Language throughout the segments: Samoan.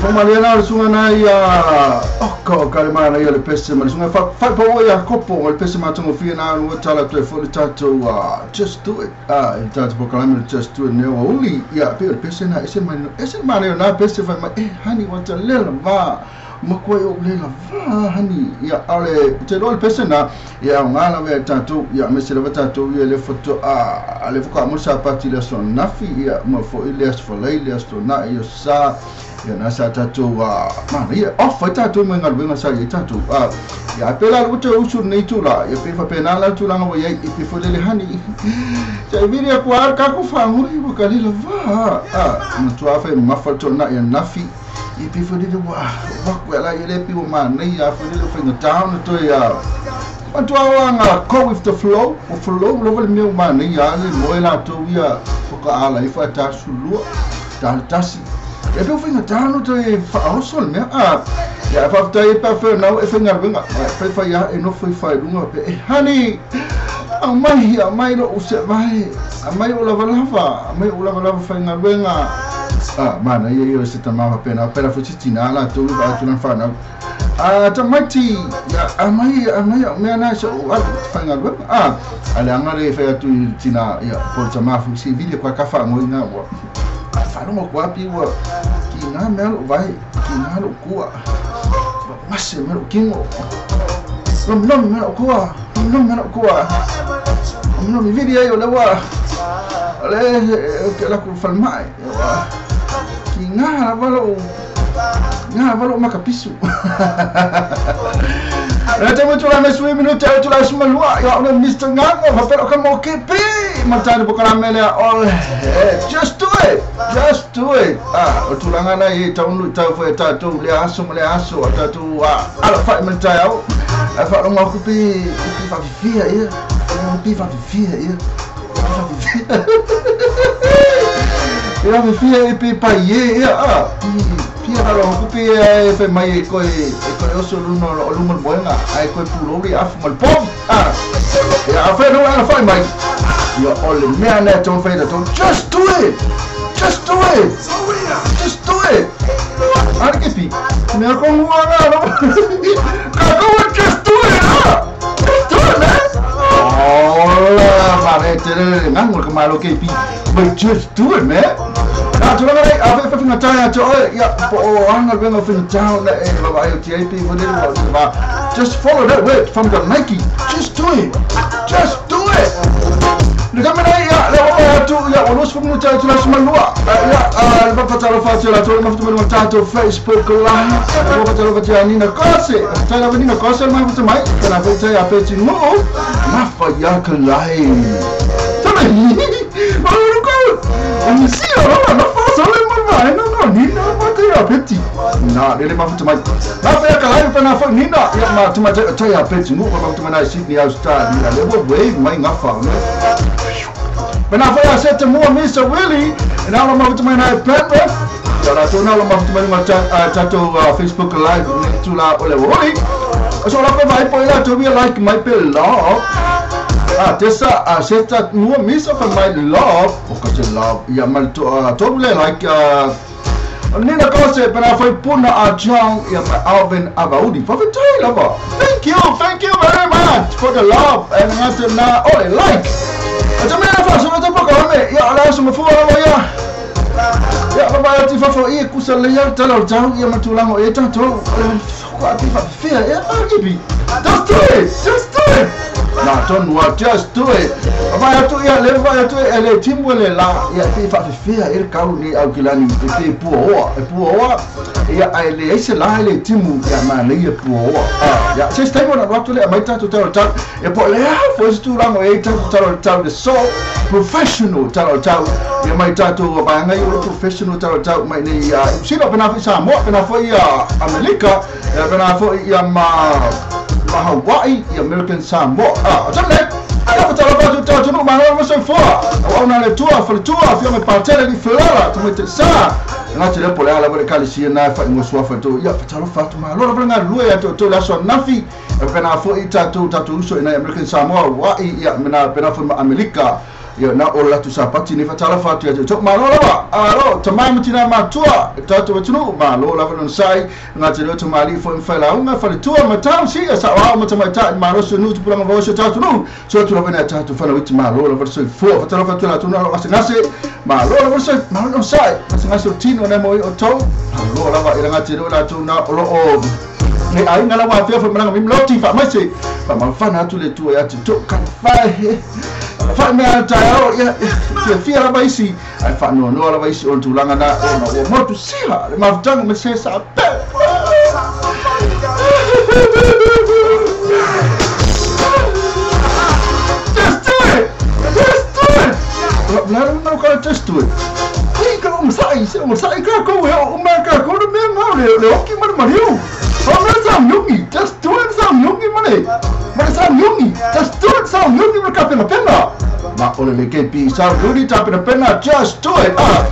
Famalia na le sunga na ia o ka le mana ia le pese ma le sunga fa pa ia kopo ma le pese ma tongo fia na no tala toe fo le tatou just do it e tatou pokalame just do it ne o uli ia pe le pese na ese mai ese mana na pese fa mai e hani wa ta le la va ma koe o le la va hani ia ale te lo le pese na ia ngala ve tatou ia me se le tatou ia le foto a le foka mo sa pati le son nafi ia ma fo ile as fo le as to na ia sa ia na sa tatou ma ia off ai tatou mai galuega sa ia tatou ia pela lo te usu nei tula ia pe fa pena la tulaga ua iai i pe folele hani sa vili aku a ka ku fagui ua kalila va matua fa mafa tona ia nafi i pe folele ua waku ala ia le pi ua manai a folele faigatā ona toe matua oaga go with the flow o flow lova le mea ua manai a le moe latou ia fokaala ifo ae tasulua taletasi e pe faigatā no toe faaoso le mea ia faafetai e pafenau e faigaluega faifai a e nofo i faeluga pe e hani aumai aumai lou sevae aumai ou lavalava aumai ou lavalava faigaluega mana ia ia o se tamā faapena pela foi se tinā latou vaatulana fanau tamaiti ia aumai aumai au mea na sa ou alu faigaluega a le aga le fai atu i tina ia po le tamā foi se vili koa ka faagoiga ua faalogo ku api ua kigā mea lou vae kigā lou kua mase mea lou kingo lomilomi mea lou kua lomilomi mea lou kua lomilomi vili ai o le ua o le ke laku falemai ua kigā lava lou ngā lava lou makapisu. Rata mo tula me sui minuta o tula suma lua ia o Mr. Ngango fa pero ka mo ke pe matari bo kala mele o just do it, just do it. O tulanga na i taunu tau fo tatou le aso ma le aso o tatou ala fa me tai au fa lo mo ku pe fa fia ia pe fa fia ia fa fia ia fa fia e pe pa ye ia pia ka lo ku pe e fe mai e koe oso luno o lungo moenga ai koe pulori afu mal pom ia fa no ana fa mai ia o le mea na ton fa to just do it, just do it, just do it. Ara ke pi mea ko ngua nga no ka ko just do it, just do it, man. Hola mare te le ngango ka malo ke pi but just do it, man. Na tulaga nei a fe fagatā ia te oe ia po o anga luega fagatā ona e vavaai o TAP mo le va. Just follow that word from the Nike, just do it, just do it. Le kamera ia le o atu ia o los minuta tula sumalua ia le fafatalo fatu la tolu mafutu mai tatou Facebook Live o fatalo fatu ia Nina Kose tai lava Nina Kose mai futu mai kana foi tai a peti mo mafa ia kalai tama o ko o si o no fa so le mo mai no no Nina ma te ia peti na le mafutu mai na fa ia kalai pa na fa Nina ia ma tu mai tai a peti mo mafutu mai na Sydney, Australia le wo wave mai ngafa ne. Pena foi a sete mua Mr. Willie e na lo mafutu mai na Penrith ia la tona lo mafutu mai ma tatou Facebook Live ne tula o le woli so la ko vai po ila to be like mai pe love tesa a seta mua Mr. fa mai love o ka te love ia mal to to le like Nina Kose pena foi puna a John ia ma Alvin Abaudi fa tai lava. Thank you very much for the love and ngate na ole like. A mea fa so te poko me ia ala so mo fua ia ia ba ba ti fa fo ia kusa le ia tala o tau ia matulanga e tatou ko ati fa fia ia akibi. Just do it, just do it. Na ton wa just do it. Ba atu ia le ba atu e le timu le la ia pe fa fia e kau ni au kilani e pe pua oa e pua oa ia ai le ese la le timu ia ma le ia pua oa ia se stai mo na watu le mai tatu tau tau e po le fo se tu rango e tatu tau tau the so professional tau tau ia mai tatu ba ngai o professional tau tau mai ni sino pena foi Samoa pena foi Amerika pena foi ia ma Hawaii i American Samoa tole ia fatalo fatu tau tunu ma lo so foa o na le tua fa le tua fia me patele li flora tu me te sa nga te le pole ala le kalisi na fa ngo swa fa to ia fatalo fatu ma lo nga lue ya to to la so nafi pena foi tatu tatu uso ina American Samoa Hawaii ia mena pena foi Amerika. Ia na o la tu sapati ni fatala fatu ia to malo lava alo tamama tina matua tatou atunuu malo lava lona sai gata leo tamalii fo'i ma failauga faletua matau si'a sa'oao ma tamaita'i malosi o nuu tupulaga vaosi o tatou nuu so atu lava ina tatou fanauiti malo lava le soifua fatalofa atu latou na o gasegase malo lava le soi malo lona sai gasegase o tino na mo i outou malo lava i lagati leo latou na o loo le aiga la ua afea foi malaga mai loti faamaise faamaufana atu le Atua ia te outou kalafae fae mea taeao ia fiafia lava isi ae faanoanoa lava isi o le tulaga na ona ua motu siha le mafutaga ma se sa pe. Just do it! Just do it! La la la just do it. Ei ka o masai se o masai ka ko e o ma ka ko le mea ngau le le oki ma le mariu. O mea sa nyungi, just do it sa nyungi mane. Mane sa nyungi, just do it sa nyungi ma ka pena pena. Ma ole le ke pi sa rudi ta pena pena, just do it. Ah.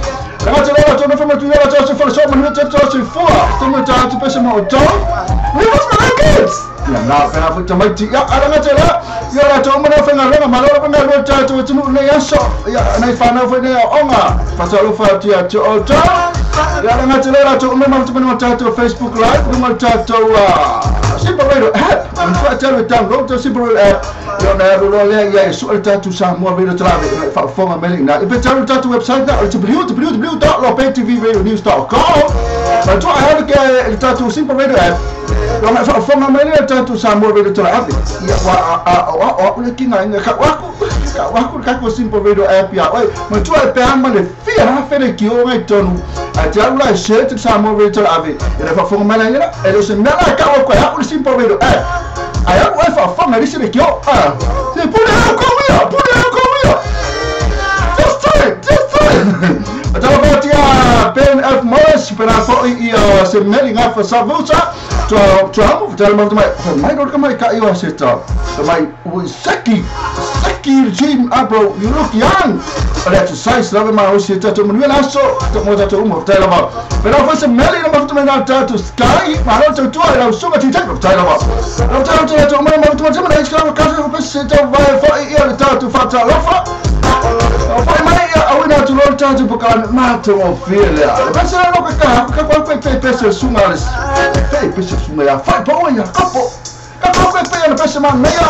La te la to no fa ma tu la to se fa so ma no te to se fua. Te mo ta te pese ma o to. We was my kids. Ia na pena fu te maiti ia ara ngate la. Ia la to mana fa ngā ma lo pa ngā ta to tunu nei aso. Ia nei whanau foi nei onga. Fatalofa atu ia te o to. Ia la ngate la to uma ma te mana tatou Facebook Live, uma tatou Simple Radio app. Ma fa te download te Simple Radio app. Ia na alu loa lea ia e sua le tatou Samoa Radio Talave e faafofoga mai le ina. I pe talu tatou website na o le www.lopettvradionews.com. Ma tua ai alu ke le tatou Simple Radio app. Ia na faafofoga mai le tatou Samoa Radio Talave. Ia wa a a a le kinga inga ka waku. Ka waku ka ko Simple Radio app ia. Oi, ma tua e pe ama le fia ha fere ki o ngai tonu. A te alu la e share te Samoa Radio Talave. Ia na faafofoga mai le ina. E le se mea la ka o ko ya le Simple Radio app. Ai alu e faafofoga le se ki o. Ah. Se pule au ko ia, pule au ko ia. Just do it, just do it. Atala tia Ben F. Morris, pena fo'i ia se meli ngā whasavuta. Tua tua hamu, tala mai mai, mai no ka mai ka iwa se ta. Mai ui seki, seki gym bro, you look young. But exercise lava ma o se ta to manu la so, to mo ta to mo tala ma. Pena fo se meli na ma mai na ta to sky, ma no to tua la sunga ti ta tala ma. No ta to to mo ma to ma na iska ka ka se ta vai fo'i ia le ta to fata lofa. O fai mai ia au ina tu lo ta tu poka ma to o feel ia. Le pese lo ka ka ka ka pe pe pese sunga le. Pe pese sunga ia fai po ia kapo. Ka ka pe pe le pese ma mea.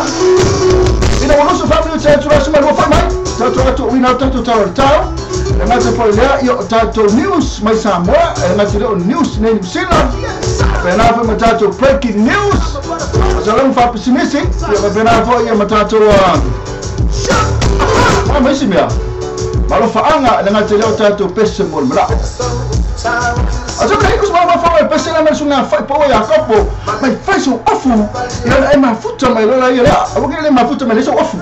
Ina o so family te tu la suma lo fai mai. Ta tu tu ina ta tu ta ta. Le ngata po lea ia ta to news mai Samoa, e ngata le news nei New Zealand. Pena fo ma ta to breaking news. Sa fa pisinisi, ia pena fo ia ma ta to ma mai si mea. Malo faanga le ngata leo tatou pese mo le malao. A so kai kus ma fa pese la mai sunga fai po ia kapo. Mai fai so ofu. Ia e mafuta mai lola ia la. A ke le mafuta mai le so ofu.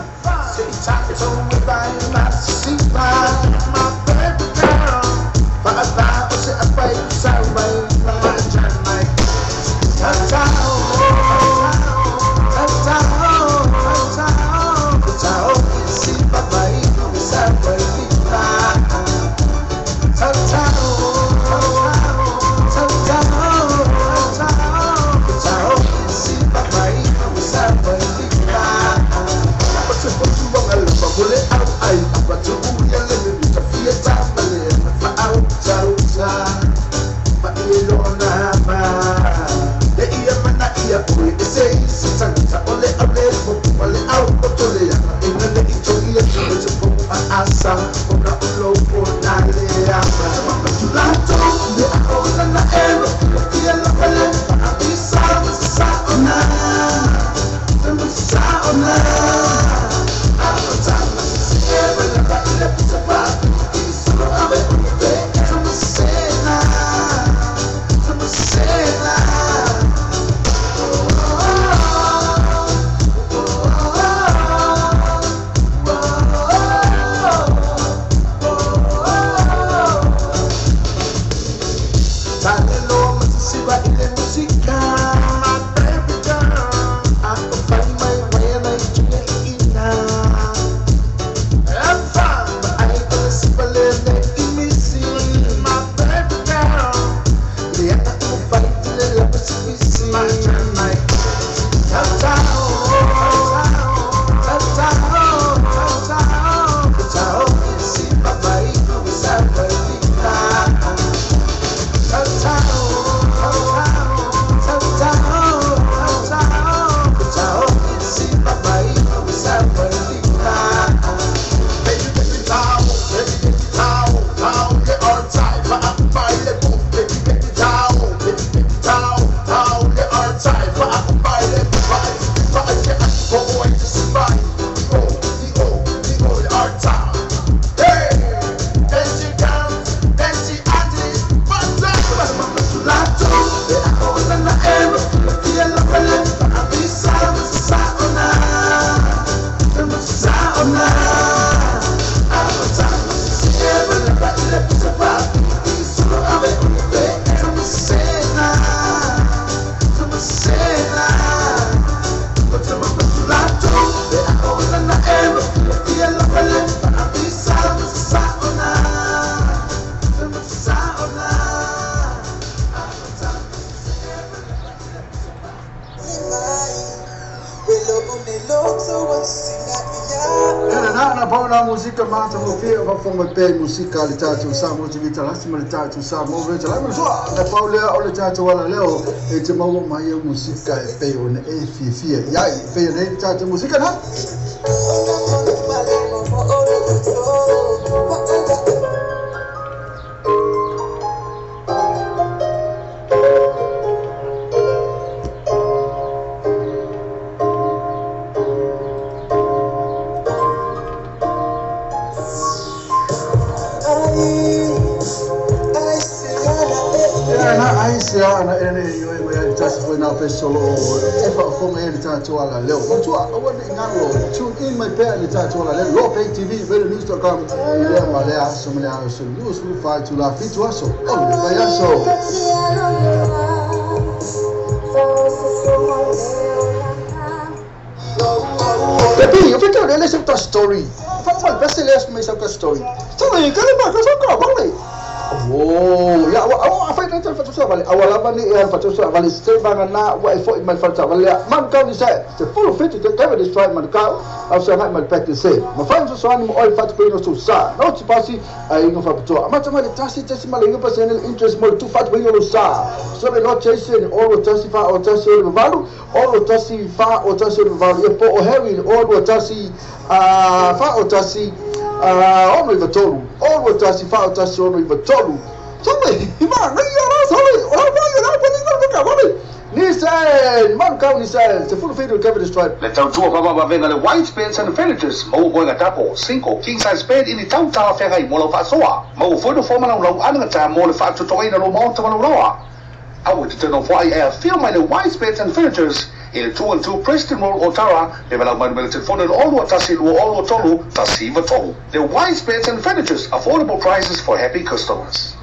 Na pauna musika mata mo fia fa fonga pe musika le tatou sa mo te talasi ma le tatou sa mo ve tala mo so na paulea o le tatou ala leo e te maua mai e musika e pe o ne e fia fia ia e pe ne tatou musika na. Tune in my pet le tatou ala leo Lo Pay TV Radio News.com le ma le aso ma le aso news fa tu la fitu aso o le vai aso. Pepe, eu fico olhando essa tua story. Fala, vai ser essa mas essa story. Sabe, cara, mas só cara, vale. Oh, ya, awa fa na fa tu vale. Awa la bani e fa tu vale se ba na wa e fo mal fa tu vale. Man ka ni se, se full fit te keve destroy man ka. Au se mai mal pack se. Ma fa so so ni mo oi fa tu no so sa. No ti pasi ai no fa tu. Ma ma le tasi tasi ma le inga pasi interest mo tu fa tu no sa. So le no chase ni o tasi fa o tasi o valu, o tasi fa o tasi o valu. E po o Harry o tasi a fa o tasi ono i tolu. Ono tasi fa o tasi ono i tolu. Sole, ima, nei ara sole. Ora vai ra pa ni ka vale. Ni se, man ka ni se, se full feed Kevin Stripe. Le tautua papa venga le white beds and furnitures, mo moega tapo, single king size bed in the town tala whengai mo lau whaasoa. Mo fono foma lau lau ananga mo le whaatutoina lo maota ma lau roa. Awe te tēnā whai e a whio mai le white beds and furnitures i le 212 Preston Road Otara, le walau mai le telefone le olua tasi lua olua tolu, tasi iwa tolu. The white beds and furnitures, affordable prices for happy customers.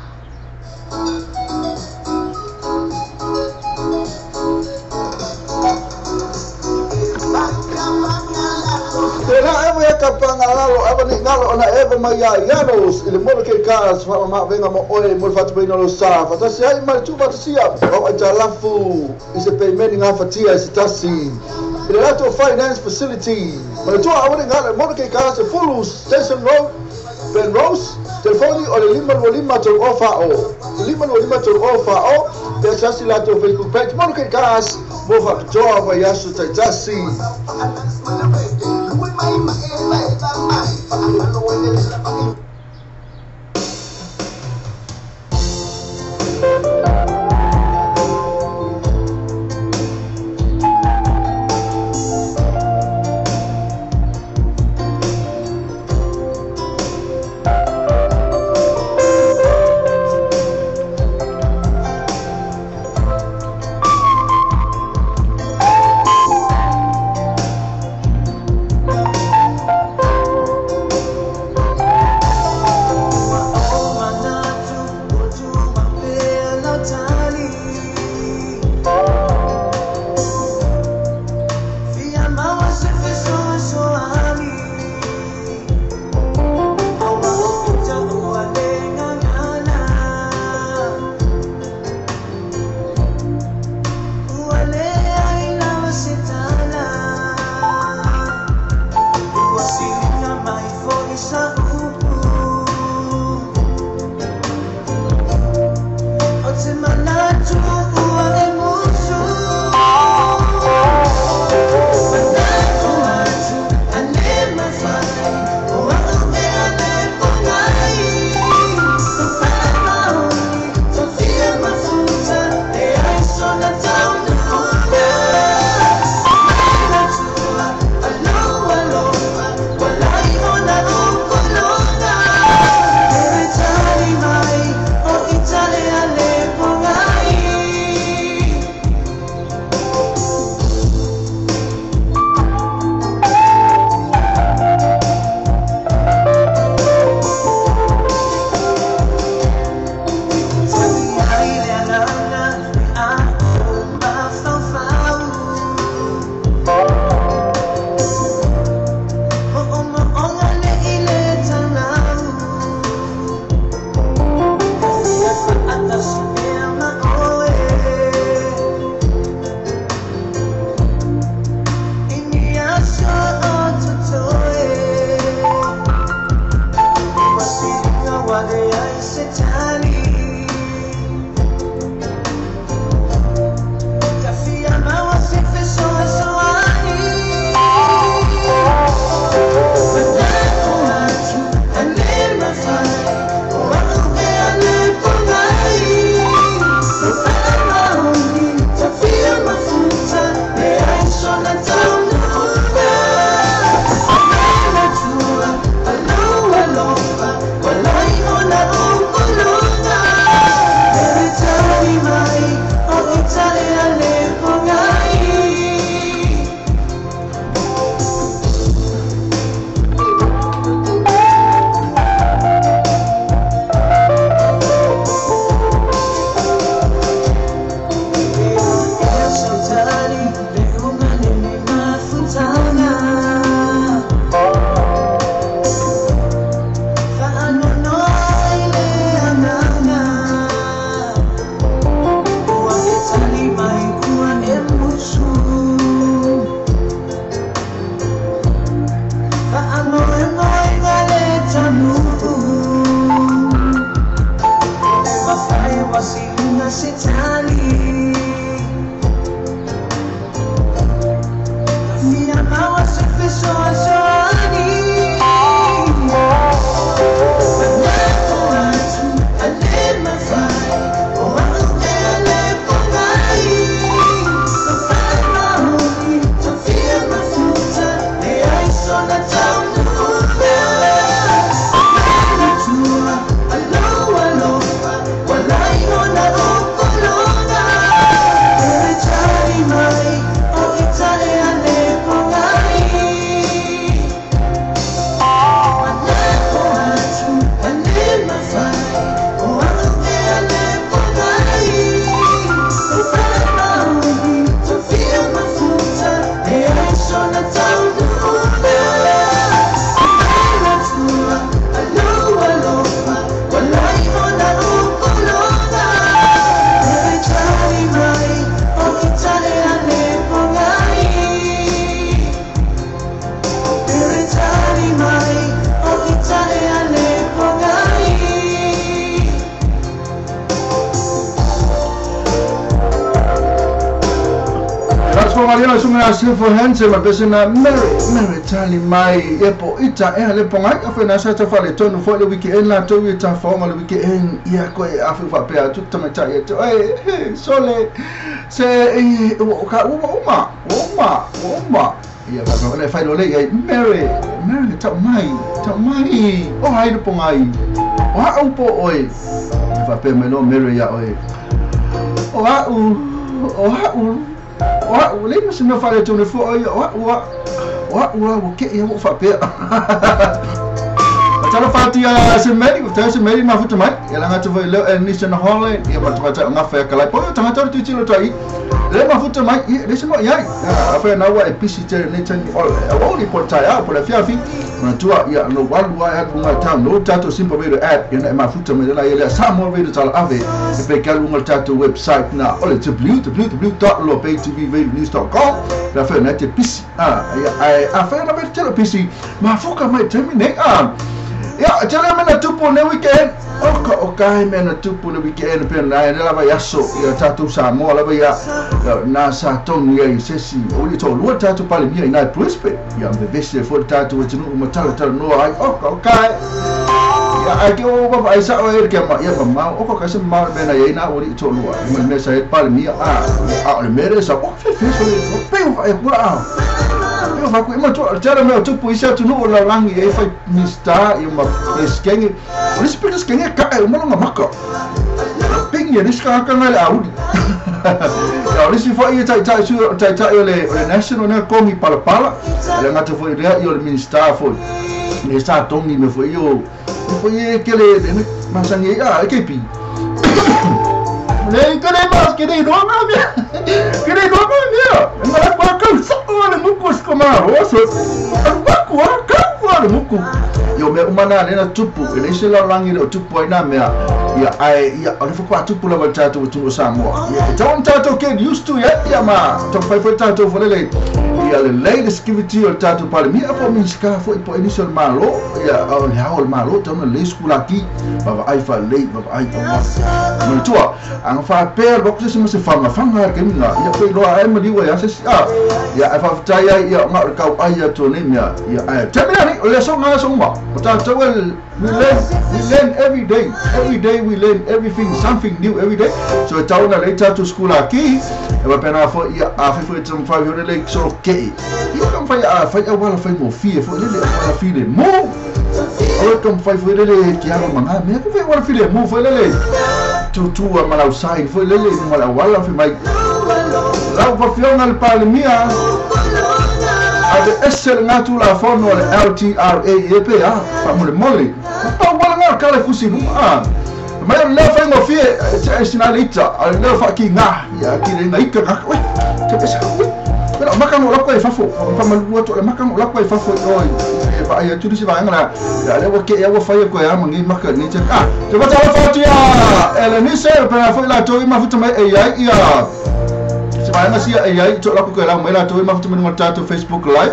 Tena ewa e kapanga lalo, ewa ni ngalo ona ewa mai a ianos, i le molo ke kas, wha ma venga mo oe, mo whatu peina lo sa, whatasi ai mai tu whatasia, o ai ta lafu, i se peimeni ngā whatia i se tasi, i le lato finance facility, ma le tua awa ni ngalo, molo ke kas, e Fulu Station Road, Ben Rose, telefoni o le 525 tolu o wha o, 525 tolu o wha o, te sasi lato Facebook page, molo ke kas, mo whakatoa wa iasu taitasi. Ma pesena Mary tali mai e po ita e le pongai a fena sa ta fale tonu fo le weekend la to i ta fo le weekend ia ko e afu fa pe atu ta mai ta e to e sole se e o ka o ma ia va le fai lo le ia Mary ta mai o hai le pongai o ha u po oi fa pe me no Mary ia oi o ha u o le mo se no fale tonu fo oi o ke ia o fa pe Tala fatia se meri o se meri mafuta mai ia langa tu foi le ni se na hole ia ma tu nga fa kala po tanga tu tu tilo tai le mafuta mai le se mo ia a fa na wa e pisi te ne tani o ni po tai a po le fia fi na tua ia no walu a nga ta no tato simple radio app ia mafuta mai la ia Samoa Radio tala ave e pe kalu nga tato website na ole www.lopaytvradionews.com la fa na te pisi a ia a fa na te pisi mafuka mai terminate a ia tele mena tupu ne weekend o kai mena tupu ne weekend pe na ne lava yaso ia tatu Samoa lava ia na sa tonu ia sesi o li to lua tatu pale mia ina Brisbane ia me vese fo tatu tunu matala tala no ai o kai ia ai ke o baba ai sa o e ke ma ia ma o ka se ma mena ia ina o li to lua me me sa pale mia a o le mere sa o fe fe so o pe o e wa eu vou com uma tera meu tupu isso é tu no langi e foi mista e uma pesquengue por isso pesquengue cai uma longa maca pinha isso ka ka na audi ya isso foi tai tai su tai tai ole national na komi pala pala le ngata foi le e o minista foi nesta tongi me foi eu foi aquele mas sangue ah que pi le que mas que nem não minha que nem não minha mas para que só le muku sko ma roso aku ka muku yo me umana le na tupu ele se la langi le tupu ai na mea ia ai ia ole fo kwa tupu la tatu tu Samoa ia don't tatu get used to it ia ma to fai fo tatu fo le ia le latest activity o tatu pale mi apo mi ska fo po initial malo ia o le haol malo to no le skula ki baba ai fa le baba ai o ma tua ang fa per box se se fanga fanga ke mina ia pe lo ai ma diwa ia se a ia fa tai ia ma ka ai ia to ne mea ia ai te mea ni le so nga so ma ta to well we learn every day we learn everything something new every day so tauna later to school aki e ba pena fo ia a fe fo tum fa yo le so ke ia kam fa a fa a wala fa mo fi fo le wala fi le mo o kam fa fo le ki a manga me ko fa wala fi le mo fo le tu tu a mala usai fo le le mo la wala fi mai la fa fiona al palmia a de esel ngatu la fono le LTRA e pe a fa mo le mole pa wala nga kala fusi a mai le fa ngo fi e sinalita a le fa ki nga ya ki le ngai ka ka te pesa pero maka no la ko e fafo pa malu to le maka no la ko e fafo oi e fa ia tu si va ngala ya le wo ke ya wo fa ye ko ya mangi maka ni te a te va ta fa ti a ele ni se pa fa la to ma futa mai e ia ia se va ma si e ia to la ko la mai la to ma futa mai no Facebook live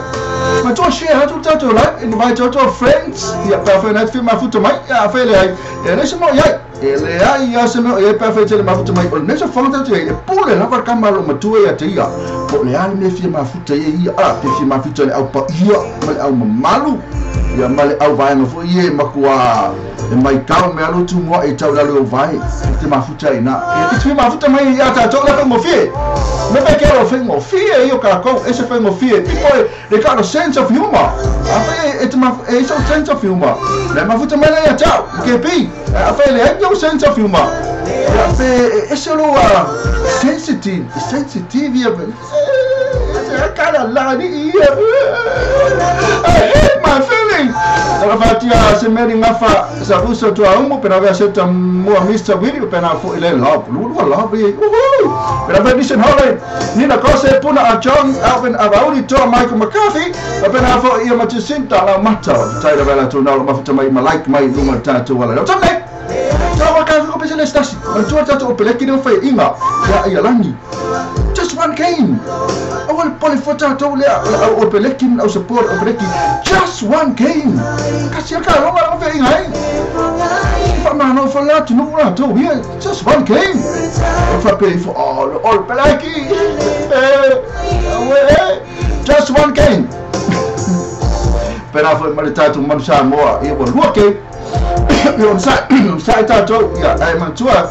ma to share to ta to live invite your friends ya pa fa net fi ma futa mai ya fa le ai e ne se mo ia ele ai ia se mo e pa fa te ma futa mai o ne se fa ta te e pule la pa kama lo matua ia te ia Po le ale me fia mafuta ia a pe fia mafuta le au pa ia ma le au mamalu ia ma le au vaenga foi e makua e mai kau me alu tu mua e tau lalo o vai te mafuta ina e te mafuta mai ia ta to la fengofie me pe kero fengofie io ka ko ese fengofie people they got a sense of humor a fe e te e so sense of humor le mafuta mai ia tau ke pi a fe le no sense of humor a fe ese lo sensitive sensitive ia cara la ni ia I hate my feeling. Tala fatia se meri ngafa sa uso tu aumo pera vea seta mua Mr. Willy pera fo ile love lu love uhu pera vea mission hole nina kose puna a John Alvin Avauli to Michael McCarthy pera fo ia Matusinta la mata taira vela tu na mafuta mai malaik mai lunga tatu wala tame Tawa ka ko pese le stasi tu tatu o peleki no fai inga ya ia langi just one game. I want to put o peleki o support o peleki just one game. Kasi ka lo ma fe inga fa ma no fa la tu no la tu here just one game. O fa pe for all peleki. Just one game. Pero fa ma tatu man sa mo e bo lo ke. Yo sa sa tatu ya ai man tua.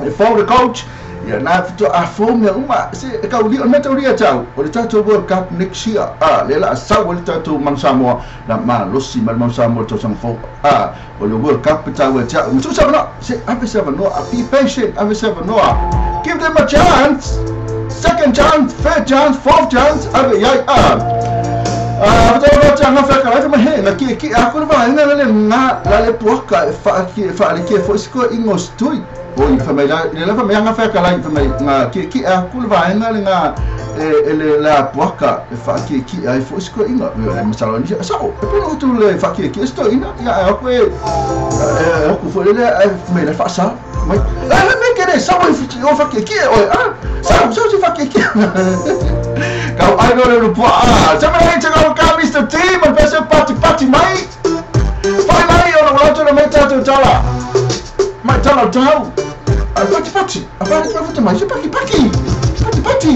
E for the coach. Ya na to a fo me uma se ka uli o meta uli tau o le tatou World Cup next year a le la sa o le tatou man Samoa na ma losi man Samoa to sang fo a o le World Cup tau e tau so sa no se ave sa no a be patient ave sa no give them a chance second chance third chance fourth chance ave ya a a to ta nga fa ka ma he na ki ki a ko va na le na la le puaka fa ki fa le ki fo sko ingos tui oi fa mai la le fa mai nga fa ka la fa mai nga ki ki a ku va nga le nga e le la puaka fa ki ki ai fo sko inga le masalo ni sa o pe no tu le fa ki ki sto inga ya ko e ko fo le mai la fa sa mai la me ke le sa o fa ki ki o a sa sa fa ki ki ka ai no le po a sa mai te ka Mr. T man pese party party mai fai mai o no to le meta tu tala mai tala tau a pati pati a pati pati mai paki paki pati pati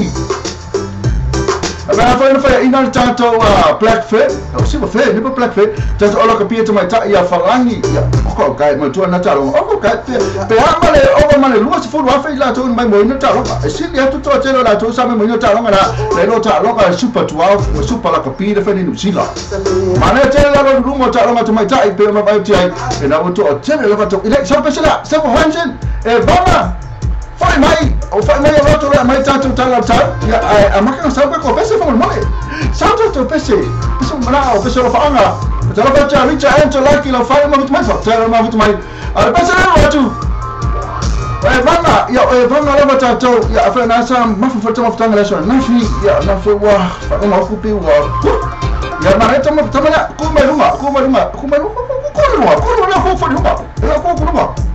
a ba fa fa ina tato black fit o silver fit ni black fit tato ola ka pia mai ta ia falangi ia o ka mai tu na talo o ka pe ha male o male lu se fu wa fa ila tu mai mo ina talo si ia tu to telo la tu sa mai mo ina talo na le no talo ka super 12 super la ka pia fa ni New Zealand ma ne telo la lu mo talo ma tu mai ta pe ma vai ti ai e na o to telo la to ile so pe sela se mo hansen e bama fai mai o fai mai o to la mai tatu tala tau ia a maka sa ko pese fo mai sa to to pese pese ma o pese lo fa anga tala fa cha richa ento laki la fai ma mai fa tala ma mai a pese le tu e vanga ia e vanga la tatu ia fa na sa ma fa fa fa la so na fi ia na fi wa fa ma ku pi wa ia ma reto ma tama ku mai lunga ku mai lunga ku mai lunga ku lunga ku lunga ku lunga ku lunga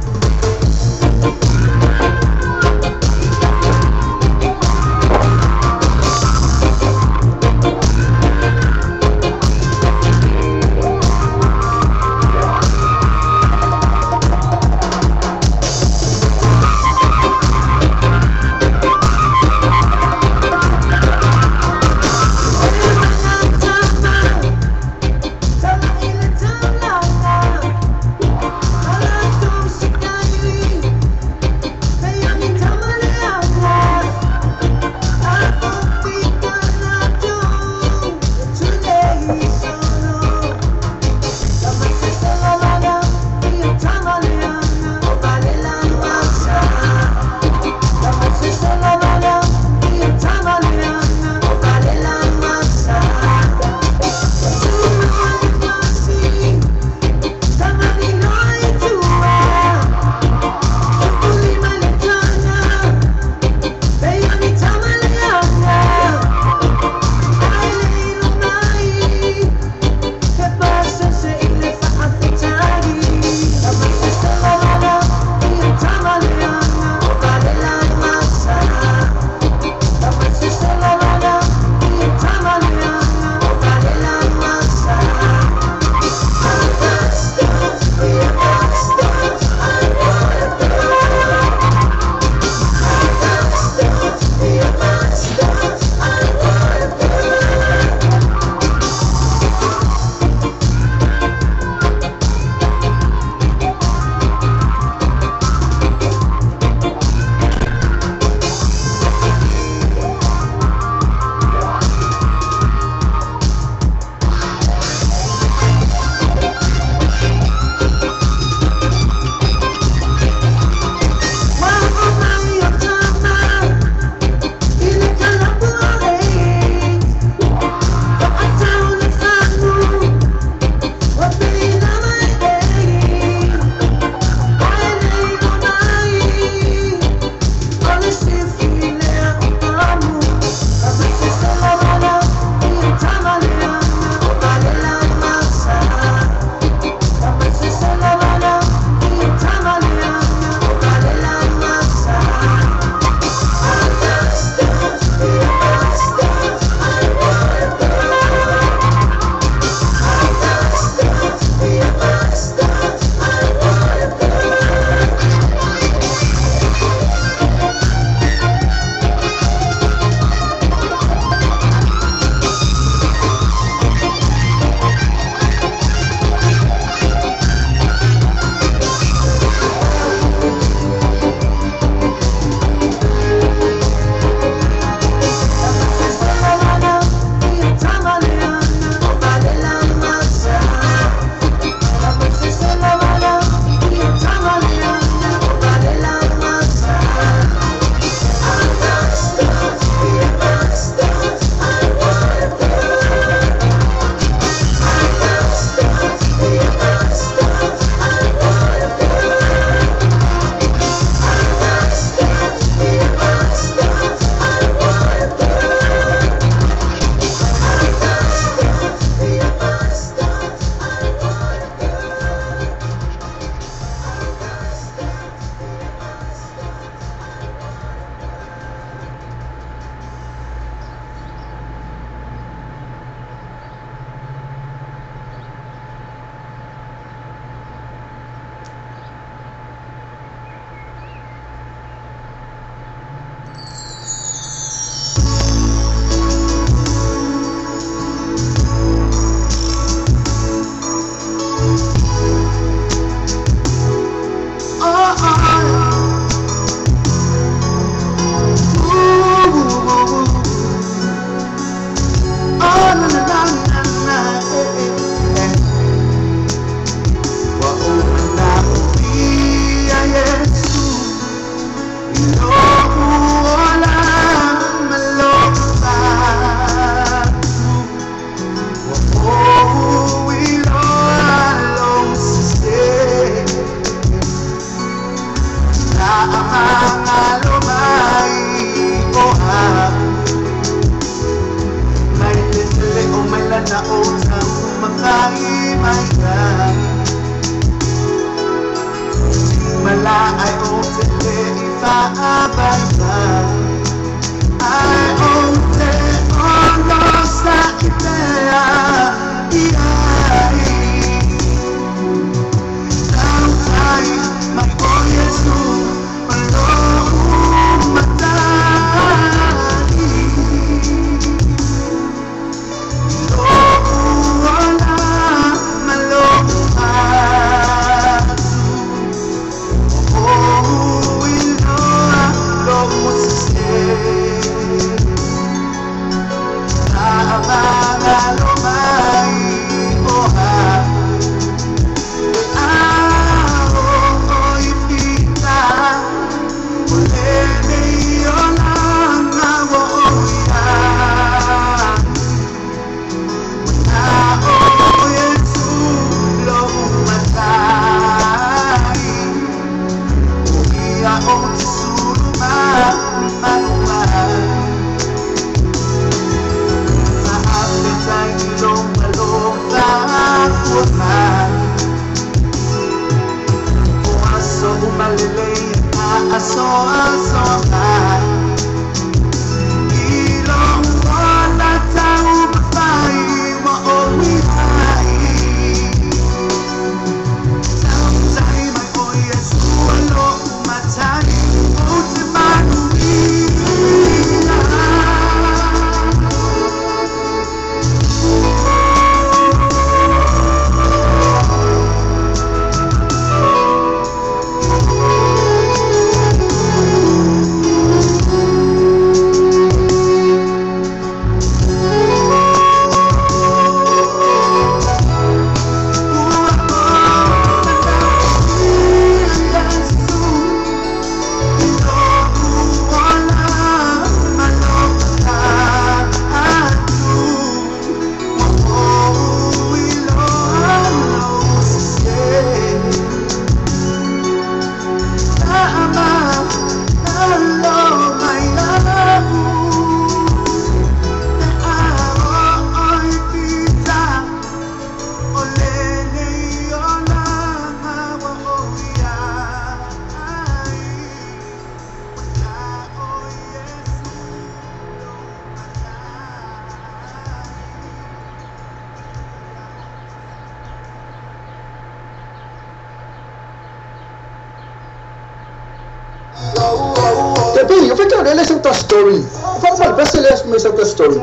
Story. Story. Story.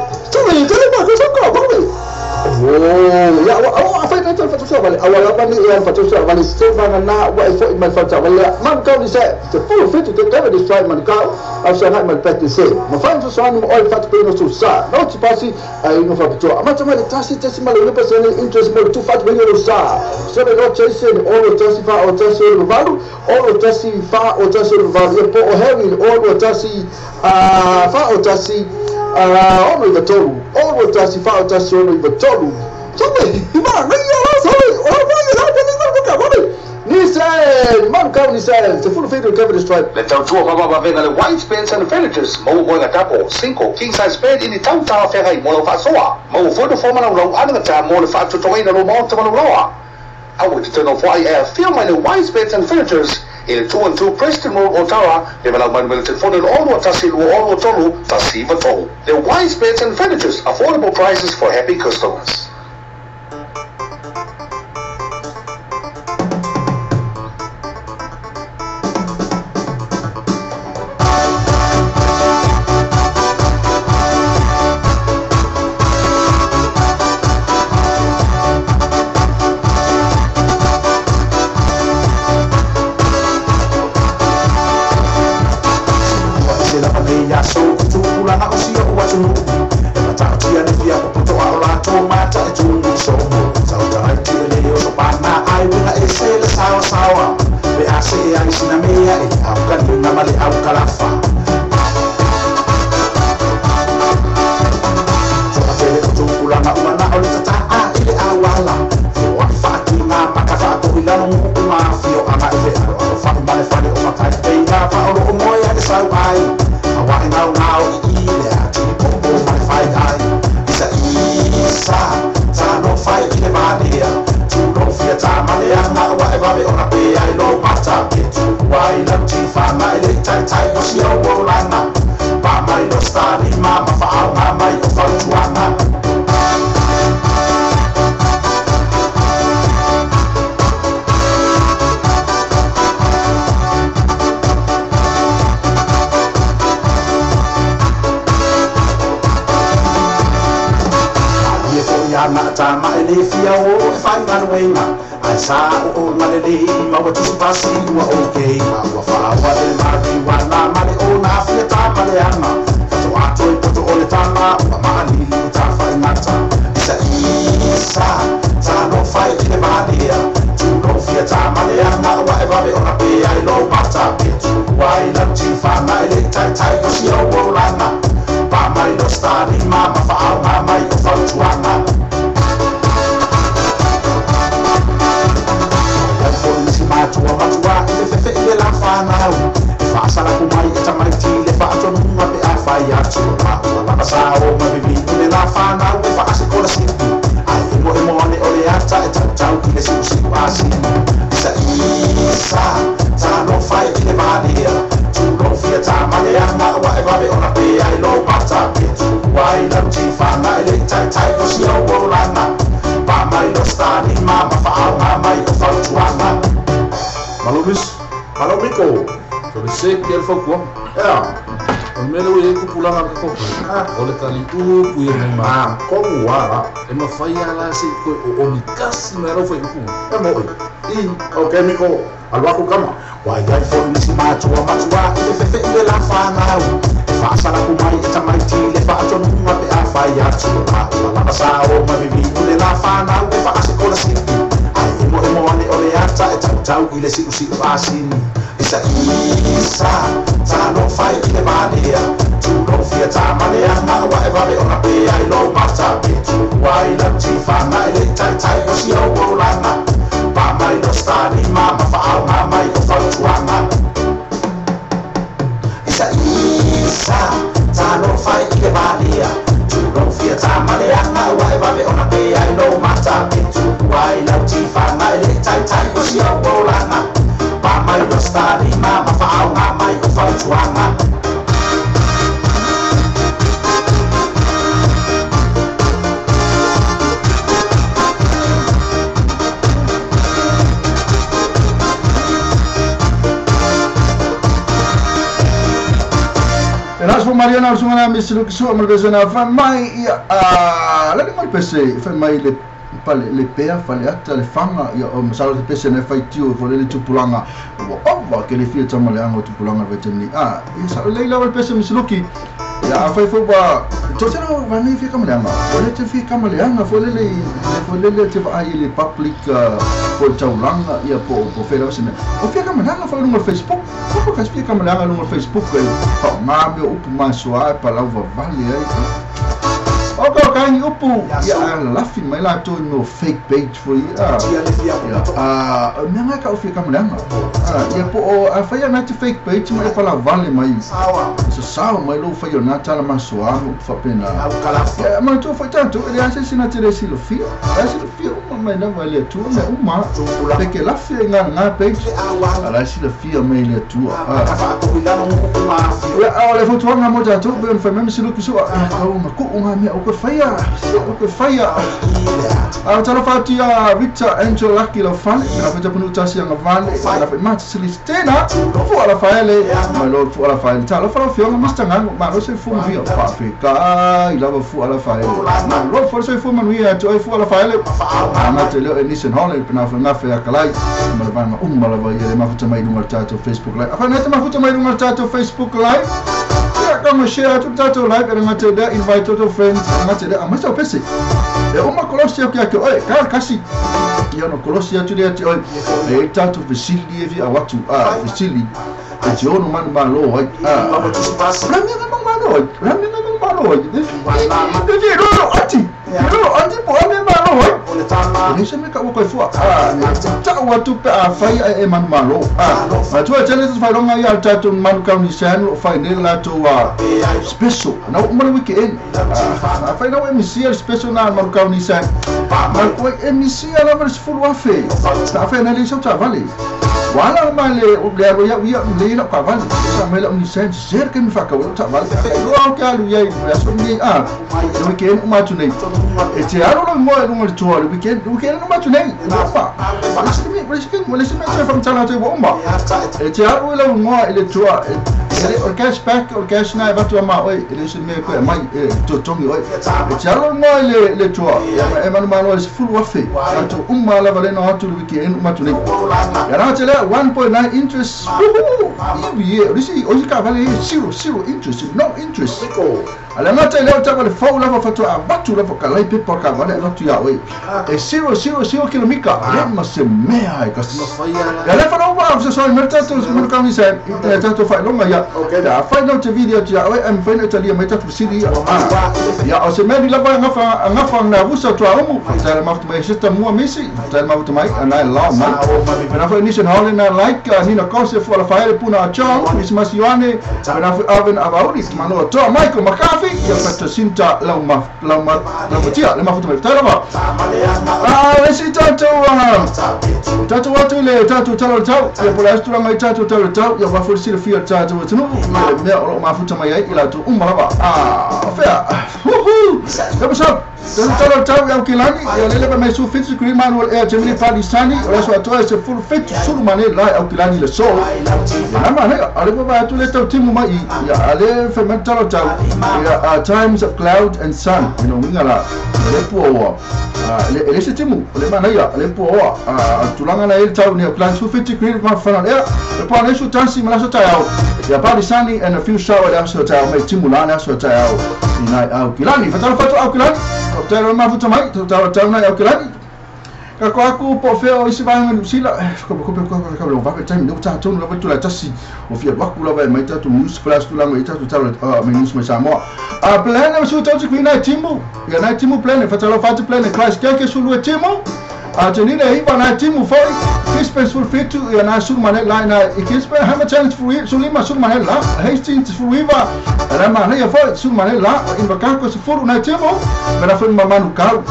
Le tautua papa le white beds and furnitures mo moega tapo 5 king size bed ini tau fegai mo lau faasoa mo fono fo mana lau anagata mo le faatotogaina lo maota ma lauloa aua te tano foai e afio mai le white beds and furnitures i le 212 Preston Road Otara le valau mai le telefone le 6 1 2 3 1 9 3. The Wise Beds and Furnitures, affordable prices for happy customers. tama e le fia o e whaingaluenga Ai sa o o ngalele maua tusi pasi ua okei Ma ua whawa le mariwana ma le o nā fia tama le anga Fato ato i poto o le tama ua maalili u tā whaingata Isa isa talo whai i le valea Tūlo fia tama le anga ua e wawe ona pea i lo mata Pe tū ai lau tifana e le taitai o si au o langa Pa mai lo stari ma whaau ngā mai o whautuanga Iau foi si matua matua i le fefe i le la whanau E whaasalaku mai e tamaiti le whaatonunga pe a whai atu Ma ua lava sa o mavivi i le la whanau e whaase kola sipu Ai emo emo ane o le ata e tautau i le siu siu asini Isa isa talo whai i le valea Tūlo fia tama le anga ua e wawe ona pea i lo mata Pe tū ai lau tifana e le taitai o si au o langa Pa mai lo stari ma whaau ngā mai o whautuanga Malo mis. Malo Miko. So le se ke el fau kua. Ea. O le mele ue e kupulanga ka koko. O le tali upu ia mai ma. Kogu wala. E mawhai ala se koe o oni kasi mai rau whai upu. E moi. I. Ok Miko, alu aku kama. Wai ai foi nisi matua matua i le fefe i le la whanau E whaasalaku mai e tamaiti le whaatonunga pe a whai atu Ma ua lava sa o mavivi i le la whanau e whaase kola sipu Ai emo emo ane o le ata e tautau i le siu siu asini Isa isa talo whai i le valea Tūlo fia tama le anga ua e wawe ona pea i lo mata Pe tū ai lau tifana e le taitai o si au o langa Pa mai lo stari ma whaau ngā mai o whautuanga Isa isa talo whai i le valea Tūlo fia tama le anga ua e wawe ona pea i lo mata Pe tū ai lau tifana e le taitai o si au o langa Pa mai lo stari ma whaau ngā mai o whautuanga Mariana o sungana misilu kisu amal besena fa mai ia a la le pese fa mai le pale le pea fale ata le fanga ia o masalo le pese na fai tio fo le tupulanga o ova ke le fia tama le anga tupulanga veteni a ia sa le la pese misiluki ia a fai fo ba to se no va nei fia kama le anga o le te fia kama le anga fo le te va ai le public fo taulanga ia po po fela se o fia kama le anga fo no Facebook o ka fia kama le anga no Facebook e fa ma me upu masoa pa lauva vale ai o ka ka ni upu ia lafi mai la to no fake page for ia a me nga ka o fia kama le anga ia po o a fai na te fake page mai pa la vale mai so sao mai lo fai na tala masoa mo fa pena ia ma tu fai tanto ele acha sina te silo fia silo fia uma mai na vale tu me uma te ke la fia nga nga page ala silo fia mai le tu a o le foto nga mo tanto ben fai mem silo kiso a ka uma ku nga me o ko fai o ko fai a tala fati a Victor Angel Lucky la fale na fai tapunu tasi nga vale na fai ma Celestina fu ala fale ma lo fu ala fale tala fa fio nga mista nga ma lo se fu via fa fe ka i lava fu ala fale ma lo fu se fu manu ia to fu ala fale ma te le ni sen hole pna fa na fe akalai ma va ma umma la va ia ma fu mai lunga tato Facebook live afa na te ma fu mai lunga tato Facebook live ia ka share tu tato live e nga te da invite to friends nga te da amasa pese e uma kolosi o kia oi ka kasi ia no kolosi atu le atu oi e tato fesili e vi awatu a fesili e te ono manu malo ai a rami nga malo ai rami nga malo ai e vi ro ati ro ati po ame malo ai e se me ka o kai fua a ta o atu pe a fai e manu malo a tu e tele fai ronga ia tato manu ka ni san o fai ne la to a special na o manu weekend a fai na o MC special na manu ka ni san ma ko MC ala ma se fulu afe ta fai na le so ta vale wala ma le o le ro ya ia le la ka vale sa me la ni san ser ke mi fa ka o ta vale ro ka lu ia ya so ni a le weekend o ma tu nei e te aro lo mo e lunga le toa le weekend no ma tu nei ma wala se mi wala se mi wala se mi fa mtala te wa uma e te aro le mo e le toa O le cash back, o le cash na e vatu ama oi, e le se mea koe mai e totongi oi. E te alo ngoa i le tua, e manu malo e se fulu afe, atu uma lava le no atu le wiki enu matu nei. Ia ranga te lea, 1.9 interest, woohoo, iwi e, o isi ka vale e, zero interest, no interest. A le ngata i leo tawa le fau lava fatua a vatu lava ka lai pepa ka vale a vatu ia oi. E 0, kilomika, le ma se mea e kasi. Ia le whanau wa, so sorry, mera tātou, mera kauni sa, e tātou whailonga ia. Ia, whai nau te video tia oi, am whai nau talia mai tātou siri ia. Ia, o se mea ni lava ngafa ngā wusa tua umu, whataere mafuta mai sita mua misi, whataere mafuta mai, anai lao mai. Pena foi Nissan Holland na like, Nina Kose, Fuala Whaere, Puna a Chong, Nismasi Ioane, pena foi Alvin Avauri, Manoa Toa, Michael McCarthy, ia pata Sinta Laumatia, le mafuta mai, whataere lava. Lesi tātou, tātou atu le tātou talo tau, ia pola astura mai tātou talo tau, ia wafuri sila fia tātou atunu, ia le mea o lo mafuta mai ai, i la tu uma lava. Fea, woohoo, what's up? Talo tau ia kilani, ia lele pa mai su fit green manual air Germany party sani, o so atoa se full fit sulu mane la au kilani le so. Na mane, ale pa atu le tau timu mai, ia ale fe mai talo tau, ia times of cloud and sun, ino winga la, le puoa. Le se timu, le mana ia, le puoa. Tulanga na ele tau ni au su fit green ma fana ia, le pa le su tansi mala so tau. Ia party sani and a few shower le so tau mai timu la le so tau. Ina au kilani, fatalo fatu au kilani. Te reo mafuta mai, te tau tau nei au kilani. Ka ko aku po feo isi vaenga New Zealand, ko ko ko ko ko va time no ta tonu lava tula tasi. O fia waku lava mai tatu news flash tula mai tatu tau mai news mai Samoa. A plan e su tau te kuina timu. Ia nai timu plan e fatalo fatu plan e Christ ke su lua timu. A Janina iwa nai timu foi. Kispen sul fitu ia nai sul mane la na i Kispen Hamilton sul lima sul mane la Hastings sul iwa rama nei foi sul mane la in Vakanko se furu nai timu. Mera foi mamanu kau.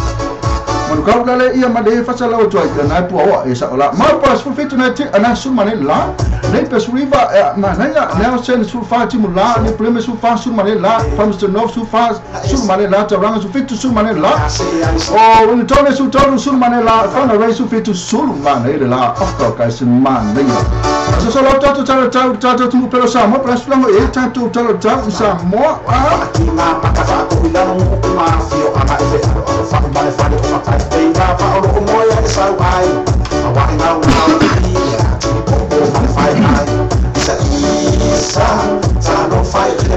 Manukau lale ia male fasa lau tua ia nai pua e sa ola. Mau pa sul fitu nai ti ana sul mane la. Nei pe sul iwa ma nei neo sen sul fa timu la ne pleme sul fa sul mane la Palmerston North sul fa sul mane la Tauranga sul fitu sul mane la. O Wellington sul tolu sul mane la Whanga Rei sul fitu sul mane la. Oh ka se mane. So so la tatu tatu tatu tatu tumu pelo Samoa pela sulango e tatu tatu tatu Samoa.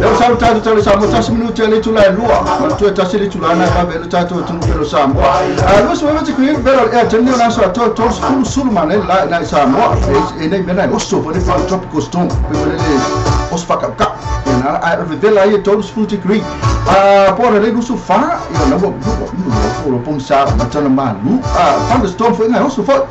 Leo sau tatu tatu Samoa tasi minuti ale tula lua. Tu tasi le tula na ba le tatu tumu pelo Samoa. Luis wewe te kuir vero e teni na so to to sul sul mane la na Samoa. E nei mena osso pone fa tropical storm. Pe le osfaka ka. Na a revela ia todos full degree. Porra le lusu fa ia na wo wo pon sa matana malu. Thunderstorm foi na osso foi.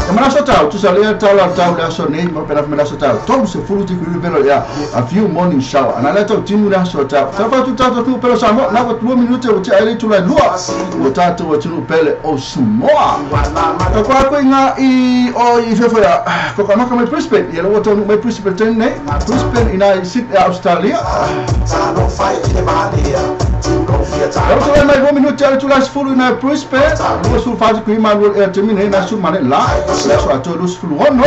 E mana so tau tu sa le tau la tau la so nei mo pela mena so tau. Todos full degree vero ia a few morning shower. Ana le tau timu la so tau. Tau fa tu tau tu pelo Samoa na wo 2 minuti o te ale tu la lua. O tatu o tu pele o Samoa. Ka kwa ko inga i o i fefo ya ko ka maka mai Brisbane. Ia lo tau mai Brisbane ten nei. Brisbane ina Sydney Australia. Leo mai 2 minuti ale tu la sfulu na Brisbane. Lua sul fasi kui malu e termine na sul mane la. La so ato lu sfulu ono.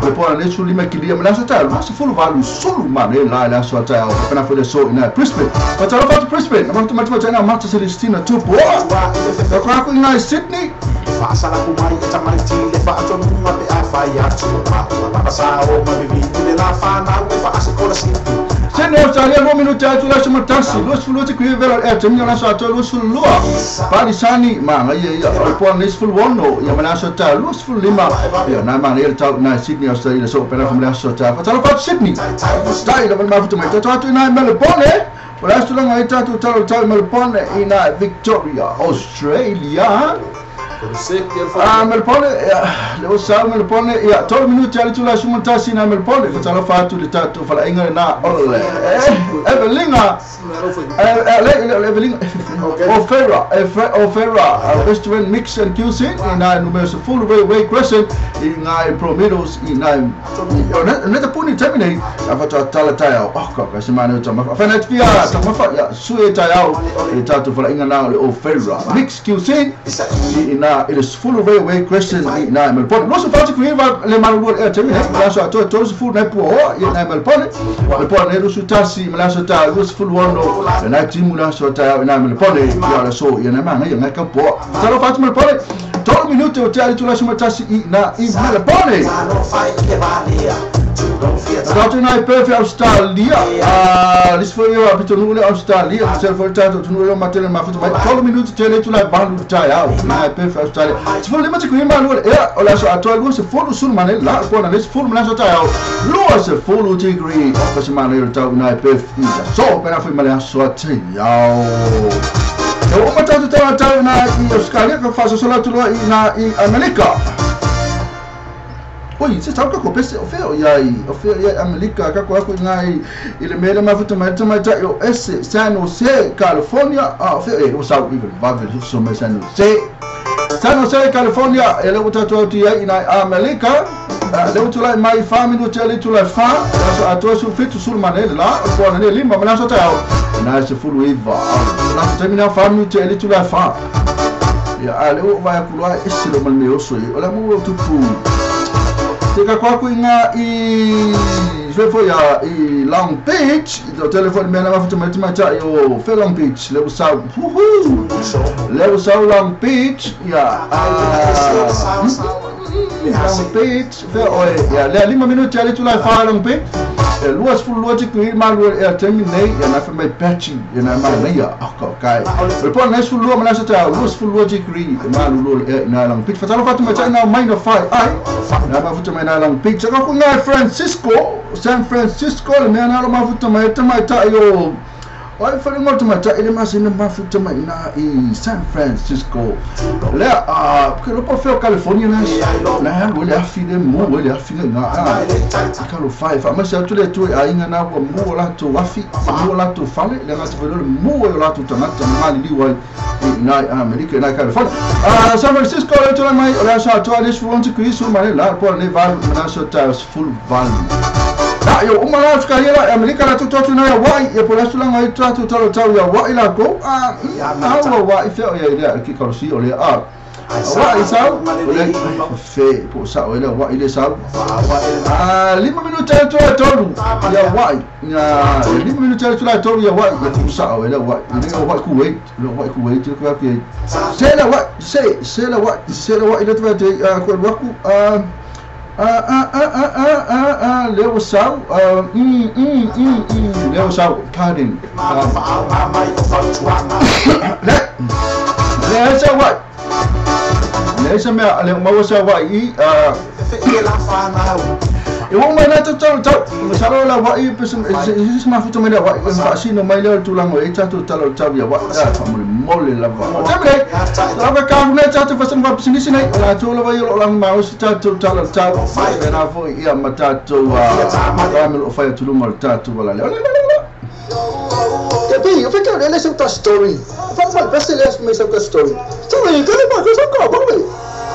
Le pona le sul lima kilia mala so ta. Lu sfulu valu sulu mane la la so ta. Pena foi le so ina Brisbane. Pa ta fa Brisbane. Na ma ma na Marta Celestina tu bo. Ka kwa ko ina Sydney. Fasala ku mai e tamaiti le whaatonuga pe a whai atu ma sa o ma bibi le la whanau e whaasikola sipi. Sydney Australia 2 minuti atu la suma tasi lu sulu te kui vero e termine la so ato lu sulu lua. Palisani ma ia ia o po ne sulu ono ia mana so ta lu sulu lima ia na ma ne tau na Sydney Australia so pena from la so ta. Pa ta Sydney. Tai la ma futu mai ta atu na Melbourne. Ola stu la ngai tatu tau tau Melbourne ina Victoria Australia. Melbourne, le sa Melbourne, ia 12 minuti ale tula suma tasi na Melbourne, fatalo fatu le tatu fala inga na ole. Evelinga. Evelinga. Ofera, restaurant mix and cuisine ina numero full way crescent ina Promedos ina neta puni terminate afata tala taya. Oh ka se manu tamafa. Fa net via tamafa ya sue taya le tatu fala inga na le Ofera mix cuisine ina Ia i le 10 Railway Crescent i nai Melbourne. Lo se fati kui va le malu e temi he la so to to se fu nai puo ia nai Melbourne. Le po ne rusu tasi ma la so ta lu se fu ono le nai timu la so ta nai Melbourne ia la so ia nai manga ia nai ka po. Ta lo fati Melbourne. 3 minuti o te ali tu la so tasi i na i Melbourne. Tātou nai Perth Australia. Lis foi eu a pitonu le Australia, se foi tātou tunu le matele mafuta mai. 3 minuti te le tu la balu tai au. Nai Perth Australia. Se foi lima te kui malu e o la so atoa lu se folu sul mane la po na le folu mane so tai au. Lu se folu degree o se mane le tau nai Perth i. So pena foi male so te iau. E o ma tātou tau na i Australia ka faso so la tu i na i Amerika. Oi, se tau kako pese o feo iai, o feo iai Amerika, kako aku ngai i le mele mafuta mai tamai tai o ese, San Jose, California, o feo e, o sau i vave so mai San Jose. San Jose, California, e le utato au ti ai nai Amerika, le utulai mai fa minuti le tulai fa, so atoa su fitu sul manele la, o po na lima mana so tau. Na se fulu iva. La termina fa minuti le tulai fa. Ia a le o vai akulua ese lo mal me oso e, o la mu tupu. Te ka kwaku inga i foi a i Long Beach, o telefone mena mafuta mai mai tai o fe Long Beach, le sau. Le sau Long Beach, ia Long Beach, fe o ia le lima minuti ali tu la fa Long Beach. E luas fu lua te kui malu e temi nei ia na fe mai patchy ia na mai nei ia ka kai. Le po na fu lua mana sa ta luas fu lua te kui malu lu e na Long Beach. Fatalo fatu mai na mai no fai ai. Na mafuta mai na Long Beach. Ka ku ngai Francisco, San Francisco le mea na lo mafuta mai tamai tai o Ai whare ngō mai tai le masina mafuta mai na i San Francisco. Le a ke lo po California na na ha le afi le mo le afi na a ka lo fai fa ma se atu le tu a inga na wa mo la tu afi mo la tu fale le ngati le mo la tu tamata mali li wai na Amerika na California. A San Francisco le tu mai la sa tu ale su onti ku isu mai la po le val na so ta full value. Na yo uma la ka ia Amerika la tu tu na wai ia po la su la ngai tu tu talo tau ia wai la ko a a wai fe o ia ia ki ka si o le a wai sau le fe po sa o le wai le sau a lima minuti tu tolu ia wai ia lima minuti tu la tolu ia wai ia ku sa o le wai le wai ku wait le wai ku wait ku wai se la wai se se la wai se la wai le tu ku ku a leo sau leo sau pardon le sa wa le sa me le mo sa wa i e o mai na tau tau sa la wa i pe se ma futa mai la wa fa sino mai le tulango e tatu talo tau ia wa fa mo mole la wa temre la ka ka ne tatu fa sem fa sinisi nei la tu la wa yo la ma o tatu talo tau e na fo ia ma tatu a me lo fa tu lo tatu wala le Gabi, eu fico olhando essa tua story. Fa fa best le me essa story. Story, que ma que sa ka ba.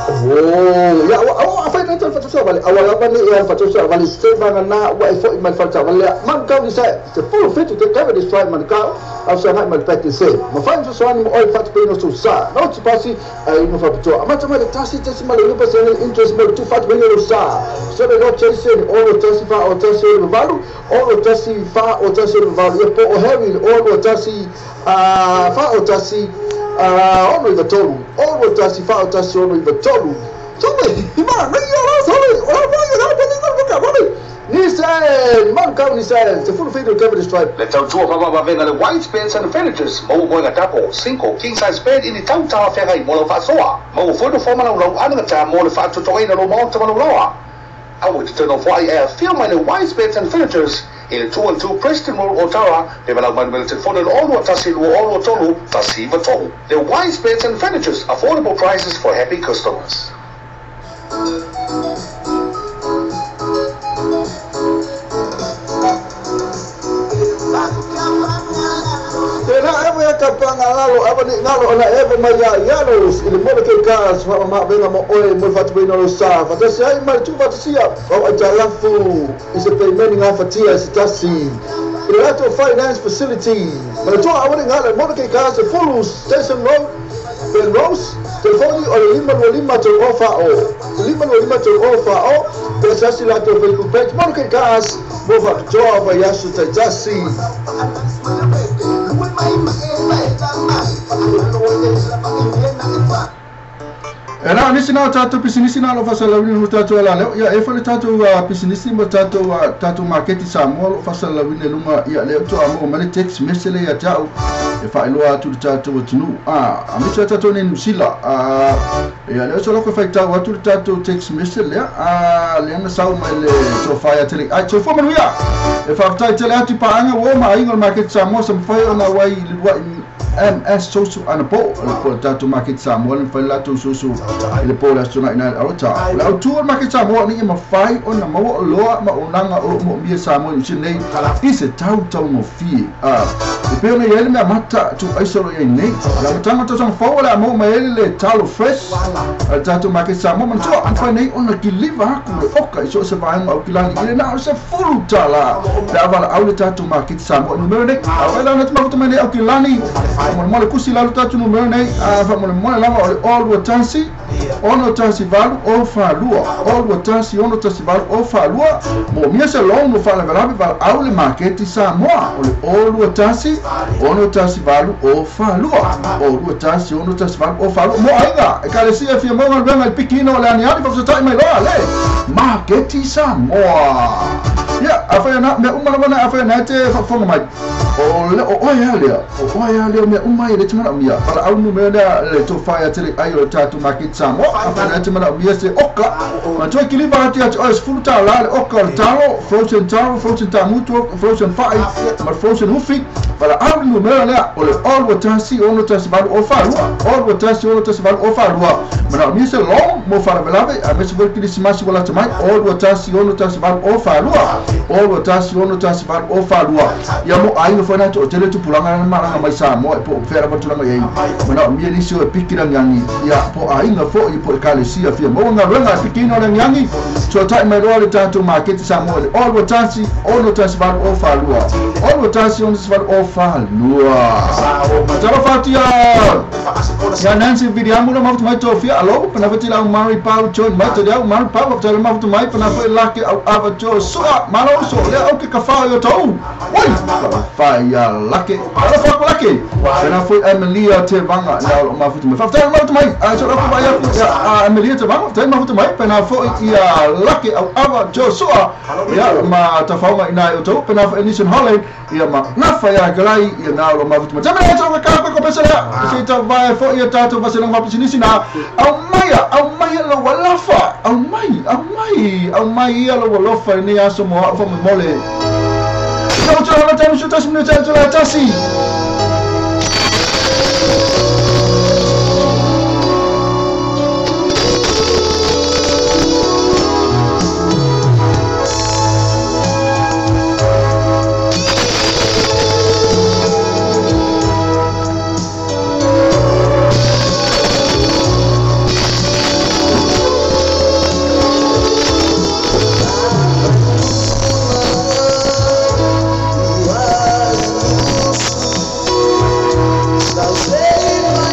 Oh, ya wa fa na fa so vale. Awala ba ni ya fa so vale se ba na wa fo mal fa vale. Man ka ni sa se full fit te ka de strike man ka. Au sa mal pet se. Ma fa so so ni mo fa pe no so sa. No ti pasi ai no fa to. Ama ta ma tasi tasi ma le pa se interest mo tu fa pe no sa. So le no chase o o tasi fa o tasi o valu o tasi fa o tasi o valu. E po o heavy o tasi a fa o tasi ono iva tolu ono tasi fa o tasi ono iva tolu so ma no yo so o ba yo ba ni ko ba ni se man ka ni se se full figure cover stripe le tau tua papa ba venga le white beds and furnitures mo mo ga tapo 5 king size bed in the town tower fegai mo lo fa soa mo fo no formal lo ana ta mo le fa to to ina lo mo to lo loa I would turn off why air feel my white beds and furnitures in 212 Preston Road, Ottawa, development militant for all what tasi all tolu tasi tolu. The wise beds and furnitures, affordable prices for happy customers. Te na e Pangalalo avani ngalo ona eva mai ia ialo i le mole ke ka sa ma venga mo oe mo fatu ina lo sa fatasi ai mai tu fatasia o ai talafu i se payment nga fatia se tasi i le latou finance facility ma le toa avani ngalo mole ke ka se Fulu Station Road Belrose telefoni o le 525 tolu ofa o 525 tolu ofa o pe sasi latou Facebook page mole ke ka mo faapitoa vaiaso taitasi. E na nisi na tatou pisinisi na lo fasalauina no tatou ala leo ia e fale tatou pisinisi ma tatou tatou maketi Samoa lo fasalauina i luga ia leo to amo ma le text message le ia te au e faailoa atu le tatou atunuu a misi tatou nei Nusila ia leo so loko faitau atu le tatou text message lea lea na sau mai le tofaia tele ai soifua manuia e faafetai tele atu i paaga ua o ma aiga o le maketi Samoa sa mafai ona uai i le lua'i MS Social anapo le po le tatou maketi Samoa le mafai le latou susu i le po le aso tuanai nai le aulata o le autū o le maketi Samoa ina ia mafai ona maua oloa ma auaunaga o loo moomia Samoa i Niu Sila nei i se tautaugofie e pei ona iai le mea mata tuuaisa o loo iai nei le amataga o le tausaga fou o le a maua mai ai le talo fresh a le tatou maketi Samoa manatua mafai nei ona kiliva atu le oka i so o se vaega o Aukilani i le na o le $10 pe a valaau le tatou maketi Samoa i numera nei afai la ona te mafuta mai nei Aukilani faamolemole kusi lalo tatou numera nei faamolemole lava o le 0 21 6 18 0 42 0 21 6 18 0 42 moomia se loan mo faalavelave valaau le maketi Samoa o le 0 21 6 18 0 42 0 21 6 18 0 42 mo aiga ekalesia fia maua galuega i le pikiina o le aniani faafesootai mai loa le maketi Samoa ia afai ana mea uma lava na afai ana e te faafofoga mai o le o oe a lea o oe a lea mea uma i le te manaomia valaau numera lea le tofae a tele ai o le tatou maketi Samoa afai ana e te manaomia se oka manatua kiliva atu ia te oe $10 le oka o le talo frozen taro frozen tamutu frozen fa'i ma le frozen ufi valaau le numera lea o le 0 21 6 18 0 42 0 21 6 18 0 42 manaomia se loan mo faalavelave aemaise foi le kilisimasi ua lata mai 0 21 6 18 0 42 0 21 6 18 0 42 ia mo aiga foi na to'atele tupulaga na malaga mai Samoa e po o fea lava tulaga i ai manaomia nisi o e piki lagiagi ia po aiga fo'i po ekalesia fia maua galuega e pikiina o le agiagi tuata'i mai loa le tatou maketi Samoa i le 0 21 6 18 0 42 0 21 6 18 0 42 talofa atu ia ia Nancy Viriamu na mafuta mai tofia alo pana foi tila au Mary Pau join mai te au Mary Pau wafetale mafuta mai pana foi lake au ava jo sua malo uso lea au ke kafao i o tou oi fai ia lake alofa aku lake pana foi Emilia Te Vanga lea o loo mafuta mai faafetai mafuta mai a so lau vai aku ia Emilia Te Vanga faafetai mafuta mai pana foi ia lake au ava jo sua ia ma tafaoga ina i o tou pana foi Nissan Holland ia ma nafa ia kalai ia na o loo mafuta mai tamea e tau ka ko pesa lea se tau vai foi ia tatou vaselanga fapisinisi na au mai lau alofa au mai au mai au mai ia lau alofa i nei aso mo a'u faamolemole Tau tau tau tau tau tau tau tasi. Say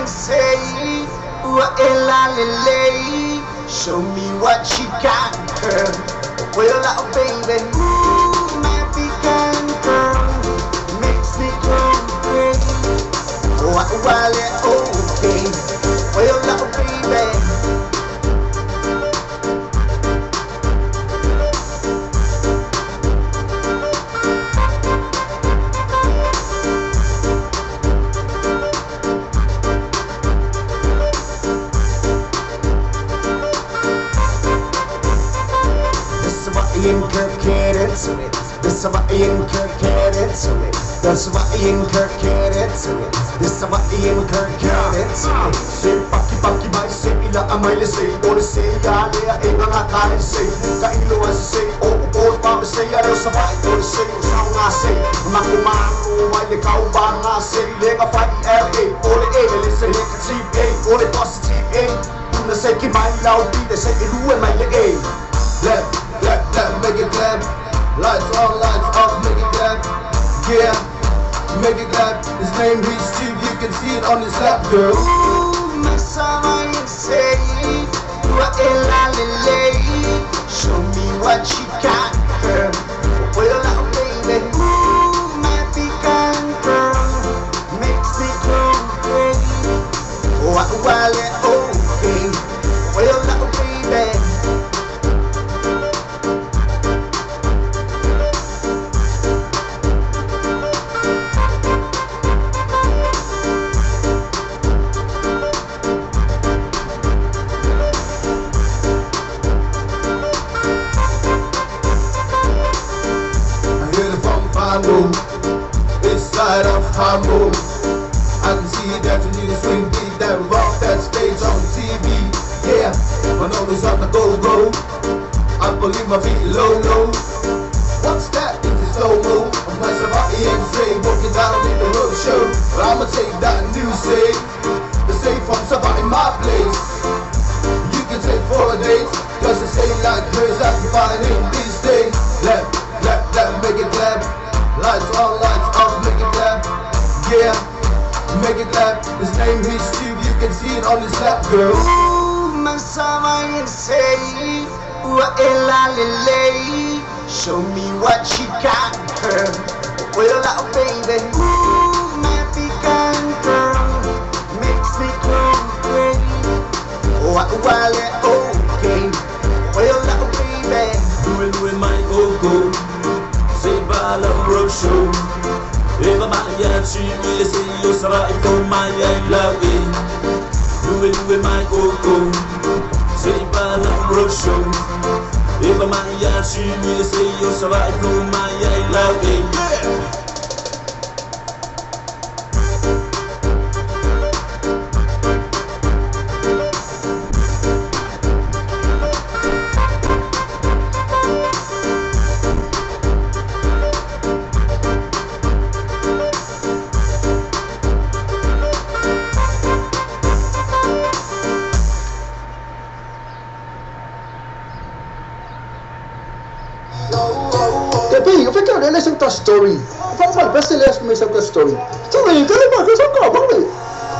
Say, ua ela lelei. Show me what you got, girl. Well, oh, baby. Ooh, my pecan girl makes me go crazy. Oh, well, okay. Well, oh, baby. Se paki paki mai se ila amai se ore se ya le e nga ka se ka ilo se o o pa se ya ro sa vai ore se o sa nga se ma ko ma no mai le kau ba nga se le nga fa i l a ore e le se le ka T A ore positive A una se ki mai lau bi de se e lue mai le A. Clap, clap, clap, make it clap. Lights on, lights off, make it clap. Yeah, make it clap. His name is Steve, you can see it on his lap, girl. Ooh, my summer say, ua ela lelei. Show me what you got, girl. Well, oh, baby. Ooh, my pecan girl makes me go crazy. Oh, well, okay. Well, oh, baby. Inside of Hambo, I can see that you need a swing beat that rock that stage on TV. Yeah, my nose is on the go-go. I believe my feet low, low. What's that? It's a slow mo. I'm like somebody and say walking down in the road show. But I'ma take that new say, the say from somebody my place. You can take 4 days, cause the same like hers I can find in these days. Clap, clap, clap, make it clap. Lights on, lights off, make it clap. Yeah, make it clap. His name is Steve, you can see it on his lap, girl. Ooh, my summer say, ua ela lelei. Show me what you got, girl. Well, oh, baby. Ooh, my pecan girl makes me go crazy. Oh, well, okay. Well, oh, baby. Lue lue mai go go. Se bala road show. Eva mai chi mi se yo sara i ko mai ai la we. Lue lue mai go go. Se bala road show. Eva mai chi mi se yo sara i ko mai ai la we. Yeah. Story. Fala best le me sa story. Story, kale ba ko sa ko ba.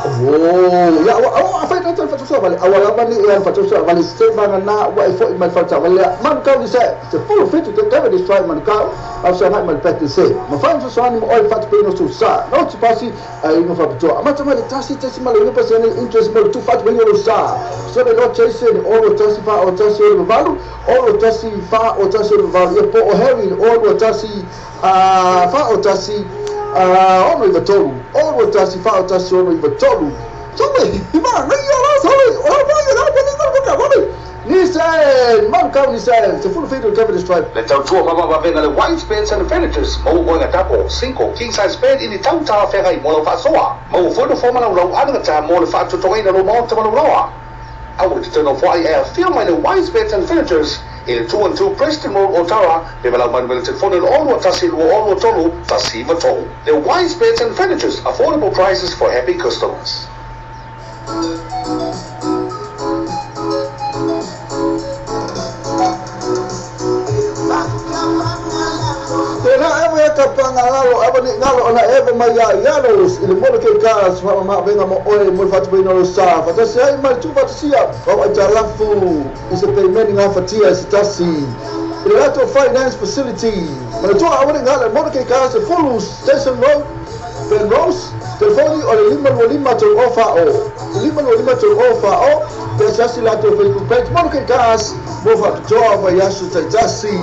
Oh, ya wa fa ta fa ta vale. Awala ba ni e fa ta vale se ba na wa e fo mai fa ta vale. Man ka ni se se full fit to cover this try man ka. Au sa na mal pet se. Ma fa so so ni mo fa pe no so sa. No ti pasi ai no fa to. Ma ta ma tasi tasi ma le pa se ni interest mo tu fa pe no sa. So le no chase ni o tasi fa o tasi o valu o tasi fa o tasi o valu e po o Harry o tasi fa o tasi ono i tolu o tasi fa o tasi ono i tolu so me ma no yo so o ba yo na ba ni ni se man ka ni se se full feed cover this tribe Le tautua mama le white beds and furnitures mo moega tapo 5 king size bed i le tautala feagai mo lau faasoa maua foi nofoa ma laulau anagata mo le faatotogaina lou maota ma lauloa. Aua te tau nofoa ai e afio mai le Wise Beds and Furnitures i le 212 Preston Road, Otara, le malau manu le telefone le 6 1 2 3 1 9 3. The Wise Beds and Furnitures, affordable prices for happy customers. Te na e ka panga ngalo ava ni ngalo ona eva mai ia ialo i le mono ke ka sa ma venga mo oe mo fatu pe no sa fa ta se ai mai tu fa sia o ai talafu i se payment nga fatia se tasi i le lato finance facility ma tu ava ni ngalo mono ke ka se Fulu Station Road Penrose telefoni o le 525 tau ofa o 525 tau ofa o te sasi lato Facebook page mono ke ka mo fa toa va yasu taitasi.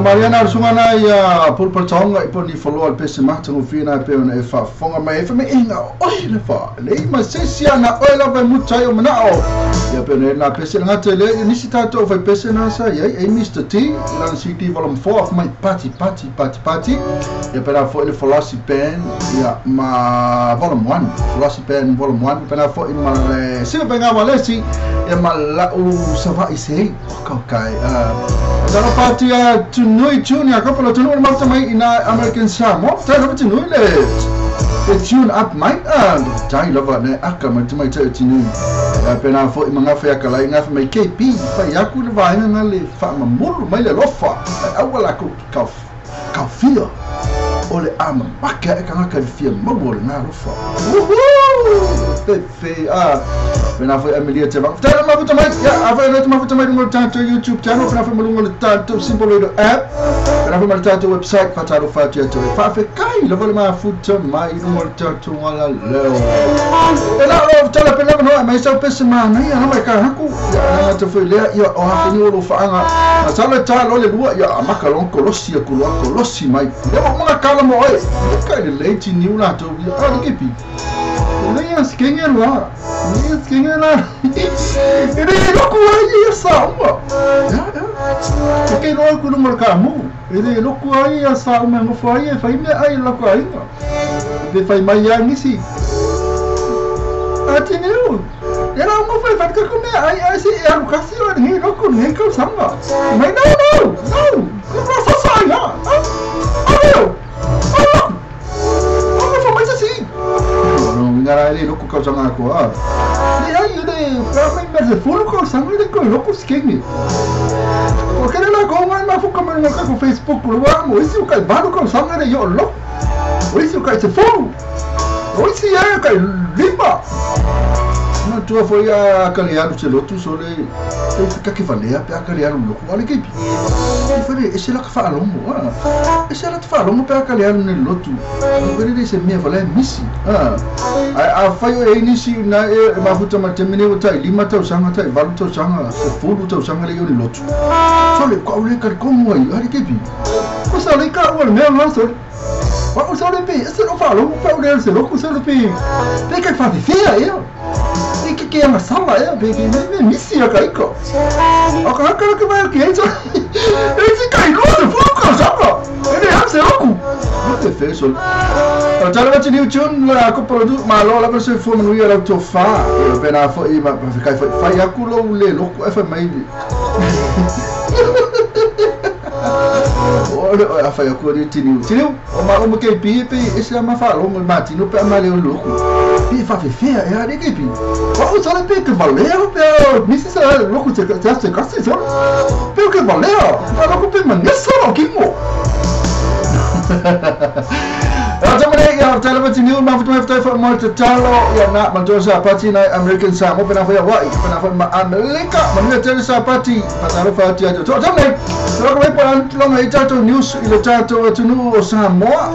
Mariana Sungana ia pulpaltaonga i poni follow al pese mata ngufina pe ona e faafofoga mai e fai inga oi le fa le ma sesi ana oi la vai mutai o manao ia pe ona na pese ngata le nisi tatou fai pese na sa ia e Mr T lan CD volume 4 of my party party party party ia pe na fo le Philosophy Band ia ma volume 1 Philosophy Band volume 1 pe na fo ma le sina benga walesi ia ma la u sava i sei o kai Tala pati a tunui tune a couple of tunui mafta mai ina American Samoa tala pati tunui le tune up mai a tai lava ne aka mai mai te tunui a pena fo i manga fe akala inga fe mai KP fa yaku le vainga na le fa mamulu mai le lofa awala ko ka ka fia o le ama maka e ka ka fia mawo le na lofa fe a pena fo Amelia te va tala mafuta mai ya afa no mafuta mai no tanto YouTube channel pena fo mulungo tanto simple radio app pena fo tanto website fatalo fatia to fa fe kai lo mafuta mai no tanto wala leo ela o tala pena no mai sa pese mana ya na mai ka haku ya to fo le ya o ha ni o fa anga tala tala le lua ya maka lon kolosi ya kulua kolosi mai ya mo mga kala mo oi kai le late ni ula to ya ni kepi le skenge la le skenge la ele loku ai sa uma ya ya ke no ku no marka mu ele loku ai sa uma mo foi fai me ai loku ai de fai mai ya nisi atineu era uma foi fai que come ai ai se era o kasi ni loku ni ko samba mai no no no ko sa sa ya ah ngara ele loku ka sanga ko a le ai le ka mai mer se fulu ko sanga le ko loku skenge o que la ko mai ma fu ko mai ko Facebook lo wa mo isi ka ba ko sanga le yo lo o isi ka se fulu o isi ya ka limba no tu foi a kalearu se lotu sole e fica que valea pe a kalearu loku ale ke pi e fere ese la fa alomo ah ese la fa alomo pe a kalearu ne lotu fere se me valea misi ah a fa yo e nisi na e mafuta matemene o tai lima tau sanga tai valu tau sanga se fulu tau sanga le yo ni lotu sole ko le ka komo ai ale ke pi ko sa le ka o le me la sole o sole pe ese lo fa alomo pe o le se loku sole pe pe ka fa fia eu que é uma sala é bem bem misi a caíco o cara que vai que entra esse caiu no fogo sabe ele é se loco não te fez o tala va tini tune la ko produ malo la se fo manu ia to fa e pena fo i ma kai fo fa ya kulo le loco fa mai O le a fai aku le tiniu. Tiniu, o ma o ke pi pi ese ma fa lo ma tinu pe ma le o luku. Pi fa fe fe e a le ke pi. O sa le pe ke valea pe misi sa lo ku te te te kasi so. Pe ke valea. A lo ku pe manesa lo kingo. Tamane ia tala ma tiniu ma futu futu fa mo te talo ia na ma tosa pati na American Samoa pena foi wa pena foi ma Amerika ma ni tele sa pati pa talo fa ti to tamane to ko pa lo ngai tato news i le tato atunu o Samoa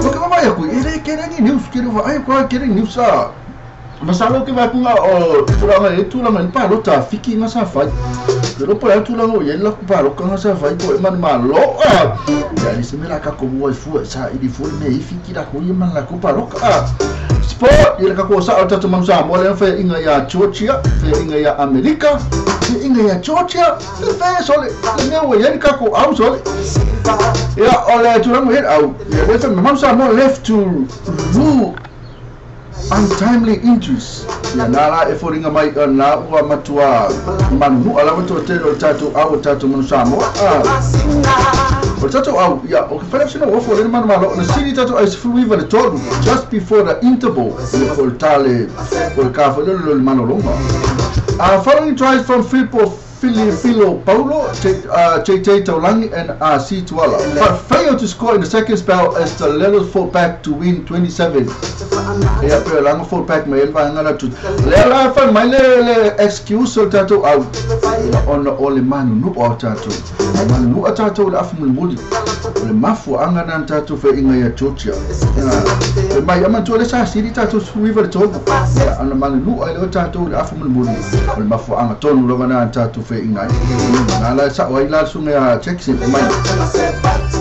o ke ma ya ku ele ke ni news ke va ai ko ke ni news a masalo ke va kunga o tulanga e tulanga ni pa lo ta fiki nga sa fai pero por alto tulanga o yela ku pa lo nga sa fai ko e man ma lo a ya ni se mela ka ko mo fu sa i di fu me i fiki la ko man la ko pa lo a sport yela ka ko sa o tato man sa mo le fe inga ya Georgia fe inga ya Amerika fe inga ya Georgia fe so le me o yela ka ko au so ya o le tulanga yela au ya le fe man sa mo left to rule untimely injuries. Ya nala e foringa mai na ua matua manu ala matua te o tato au tato manu Samoa. O tato au ya o ke fela sino o fo le manu malo na sini tato ai sfluiva le tolu just before the interval le fo tale o ka fo le le manu longa. Following tries from Filippo Filipino Paulo, JJ Taulangi and RC Tuala, but failed to score in the second spell as the Lelos fought back to win 27. Yeah, pero lango fought back mai elva ngala tu. Le la fa mai le excuse o tato au. On o le manu nu o tato. Manu nu tato le afu muli. Le mafu anga nan tato fe inga ya Georgia. Le mai ama to le sa siri tato suiva le to. Ana manu nu ai le tato le afu muli. Le mafu anga tonu lo na tato fe inga. Na la sa wai la sunga Jackson mai.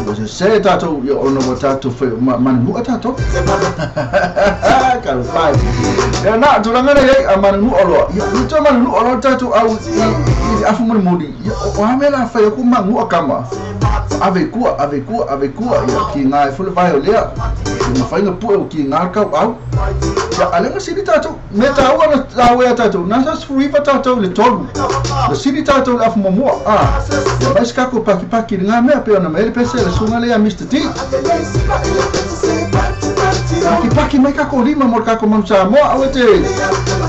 O se tato yo ono tato fe manu nu tato. Ka fai. Ya na tulanga na ye amanu nu olo. Ya to manu nu olo tato au i afu muli. Ya o amela fa yo ku mangu akama. Ave kua ya ki ngai fule vai o lea. Ma fai pu o ki ngai ka au. Ya alenga sini tato me ta wa na wa tato na sa sfruiva tato le tolu. Le sini tato le afu momoa. Ah. Ya mais ka ko paki paki nga me pe na me pese le sunga le Mr. T. Paki paki mai ka ko lima mo ka ko manu Samoa au te.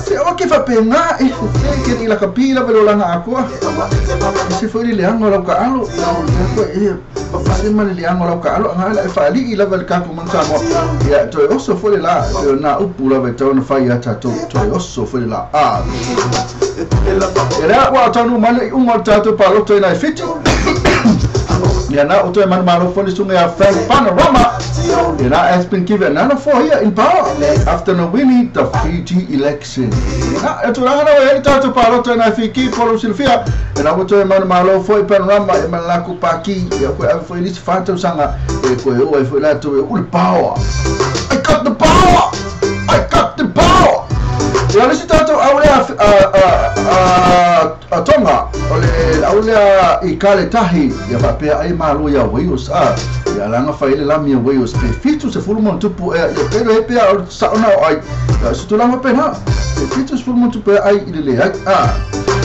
Se o ke fa penga e ke ni la kapila velo langa akua. Se foi le anga la ka alo. Ko e se ma le anga la ka alo nga la e fa li la vel ka ko manu Samoa. Ya to oso foi la na upu la ve tona fa ya tato to oso foi la a. Era wa tonu male ungo tato pa lo to ina fiti. Ya na o to man malo foi sunga ya Panorama. Ya has been given another 4 years in power after winning the Fiji election. Na e tulaga na e tato pa lo to ina fiki polo silfia. Ya o to man malo foi Panorama e man la ku paki ya ko a foi lis fata sanga e ko e foi la to o power. I got the power. I got the power. Ya le tato au le a Tonga o le au le i kale tahi ya fa pe ai malo ya Wales a ya langa fa ile la mi Wales pe fitu se fulu mon tupu e ya pero e pe o sa ona ai se tu langa pe na pe fitu se fulu mon tupu ai ile le ai a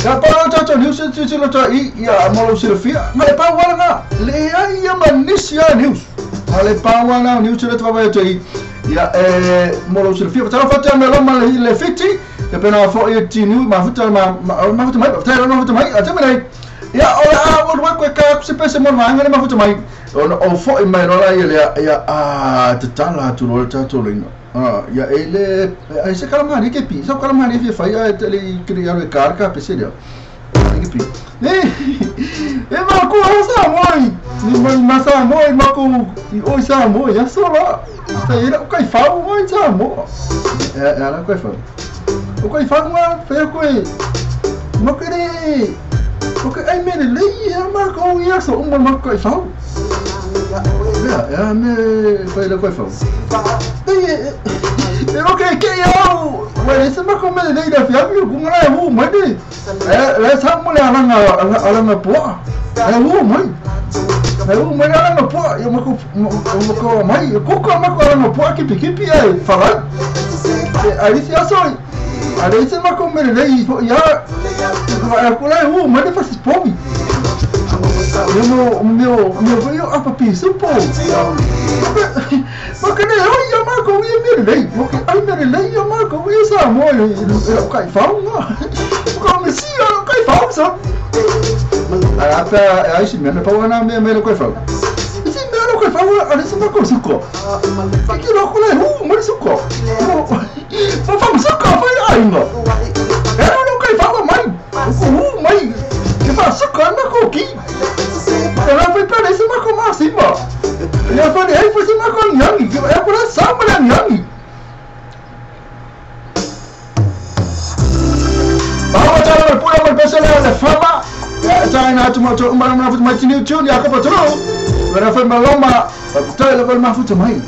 ya pa tato news se lo ta i ya molo silfia ma le pa wala na le ai ya manisia news ma le pa wala news le travail te ya molo silfia ta fa ta me lo ma le fiti ya pena fo e tinu ma futa ma futa mai ta no futa mai a te mai ya o a o wa ka se pese mo ma ngale ma futa mai o fo e mai la ya ya a te tala tu lo ta to le ah ya ele ai se kala mani ke pi so kala mani fi fa ya te le criar o carca pese dia ke pi e ma ku sa moi ni ma sa moi ma ku o sa moi ya so la ta era o kai fa moi sa mo era kai fa o kai fa ma fe ko e mo kere o que ai me le ia ma ko ia so mo ma kai fa ya ya me foi le kai fa e o que que eu mas esse ma ko me le da fia mi ku ngala hu mai de e sa mo le alanga alanga po e hu mai e hu mai alanga po eu ma ko mai ko ko ma ko alanga po ki pikipi ai fala aí se aso aí se ma ko me le ya a ko la hu mai de faz pomi Yo meu meu eu apa piso pô. Porque ne oi ya ma ko wi me lei. Porque ai me lei ya ma ko wi sa mo yo kai fau no. Ko me si yo kai fau sa. Apa ai si me me pau na me me kai fau. Si me lo kai fau a se ma ko suko. Ki lo ko le hu mo suko. Fa fa suko fa ai no. Era lo kai fau mai. Hu mai. Que fa suko na ko ki. Ela foi para esse marcou mais assim, ó. Eu falei, aí foi se marcou Yang, é por essa mulher Yang. Vamos a pura por pessoa de fama. China tu mato uma uma futu mai tini tune ya ko patro. Vera foi maloma, pa le ma futu mai.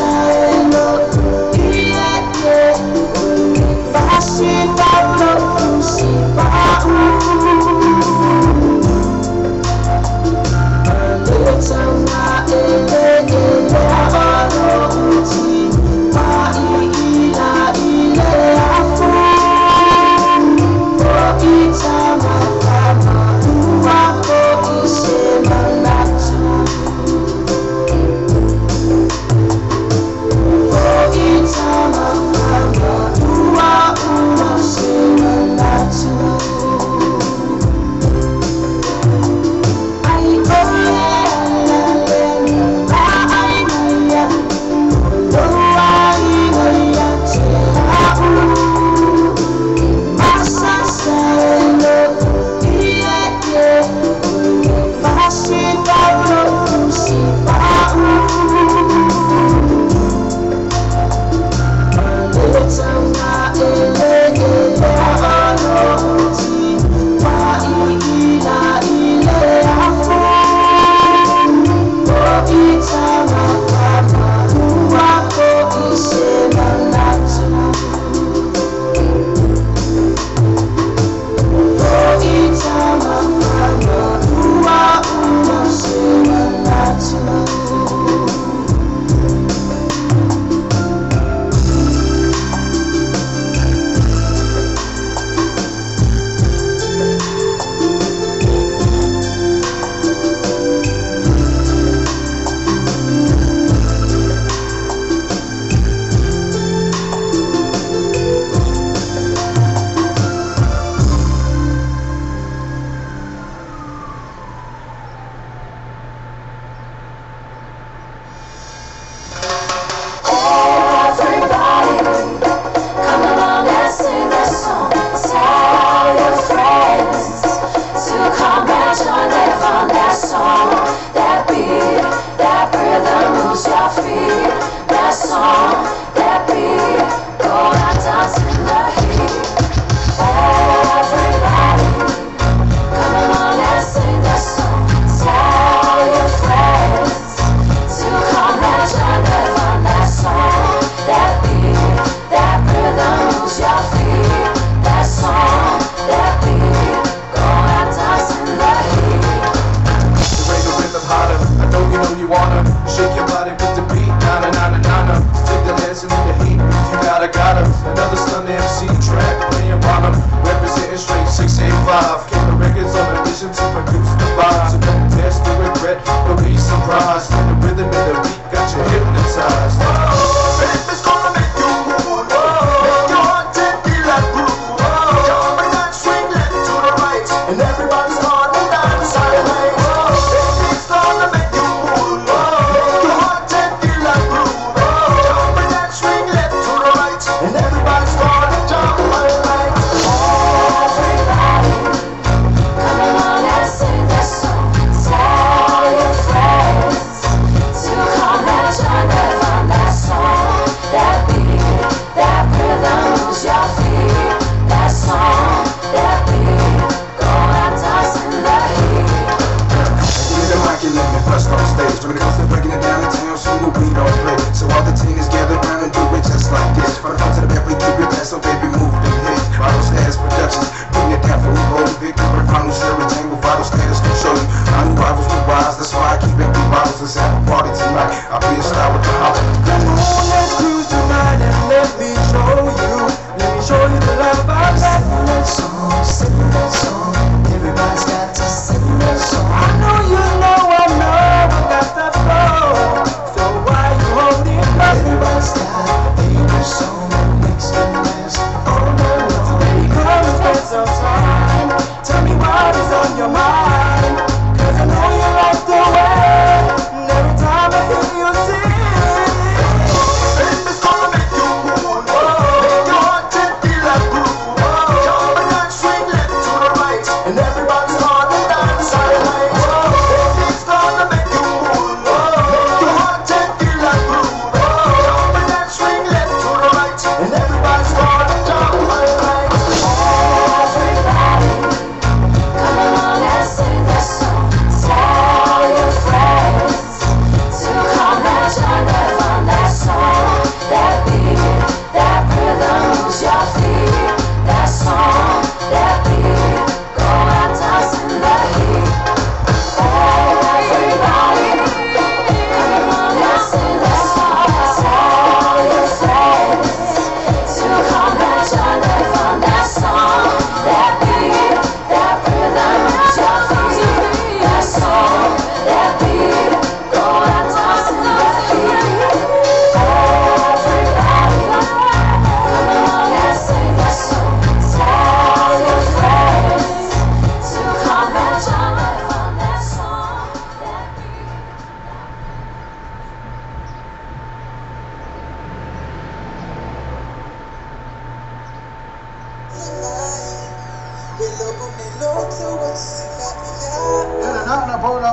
I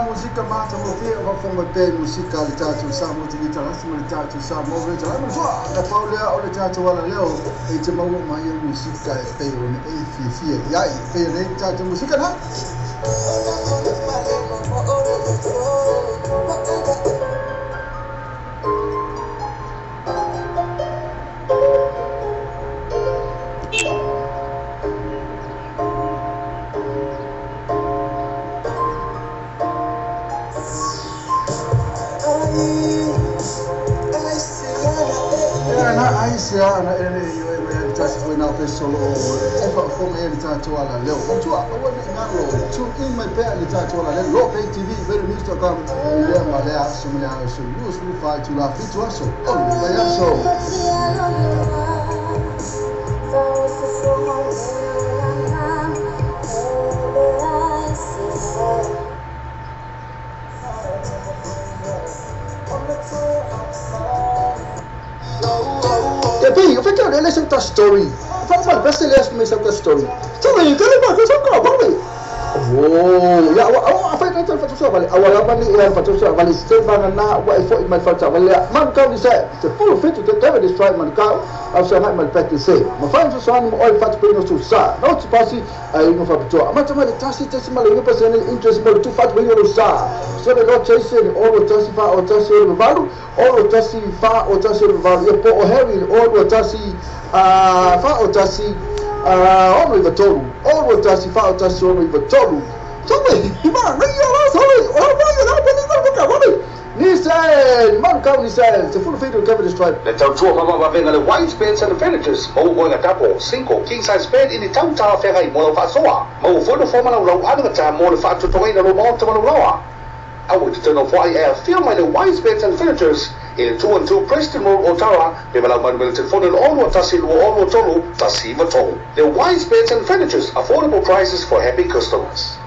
Na musika mata mo fia o fonga pe musika le tatou Samoa TV talasi ma le tatou Samoa Radio talasi ma soa na paulea o le tatou ala leo e te maua mai e musika e pe o ne e fia fia iai pe le tatou musika na. Ana ere yo e me tasi foi na pe solo e fa fo me le tatou ala leo tua o ne ngalo tu in my pe le tatou ala leo lo pe TV very news.com le ma le aso me aso news lu fa tu la fitu aso o le aso. Listen to story. Fa best les me sa story. So you can ba ko ko ba. Oh, ya wa fa ta fa so vale. Awala ba ni ya fa so vale se ba na wa e fo mai fa ta vale. Man ka ni se te full fit to the this right man ka. Au sa mai pet se. Ma fa so so ni oi fa to no so sa. No to pasi ai no fa to. Ma ta ma tasi tasi ma le pa se interest mo tu fa to no sa. So le lo chase ni o tasi fa o tasi o valu o tasi fa o tasi o valu. E po o Harry o tasi fa o tasi ono i tolu o tasi fa o tasi ono i tolu so me ma re yo so o ba yo na ni ko ko ni se man ka ni se te full feed cover this tribe le tautua mama venga le white beds and furnitures mo moega tapo 5 king size bed in the town tower fegai mo lo fasoa mo fo no fo mana lo ana ta mo le fa tutoina lo mo te mo lo awe te no fo ai feel my the white beds and furnitures in 212 Preston Road, Otara, le malau manu mele telefone le ono tasi lua ono tolu tasi iva tolu. The Wise Beds and Furnitures, affordable prices for happy customers.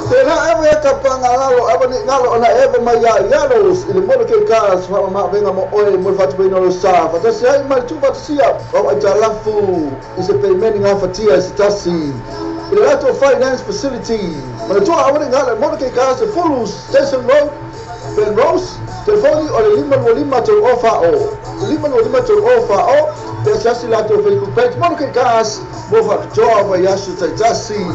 Tena ewe ka pangalalo ewe ni ngalo ona ewe mai ya yalos ile mo ke ka sa ma venga mo oi mo fatu bino lo sa fa tasi ai mal tu fatu sia o ai talafu ise payment nga fatia se tasi ile lato finance facility ma tu awe ni ngalo mo ke ka se full station road Ben Rose telefoni o le lima o lima to ofa o lima o lima to ofa o te sasi lato Facebook page mo ke ka mo fa to wa yasu tasi.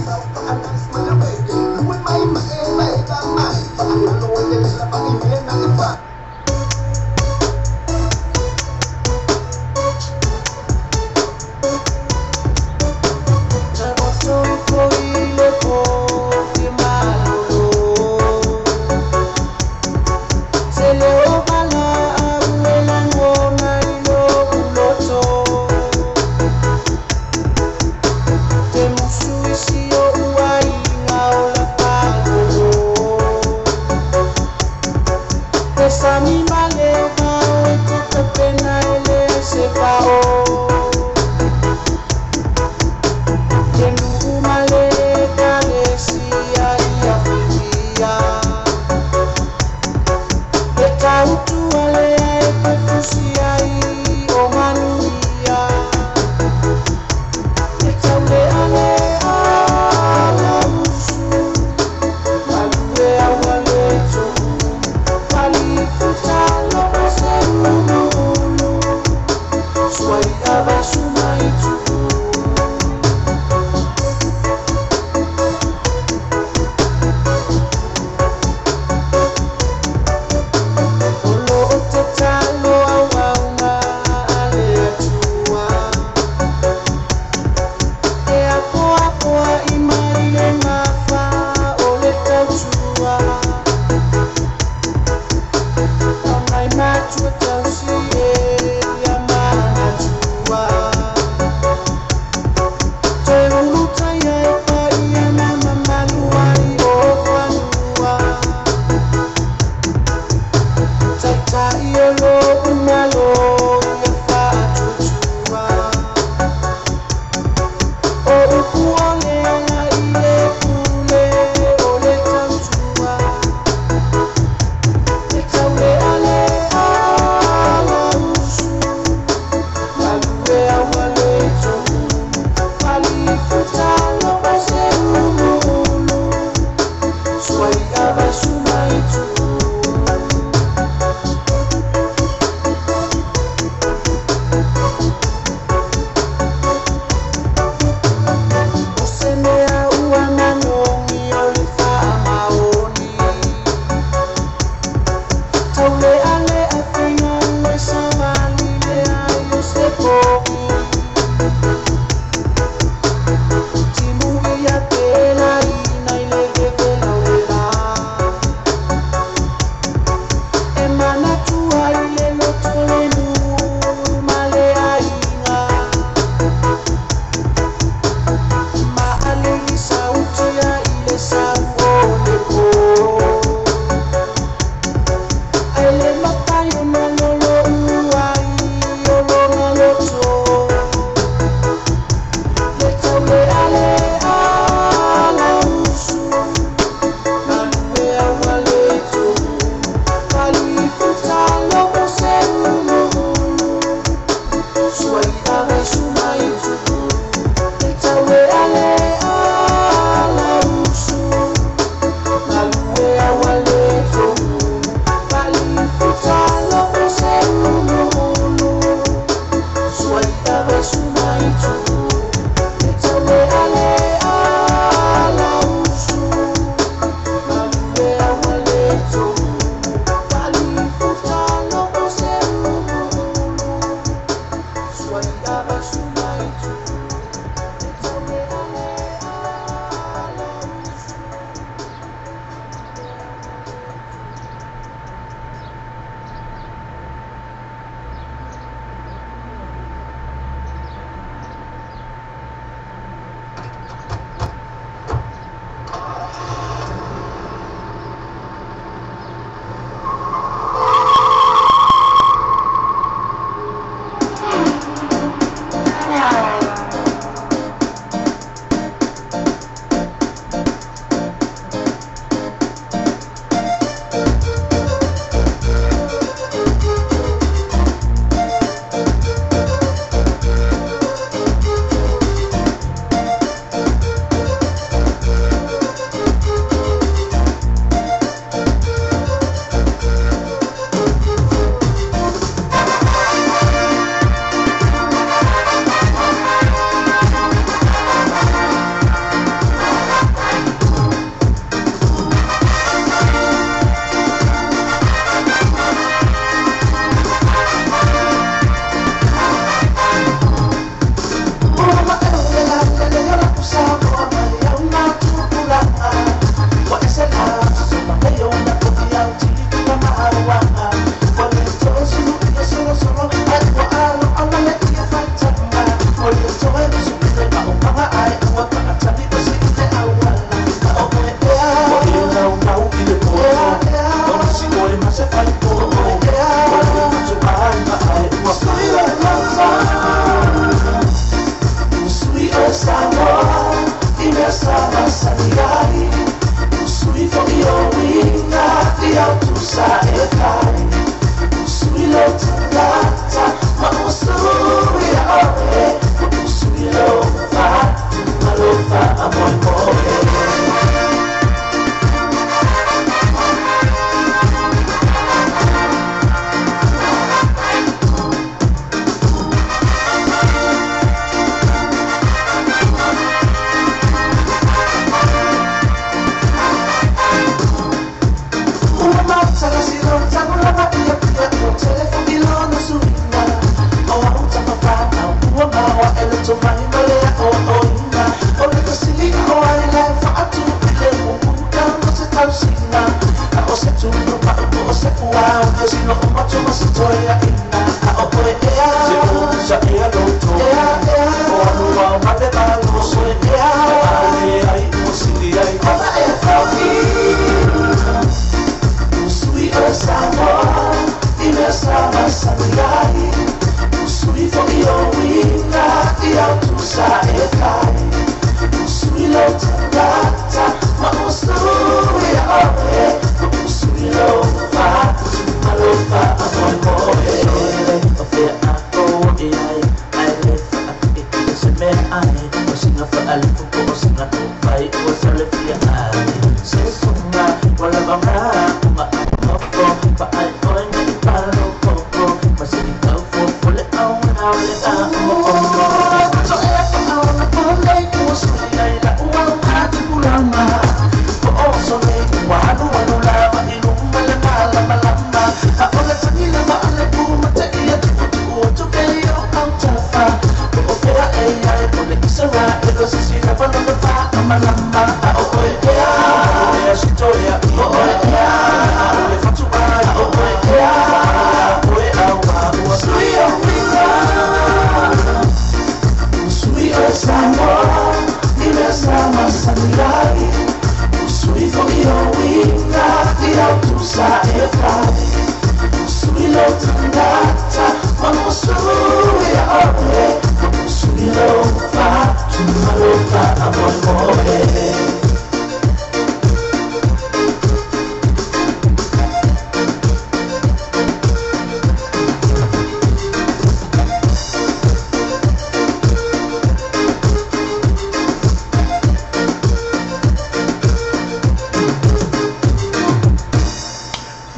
Te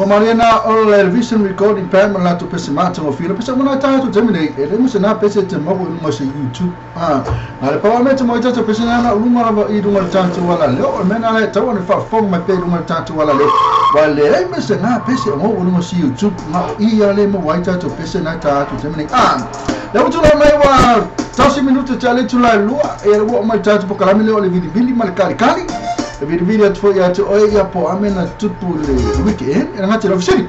Mariana o le Vision Recording Band ma latou pese matagofie. Le pese uma na tatou taimi nei, e le ma se na pese te maua i luga o se YouTube. Na le pau a mea te maua i tatou pese na na luga lava i luga o le tatou alaleo. O le mea na le tau ona faafofoga mai pea i luga o le tatou alaleo. Ua leai ma se na pese o maua i luga o se YouTube. Ma o i a le maua ai tatou pese na tatou taimi nei. Lea ua tulai mai ua 1 minuta te ale itula e 2, e ua oo mai le tatou pokalame lea o le vilivili ma le kalikali. E vilivili atu foi ia te oe ia po a mea na tupu i le weekend, e gata i lau fesili.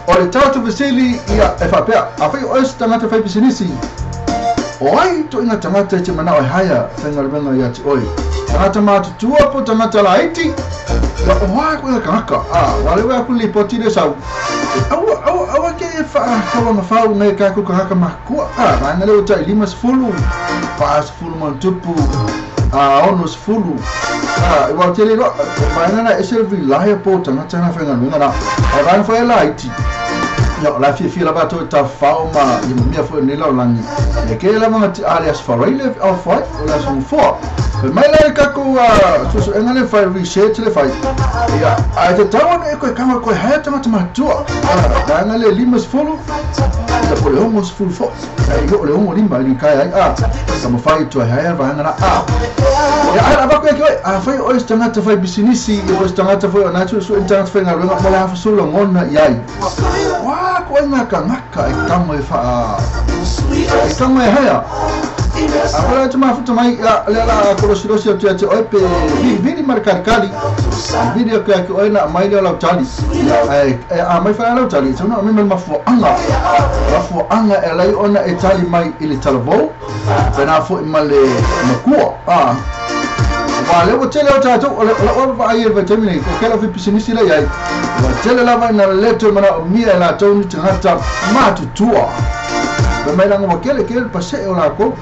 O le tatou fesili ia e faapea, afai o oe se tagata fai pisinisi, o ai toʻiga tagata e te manao e haea faigaluega ia te oe? Tagata matutua po tagata laiti? Ia o a koʻiga tagata? Ua le ua aku le lipoti lea sau. E aua, aua, aua ke e faatauagafau ngai kakou tagata matutua. Vaega lea ua tai 50, 40 ma ona tupu, 60. Ua tele loa, vaega na ese le reliable tagata na faigaluega na. Ae vaega foi e laiti. Ia, o la fiafia lava atou e tafafao ma ia ma mea foi o lenei lalolagi. Ia ke lava ga a le Aso Faraile le au fai, o le Aso Gafoa. Fai mai la i kakou suesuega le fai, research le fai. Ia, ae tatau ona e koe kago e koe haea tagata matutua. Vaega le 50, ia po o le 60 foi. Ae i oo le 65 e likae ai, ka mafai e toe haea le vaega la. Ia, ae la avatu ai ke oe, afai o oe se tagata fai pisinisi, ia po o se tagata foi o na suesue ni tagata faigaluega mo le afasu lagona i ai. Ua koe ngā tagata e tago e wha e tago e haea. A wala atu mafuta mai, ia, lea la a kolosilosi atu ia te oe pe vilivili ma le kalikali. Vilivili atu ia ke oe na mai lea o lau tali. Ae, e a mai whaea lau tali, e tau na mai ma le mafuaanga. Mafuaanga e alai ona e tali mai i le talavou, pena foi ma le makua. Aua lea ua tele o tatou, o lau lava vaai i le vaitaimi nei, ko kela fi pisinisi lea i ai, ua tele lava ina le toe manaomia e latou ni tagata matutua. Fai mai laga ua kele kele le pasee o lakou,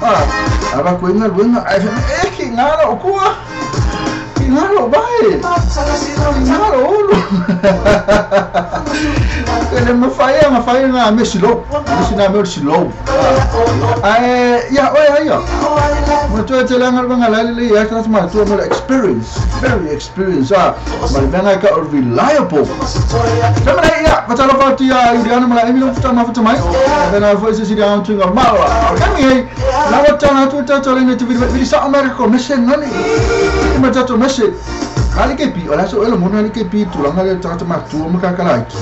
avatu ai galuega, ae fai mai, e ki galo o kua, ki galo vae, ki galo ulu. E le mafai e mafai ngā me silo, me sina me o le silo. Ae, ia, oe ai ia. Mo toe te langa langa la le ia ka ma tua mo le experience, very experience ma le mea ka o reliable. Tama nei ia, fatalofa atu ia Juliana ma la Emily futa ma futa mai. Vena foi se siri atu ngā maua. Kami hei, la wa tana atu tātou le te vili vili sa Amerika mese ngani. Ma tātou mese. Ali ke pi, o la so ele mona ali ke pi tulaga le tagata matutua ma kakalaiti.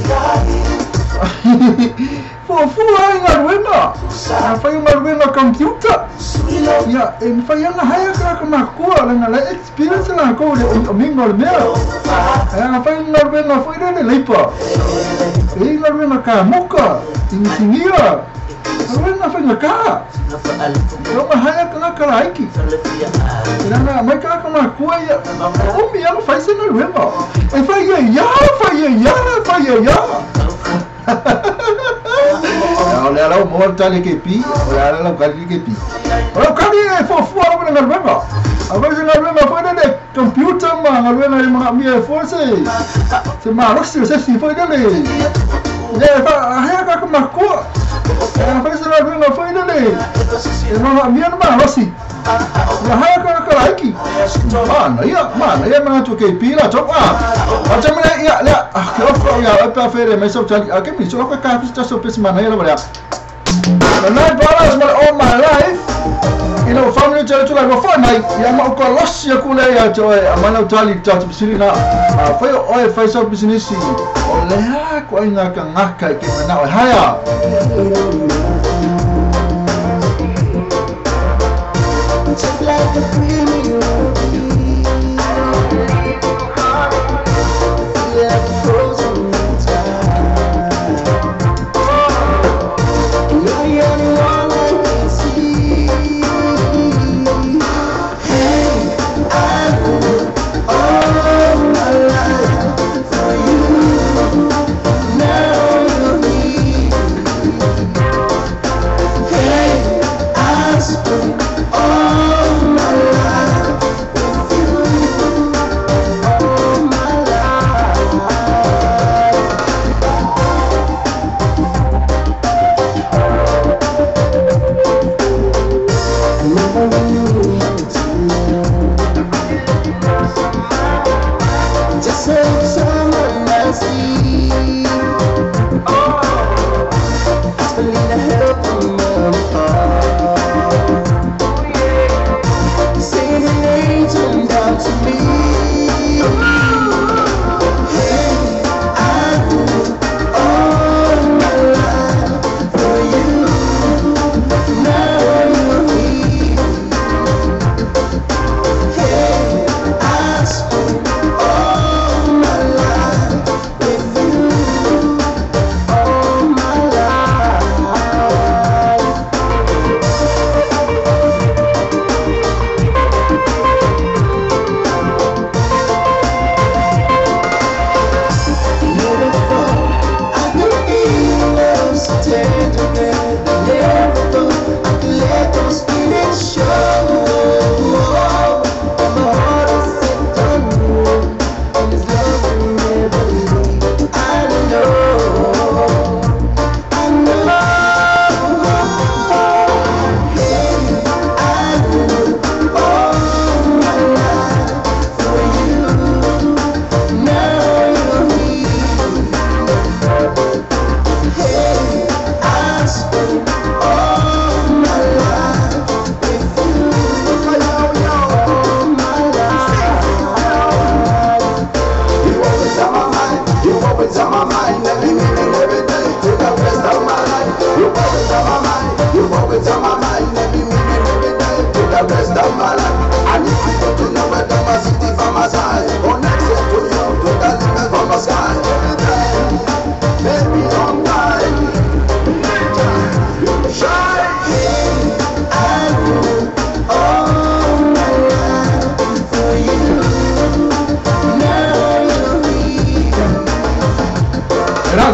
Fuafua ai galuega. Afai o galuega computer. Ia, e mafai ana haea tagata matutua laga la e experience lakou i le omiomiga o le mea. Ae afai o galuega foi lea le leipa. E i galuega kamoka, inisinia, galuega faigata. E oma haea tagata laiti. E laga aumai tagata matutua ia, omi ana fai se galuega. E fai ia ia, fai ia ia, fai ia ia. O lea lau maua le tali KP, o lea lau kali KP. O lau kali e fuafua lava le galuega. Afai se galuega foi lele computer ma galuega e manaomia e fua se malosi o se isi foi lele. Ia e faahea kaka makua. Afai se galuega foi lele e manaomia le malosi. Ia hea kaka laiki. Manaia, manaia manatu KP latou. A taimi nei, ia, lea, ke ofa ia oe pe a fere mai sau tali. A ke mi, so lako e kaha pisi tasi o pesi manaia lava lea. The Nine Brothers ma le All My Life. I lau family tele tula ua foi mai, ia ma uka losi aku lea ia te oe, a mai lau tali i tatou pisili na. A fai o oe fai sau pisinisi, o lea ko ai ngā kangaka i ke manao e haea. Just like a premium. Feel like frozen in time. You're the only one I can see. Hey, I would all my life for you. Now you're here.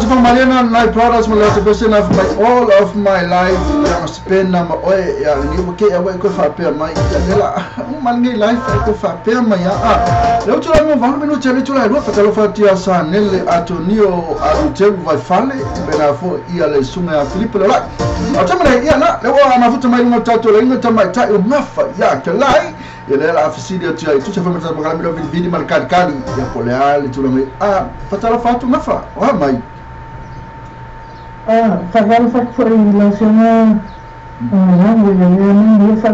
Tatafa Mariana Night Brothers ma le ata pese na my all of my life ia ma spend ma oe ia ni mo ke awe ko fa pe mai ia lela ma ni life ko fa pe mai ia a le utu la mo valu minu tele tula lua fatalo fa tia sa nele Antonio a te vai fale bena fo ia le sunga a Filipe le la o tamale ia na le wa ma futa mai mo tato le inga tamai tai o mafa ia ke lai ia le la afisili atu ai tusa fa mata makala milo vili mal kali kali ia pole ale tula mai a fatalo fa tu mafa o mai Fatalo fa foi la sena não fa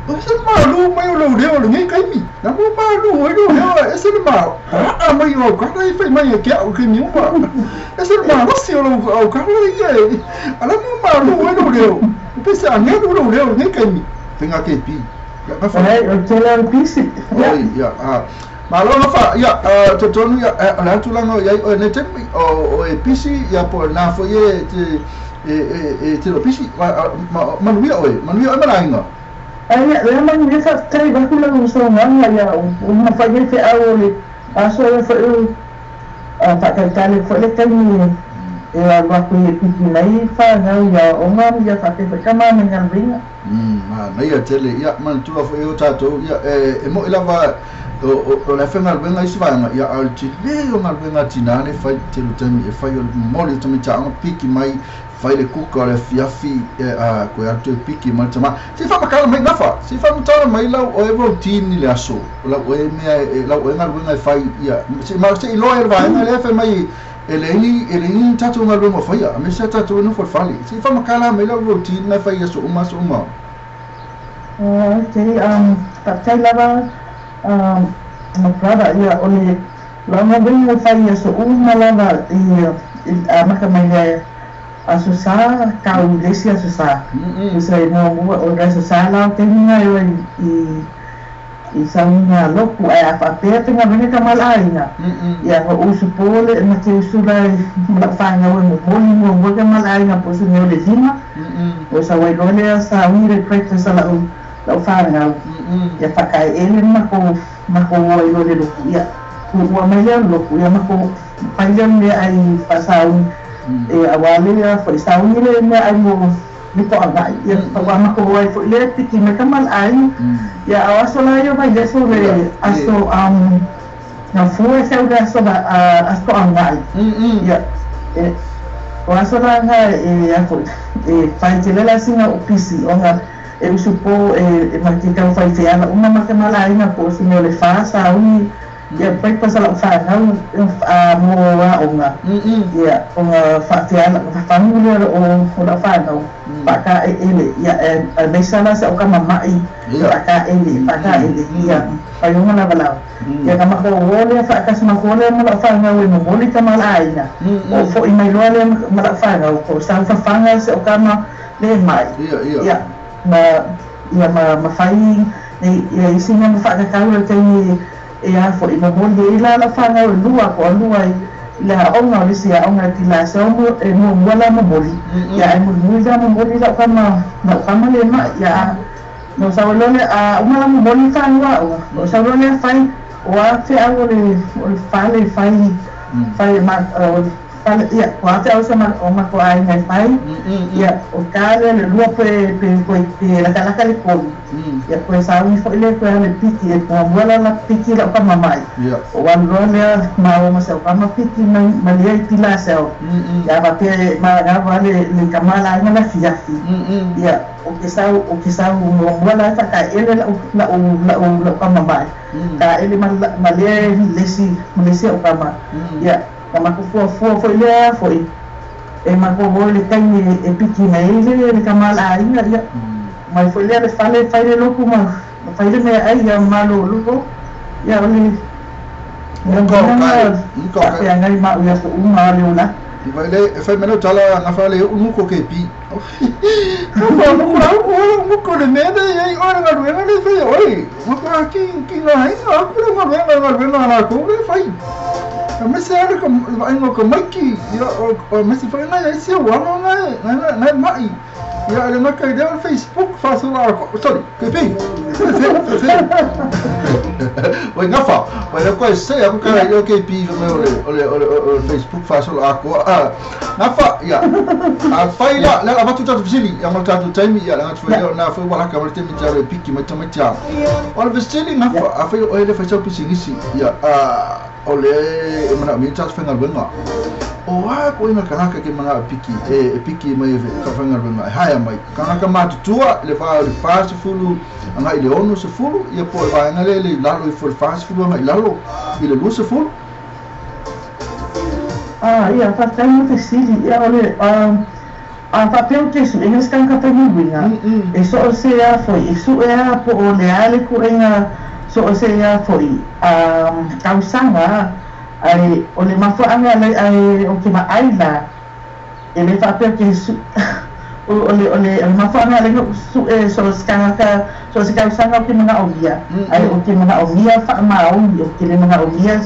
Ese malu mai o leo le ngai kaimi. Na mo malu o leo ese ma. A mai o ka i fai mai ke o ke mi uma. Ese ma lo si o o ka le ye. Ala mo malu o leo. O pese a ngai o leo ngai kaimi. Tenga ke pi. Ya ka fa. Ai o te la pisi. Ya a. Malo na fa ya totonu ya la tulanga ya o ne temi o e pisi ya po na fo ye te e te lo pisi manuia oi manuia oi malainga. Ai le manuia fa tai va kula no so nganga ya uma fa ye fe au le aso fa u fa ka tale fo le tani e a va ku ye piki mai fa na ya o ngam ya fa te kama me ngalvinga. Ma nei tele ya man tu fo e o tato ya e mo ilava o le fenga venga isvanga ya alti le o ngalvenga tinane fa te temi e fa yo moli temi ta piki mai fai le kuka le fiafi a ko ya te piki mai tama si fa makala mai nafa si fa mutala mai lau o e routine le aso lau o e mea lau o e ngalvenga fai ya si ma si lo e va le fa mai ele tato ngalvenga fai ya me sa tato no fo fali si fa makala mai lau routine na fai aso uma so uma. Okay, patai lava ma brother ia o le lava venga fai aso uma lava ia a maka mai le aso sa kau lesi aso sa isa no mo o aso sa la tenga yo i saunga loku a fa pe tenga venga kamal aina ia o usu pole na te usula ma fa nga o mo mo mo kamal aina po su le lima o sa wai lo le sa unire practice la o lau whanau, ia whakae ele mako oi lo le loku ia. Ua mai lea loku ia mako pai lea mea ai whasauni e awa lea whaisauni le mea ai mo lipo angai. Ia wha mako oi fo lea piki me kamal ai. Ia au aso la ia vai aso le aso na fua se ura aso aso angai. Ia o aso la nga e aso e whai te lela singa o pisi o nga e usupo e makita o fai feala uma makamala aina po se le fa sa uni ia pai pasa la fa na a mo a onga ia onga fa feala fa família o la fa na pa ka ele ia e mesala sa o kama mai pa ka ele ia pa yo na bala ia kama ko ole fa ka sma ko ole mo la fa na o mo li kama la aina o fo i mai lo le ma la fa na o sa fa fa na sa o kama le mai ia ma ia ma fai ia isi ma fa ka kau te ia fo i mo mo ila la fa na lua ko lua la onga le sia onga ti la so mo mo wala mo mo ia mo mo la mo mo la kama na kama le ma ia no sa lo le a uma la mo mo fa wa o sa lo le fai wa te a o le fa le fai fai ma ia o te au sa o ma ko ai ngai fai ia o ka le lua pe pe ko te la kala kala ko ia ko sa ui fo le ko le piki e ko wala la piki la pa mamai o wan lo le ma o ma sa ma piki ma le ti la sa ia va te ma ga va le le kamala ngai la fia ia o ke sa o wala ta ka ele la la la la pa mamai ka ele ma le le si o kama ia ma ko fo fo le fo e ma ko le kai e piki mai le kamal ai ia mai fo le fa le fa le loku ma fa le me ai ia malo luko ia le ngo kai ngo kai ngai ma ia so uma le una vai le fa me no tala na fa le unu ko ke pi no no no ko le me de ei ora ga le fe oi mo ka ki ki na ai na ko no ga na ko le fai a me se ara ko ai no ko maiki ia o me se fa na ese wa no na na mai Ia le maka i lea Facebook faasola sorry KP Oi ngafa oi le koe se aku kara i o KP me o le Facebook faasola ako ngafa ia a fai la le avatu tatu fesili ia ma tatu taimi ia le ngatu foi na foi wala ka le taimi tau e piki mai tamai tia o le fesili ngafa a fai o le fai sau pisinisi ia o le e mana mi tatu whengaluenga o a ko ina kanaka ke mana piki e piki mai e whengaluenga e haia mai kanaka matutua le va le fasi fulu anga i le ono se fulu ia po e vaenga le le lalo i fo le fasi fulu anga i lalo i le lua se fulu. Ia faafetai mo fesili ia o le a faapea o ke suʻega se tagata faigaluega e so o se a foi e suʻe a po o le a le kuʻega so o se a foi tausaga ai o le mafuaʻaga le ai o ke maʻai la e le faapea ke su o le mafuaʻaga le suʻe so se tagata so se tausaga o ke manaʻomia ai o ke manaʻomia faamaoni o ke le manaʻomia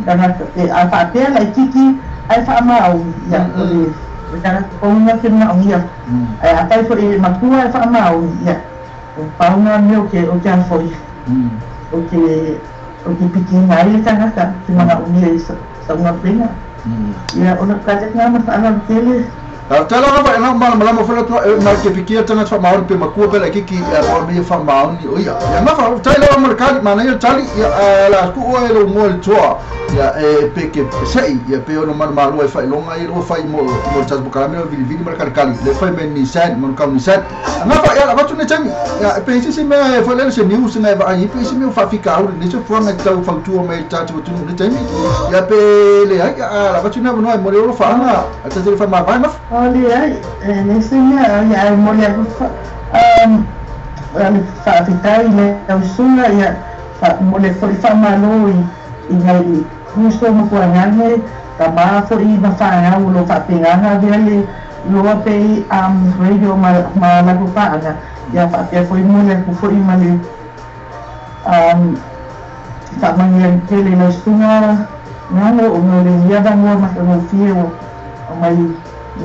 tagata a faapea laʻikiki ai faamaoni ia o le tagata pauna ke manaʻomia ai afai foʻi matua e faamaoni ia o pauna mea o ke a foi o ke pikiina ai le tagata ke manaʻomia i saugaluega ia ona kalena ma faalalu tele. Tala lava e malamalama foi na ke pikia tanga faamaoni pe makua pe laʻikiki ia me faamaoni o ia ia mafa tai lava mo le kali mana ia tali ia la kuʻua e lou moa le toa ia e pe ke seʻi ia pe ono malumalua e faailoga ia lua fai mo le tatou pokalame o vilivili ma le kalikali le fai me Nissan mo le kau Nissan ngafa ia avatu ne taimi ia pe isi se mea e foi le se news na e vaai pe isi mea o faafikauli ne se fuaga e tau fautua mai tatou atunuu ne taimi ia pe leai ia avatu ne avanoa e mo le olo faaga a tatele faamavae mafa. O leai e le se mea ia e mo le aku le faafetai le tausuga ia mo le foʻi faamālō i nai uso ma kuagage tamā foʻi ma faagau o lo faapegaga avea le loa pei radio ma latou faaga ia faapea foʻi mo le aku foʻi ma le faamagia tele lausuga galo ona o le ia vagoa matagofie o mai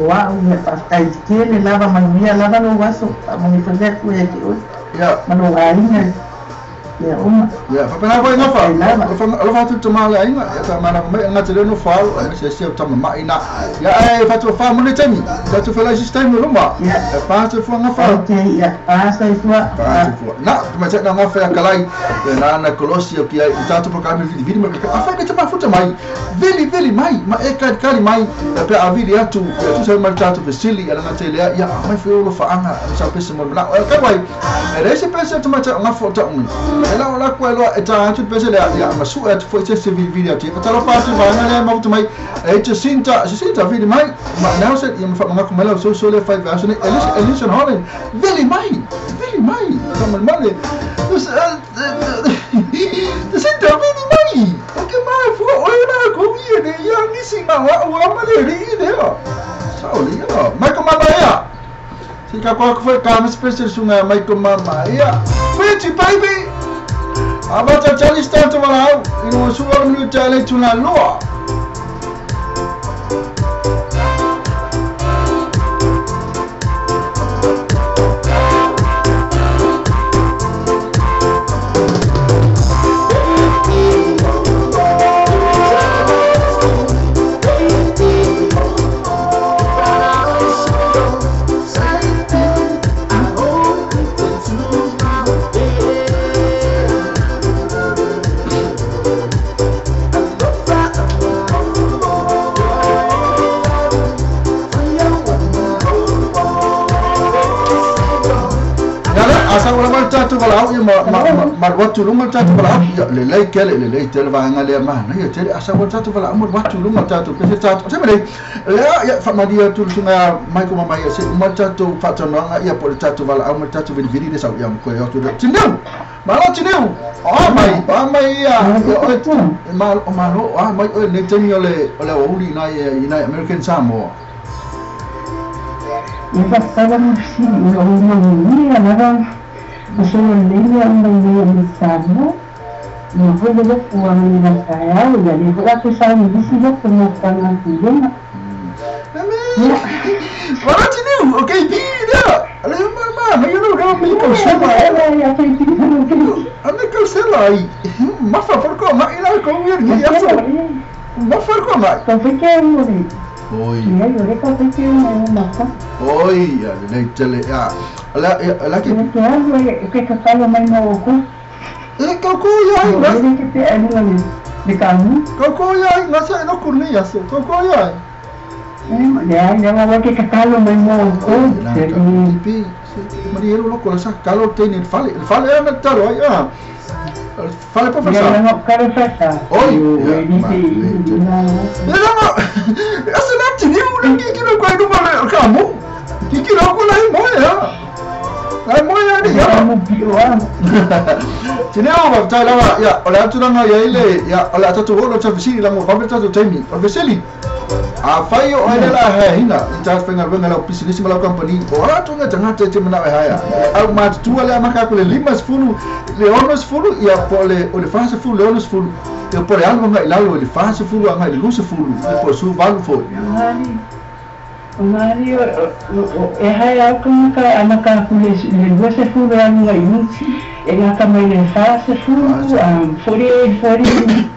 o a'u ia faafetai tele lava manuia lava lou aso faamagi foi le aku ia te oe ma lou aiga ia uma. Ia faapena foi gafa alofa atu tamā le aiga ia faamalaga mai aga te leo nofo alo ae siasia o tamamaʻi na ia ae faatuafā mo le taimi tatou felai sisi taimi o luma e pasoifua gafa. Okay ia pasoifua pasoifua na tamaitaʻi na gafa ia kalai ia nana kolosi o kia i tatou pokalame vilivili ma afai le tamafuta mai vilivili mai ma e kalikali mai ia pe avili atu ia tusa ma le tatou fesili ia laga telea ia mai foi o lofaaga sa pese mo le manao e kauai e leai se pese tamaitaʻi o gafa o taʻu e la o la koe loa e tā atu pese lea ia masuʻe atu foi se se vilivili atu ia fatalofa atu vaega lea mafuta mai e Jacinta vili mai ma Nelson ia ma faamagaku mai lau soso lea fai vaaso nei Ellison Holland vili mai faamalemale Jacinta vili mai o ke mafua oe la kou ia ne ia nisi ma ua ama le rii lea sao le ia Michael Mama ia si ka koa foi ka ma special sunga Michael Mama ia Pretty baby Avata Charlie Star to walau ino suwa mnu tale tuna loa. Watu lunga tatu wala ia le lei kele le lei tele vaenga lea mana ia tele asa wa tatu wala mo watu lunga tatu pese tatu se mele lea ia faamalia atu suga Michael Mama ia se uma tatu faatanoaga ia po le tatu wala au ma tatu vilivili le sau ia mo koe atu tineu malo tineu o mai ia oe malo malo a mai oe nei taimi o le aoauli inai American Samoa. Ia faafetai mo fesili o lou manuia lava o solo lei a mai nei i Samoa ia foi le lofu a mai na taeao ia le foi atu sauni lisi lofu mo fana kuilega. Wala tineu, okay, bi lea. Ale ma ma yo no ga mi ko sema ane ko sela ai ma fa por ko ma ila ko mi ni ya so ma fa ko ma ko fe ke mo oi ya yo re ko fe ke mo ma fa oi ya le tele ya ala ala ke ke ka fa mai mo ko e ko ko ya ma ke te ani ni de ka ko ko ya ma sa no kurni ya so ko ko ya ya ya ma ke ka kalo mai mo ko pi Marielo no conoce calo tiene el fale es talo ya el fale por favor no caro festa hoy no hace la tiene una que quiero cuando me camo que quiero con la moya la moya ni ya tiene una ta la ya hola tú no ya ile ya hola tú lo ta visili la mo va ta tu temi o visili a fai o ele la hina ta fenga venga la business ma la company ora tu nga tanga te mena ha ya au ma tu ale ma ka ko le limas fulu le onos fulu ya po le o le fasa fulu le onos fulu e por algo nga ilalo le fasa fulu anga le lusa fulu e por su valu fo Mari o e hai au ka amaka ku le lusa fulu anga iu e nga ka mai le fasa fulu 48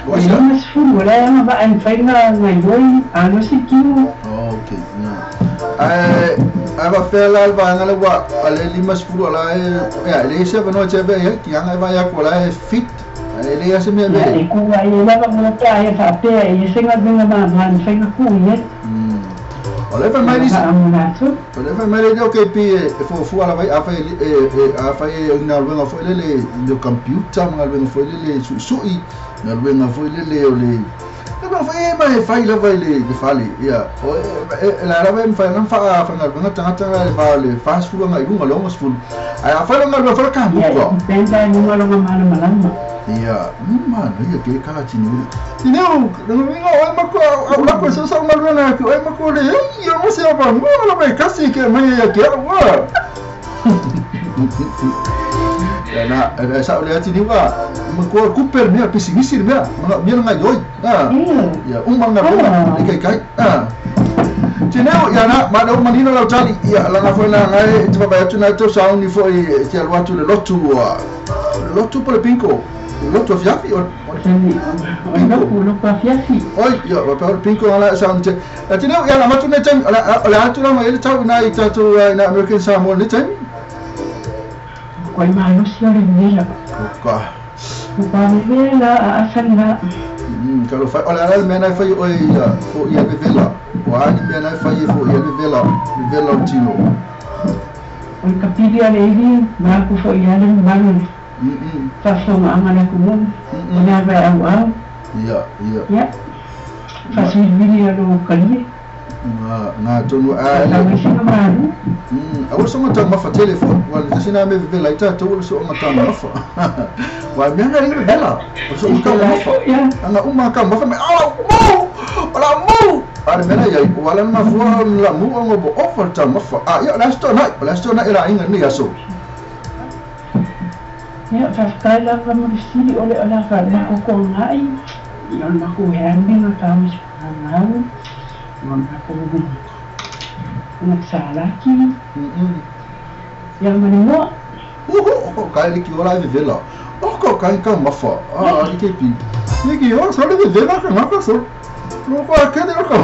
Oisa. Mas fulu la ma an fainga ngai loi a no se kiu. Okay, na. Ai va fela al va ngale wa ale limas fulu ala e le se va no che be ki anga va ya ko la fit. Ale le se me be. E ku ai la va mo ta e fa pe e se nga venga ma ma an fainga ku ye. Ole fa mai ni. Ole fa mai le ke pi e fo fu ala vai a fa e a fa e na venga fo le le computer nga venga fo le su su i na venga fo le le o le no fa e ma e fa la vai le le fale ya o la la ven fa na fa fa na venga ta ta le va le fast food nga ilunga longo food a fa nga fa ka mu ko pensa ni nga longa mala malama ya ma no ya ke kala tini tini o no venga o ma ko la ko so so ma na ko ma ko le yo no sé pa mo la vai casi que me ya ke wa ya na esa le tini wa ma ko Cooper me pessimista me ma me nga yoi ah ya un manga ko kai kai ah Tineu ya na ma no manino la tali ya la na foi na ngai te ba tu na to sound ni foi te alwa tu le lotu lotu por pinko lotu fiafi o no fiafi oi ya va por pinko ala sound te tineu ya la ma tu ne tem la la tu la ma ele tau na ita tu na American Samoa ne tem koi ma no si ore nela ka pa vela a asanga kalo fa ola la mena fa oi fo ia vela wa ni mena fa fo ia vela vela tino oi kapili ale ili ma ku fo ia le malu fa fo ma amana ku mo na ba au au ya ya ya fa si vili alo kali na na tonu a la awol so ngata ma fa telefon wala sina me vela ita to wala so ngata ma fa wa me nga ri vela so ngata ma fa anga uma ka ma fa me oh mo wala mo ara mena ya wala ma fo la mo ngo bo offer ta ma fa ah ya la sto na ila inga ni ya so ya fa kala va mo si ole ola fa ma ko ko ngai yo ma ko hande na ta mo na ma ko Salaki. Ya manimo. Oh, kai li ki ora vela. Oh, ko kai ka mafa. Ah, li ke pi. Ni ki ora so le vela ka ma so. No ko ka de ko.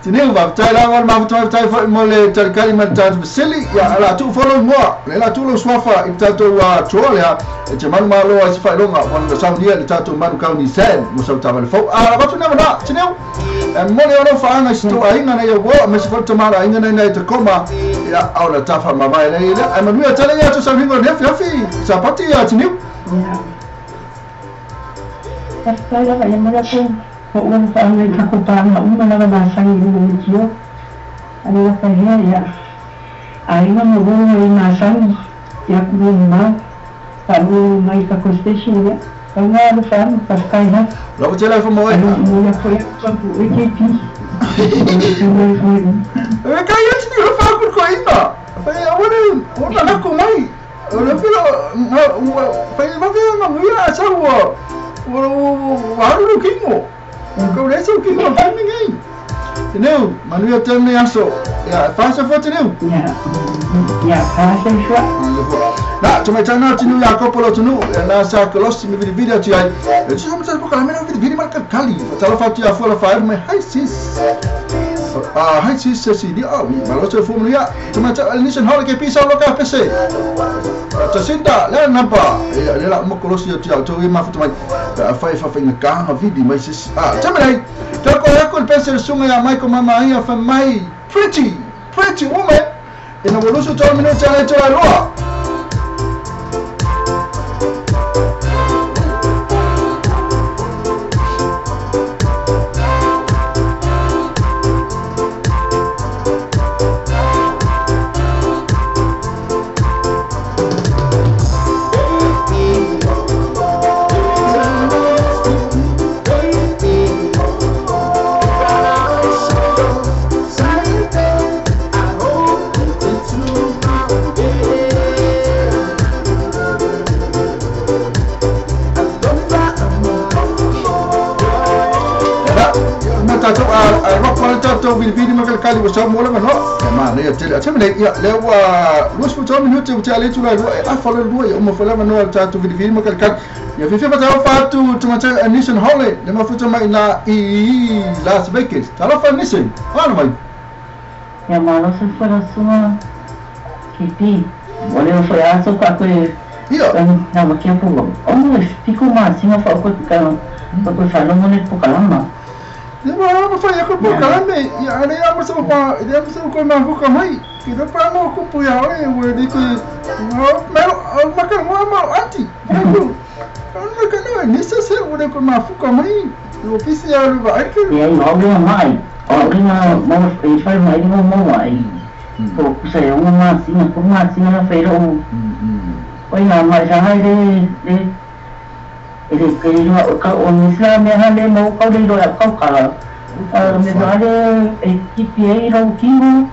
Tine va tai la ma ma tai fa mo le tal kali ma ta sili ya ala tu follow mo. Le la tu lo swafa i ta to wa trolia. E te manu malo ai fa longa wan da sound dia le ta to manu ka ni sen mo sa ta va fo. Ah, va tu na na. Tine mo le ora fa anga sto ainga na yo wo me se fo tomara ainga na na te koma ya aula ta fa ma vai le e ma nu tele ya to sa vingo ne fi sa pati ya tine ya ta la ya mo la ko ko un fa anga ka ko pa ma uma la ma sa ni ni kio ani la fa ya ya ainga mo go ni ma sa ya ku ma pa lu mai ka ko station ya Nga lo fa pa kai ha. Lo tele fa mo e. Mo la foi pa ku e ke pi. E kai ya ti lo fa ku ko ina. Fa ya wona wona na ko mai. Lo fi lo fa va ve ma mi a sa wo. Wo wa lu kingo. Ko le so kingo fa mi ngai. Tineu, manuia tene aso. Ia, fasa fua teniu. Ia, fasa fua. Na, tumaitana tinu ia kopo lo tunu, na sa kolosi mi vili vili atu ai. E tisa mata po kala mena vili vili mal kali. Tala fa tu afua la fa mai hi sis. Hi sis Cecilia. Oh, malo se fu ia. Tumaita listen hol ke pisa lo ka pese. Jacinda, le namba. Ia le la mo kolosi atu au to ma futu mai. Fa fa fa nga ka vili mai sis. Tamai. Ta ko ya ko pese sunga ya mai ko mama ia fa mai. Pretty, pretty woman. Ina wolusu to minuta le to loa. Vili ma kali wa sa mo la no ma ne tele ateme ne ia le wa lus fu to minuti u tele tu la a fa le lu ia mo fa la no ta tu vili ma kali ia fi fi pa ta tu tu ma te Nissan Hole le ma fu to mai na i Las Vegas ta la fa Nissan ana mai ia ma lo se fa la sua kipi wale fa ya so ka ko ia na ma kia po o mo fico ma singa fa ko ka ko fa lo mo ne po kalama. Ia ma fa ia ko po kalame ia ale ia mo pa ia mo ko ma ko mai ki do pa mo ko pu ia ore we di ko mero ma ka mo ma anti ma ka no ni se se we ko ma fu ko mai o pisi ia lu ba ke ia o le mai o le ma mo e fa mai mo mo mai ko ku se o ma sina ko ma sina na fe ro oi na ma ja hai le le ele que yo ka o misla me hale mo ka le lo ka ka me hale equipe ro kingo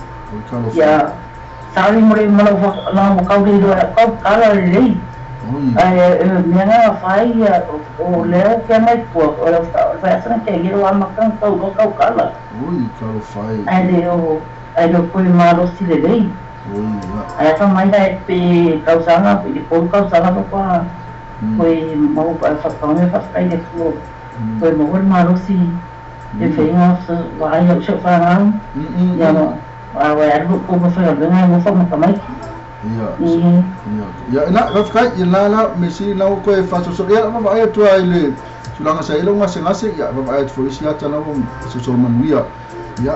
ya sari mo le mo la mo ka le lo ka ka le ai me na fai o le que mai po o la fa sa que quiero ama kan ka ka ka la ui ka lo fai ai le o ai lo ko malo si le le ui ai fa mai da pe causa na pe po causa na pa foi mau fa fa fa fa ile ko foi mo malo si e fe nga wa ai o fa nga ya no wa wa alu ko mo fa nga mo fa mo mai ya ya na fa ka ila la me si na ko e fa so so ya ma ai tu ai le sulanga sa ile nga se nga se ya ma ai fo isi ata na mo so so manuia ya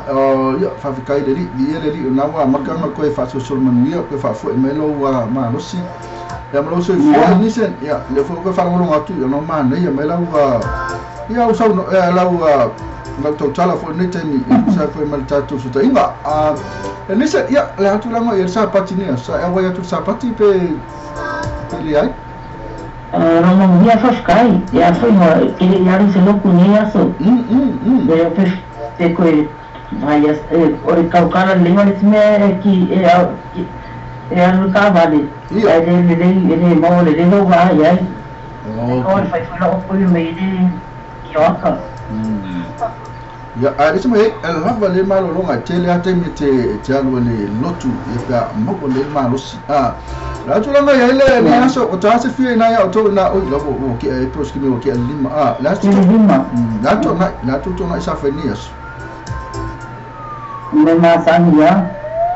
ya fa ka ile li ile li na wa makanga ko e fa so so manuia ko fa fo e melo wa ma lo si ya ma lo so fo ni sen ya le fo ko fa lo ngatu ya no ma ne ya mela wa ya o sa no la wa la totala fo ne temi sa fo mal tatu so inga a ne se ya le atu la mo ya sa pati ne sa ya wa ya tu sa pati pe le ai no mo ya fa kai ya fo mo ele ya se lo kunia so de pe te ko vai o calcar le mo me ki e e ka vale ele ele ele mo le lo va ya o fai fo lo ko me de kioka ya a le mo e la va le malo lo nga tele ate me te te alu le lotu e ka mo le malo si a la tu la nga ya le ni aso o ta se fi na ya o to na o lo o ke e pro ski me o ke lima a la tu lima la tu na la tu to na isa fe ni aso me ma sa ni ya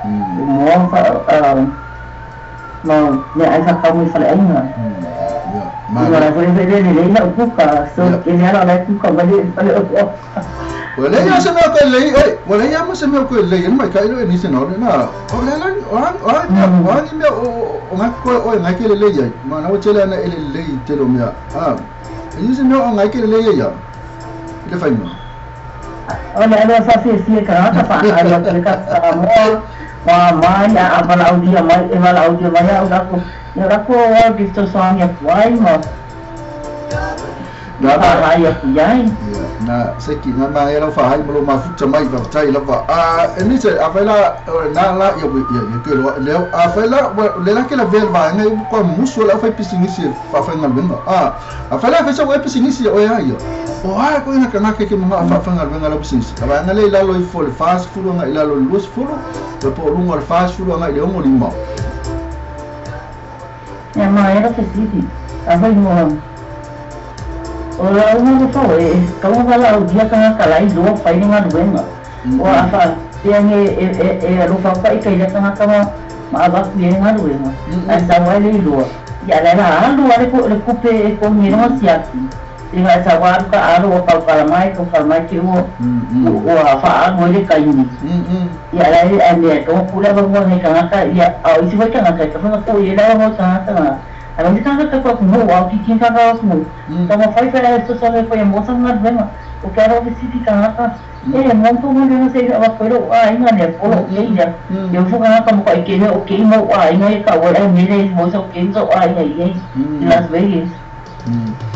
mo fa no me ai fa ka mo fa le na ya ma la fo le le le la ku ka so ke ya la ku ka ba le o wala ya se me ko le eh wala ya mo se me ko le mai ka ile ni se no na o le la o o o ni me o nga ko o nga ke le le ya ma na o tele na ele le te lo me a ni se me o nga ke le le ya le fa no o le le fa fi si ka ka fa a lo ke ka mo ma ma ya a la audio mai e la audio mai ya ko ya ko o visto so ya wai mo Faahai aku iai. Na seki na ma era fa hai mo ma futa mai fa tai lava a e ni se a fela na la ia ia ke lo le a fela le la ke la vel va ngai ko musu la fa pisingisi fa fa ngal a fela fa sa we pisingisi o ya ia o a ko ina kana ke mo fa fa ngal la pisingisi a nga le la lo i fo le fast food nga ila lo lus fulu le po lunga le fast food nga ile o lima. Ya ma era que sí a ver mo o la uma fo e ka mo la o dia ka ka lai lo fa ni nga duenga o a fa pia nge e lo fa fa i ka ile ka ka ma ma ba ku ye nga duenga a sa wa le lo ya la la lo ale ko le kupe e ko ni no sia i ga sa wa ka a lo ka ka mai ko ka mai ki o o a fa a mo le ka ni ya la e me to ku la ba mo ne ka ka ya a i si wa ka ka ka fa ko ye la mo ka ka a não ka ka ko mo wa ki ki ka ka mo ka mo fai fa esto só me foi moça nga duenga o quero ver se fica ka e mo mo não sei a pero a inga ne polo ke ya eu fui ka ka mo ka ke o ke mo a inga ka o e me le mo so ke so a inga i Las Vegas.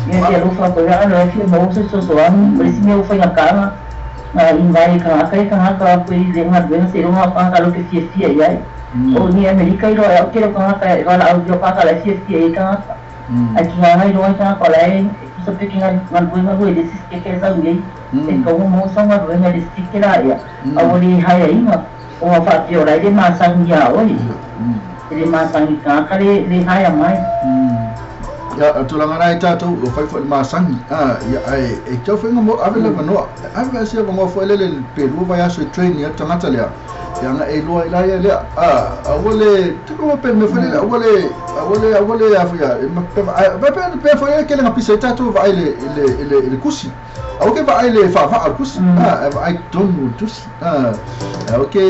E que eu fa ko ya no que mo so so so an por isso meu foi na cara na inga ka ka ka ka ko i le nga duenga se lo pa ka lo que fie fie ya o ni Amerika i roa kero ka ka la au yo ka ka la fie fie ka aqui nga i roa ka ka la e so pe que nga duenga go ele se que que esa ngai e ko mo sa nga duenga ele se que la ya a o li hai inga o fa ti ora ile ma sang ya o ile ma sang ka ka le le hai mai. Ya tulaga nai tātou o fai foi masangi a ia ai e tau fai mo ave le manoa ave asia mo foi le le peru vai aso train ia tangata lea ia na e loa ila ia lea a wale tuko pe me foi le wale wale wale a foi pe pe pe foi ke le ngapisa tātou vai le le le le kusi au ke vai le fa fa al kusi a ai tonu tusi a au ke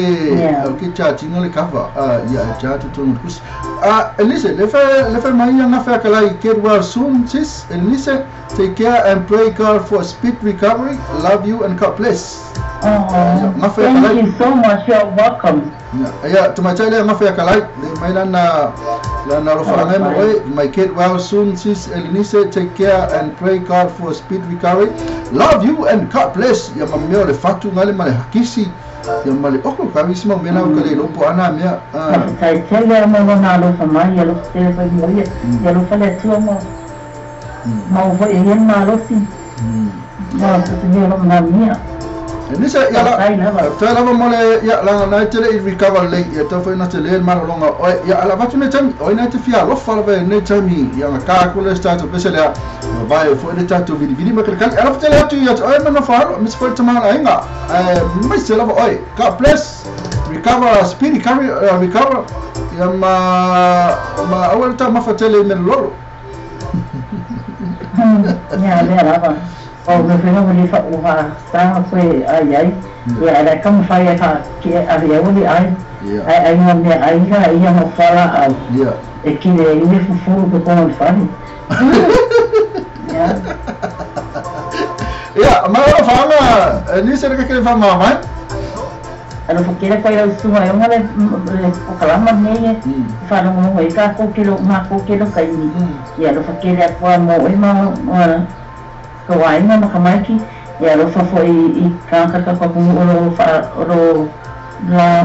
au ke cha tinga le kava a ia cha tu tonu kusi a Elise le fa mai nga fa kala get well soon sis. Elise, take care and pray God for speed recovery. Love you and God bless. Oh, thank you so much. You're welcome. Yeah, to my child, ngafea kalai mai lana lana lo fa ngai mo my get well soon sis. Elise, take care and pray God for speed recovery. Love you and God bless. Ya mamio le fatu ngale male hakisi. Ya male oko ka mi sima mena o kale lo po ana mea. Tai tele mo na lo fa mai ya lo te fa mo ya ya lo fa le tu mo. Ma o e ma lo si. Ma se te lo na mia. Elise ya la ta la mo le ya la na tele i recover le ya ta fa na tele ma lo longa o ya ala va tu ne tami o na te fia lo fa le ne tami ya na ka ko le start pe se le vai fo le tato vidi vidi ma kal ala tele tu ya o ma no fa mi se fa tama la inga mai se la oi God bless recover speed recovery recover ya ma ma awal ta ma fa tele me lolo ya le la va o me fui no li fa o ha sa foi ai ai ya era como fai a que havia o ai ai ai não me ai ai ia mo fala au e que ele fufu que como fale ya ya mas ela fala nisso era que ele fala mai ela falou que ele foi ao sul aí uma o kalama nei fala mo e ka ko que lo ma ko que lo kai ni ya ela falou que ele é mo e ma ko ai ma kamaiki ya lo fa foi i ka ka ka ko o fa o la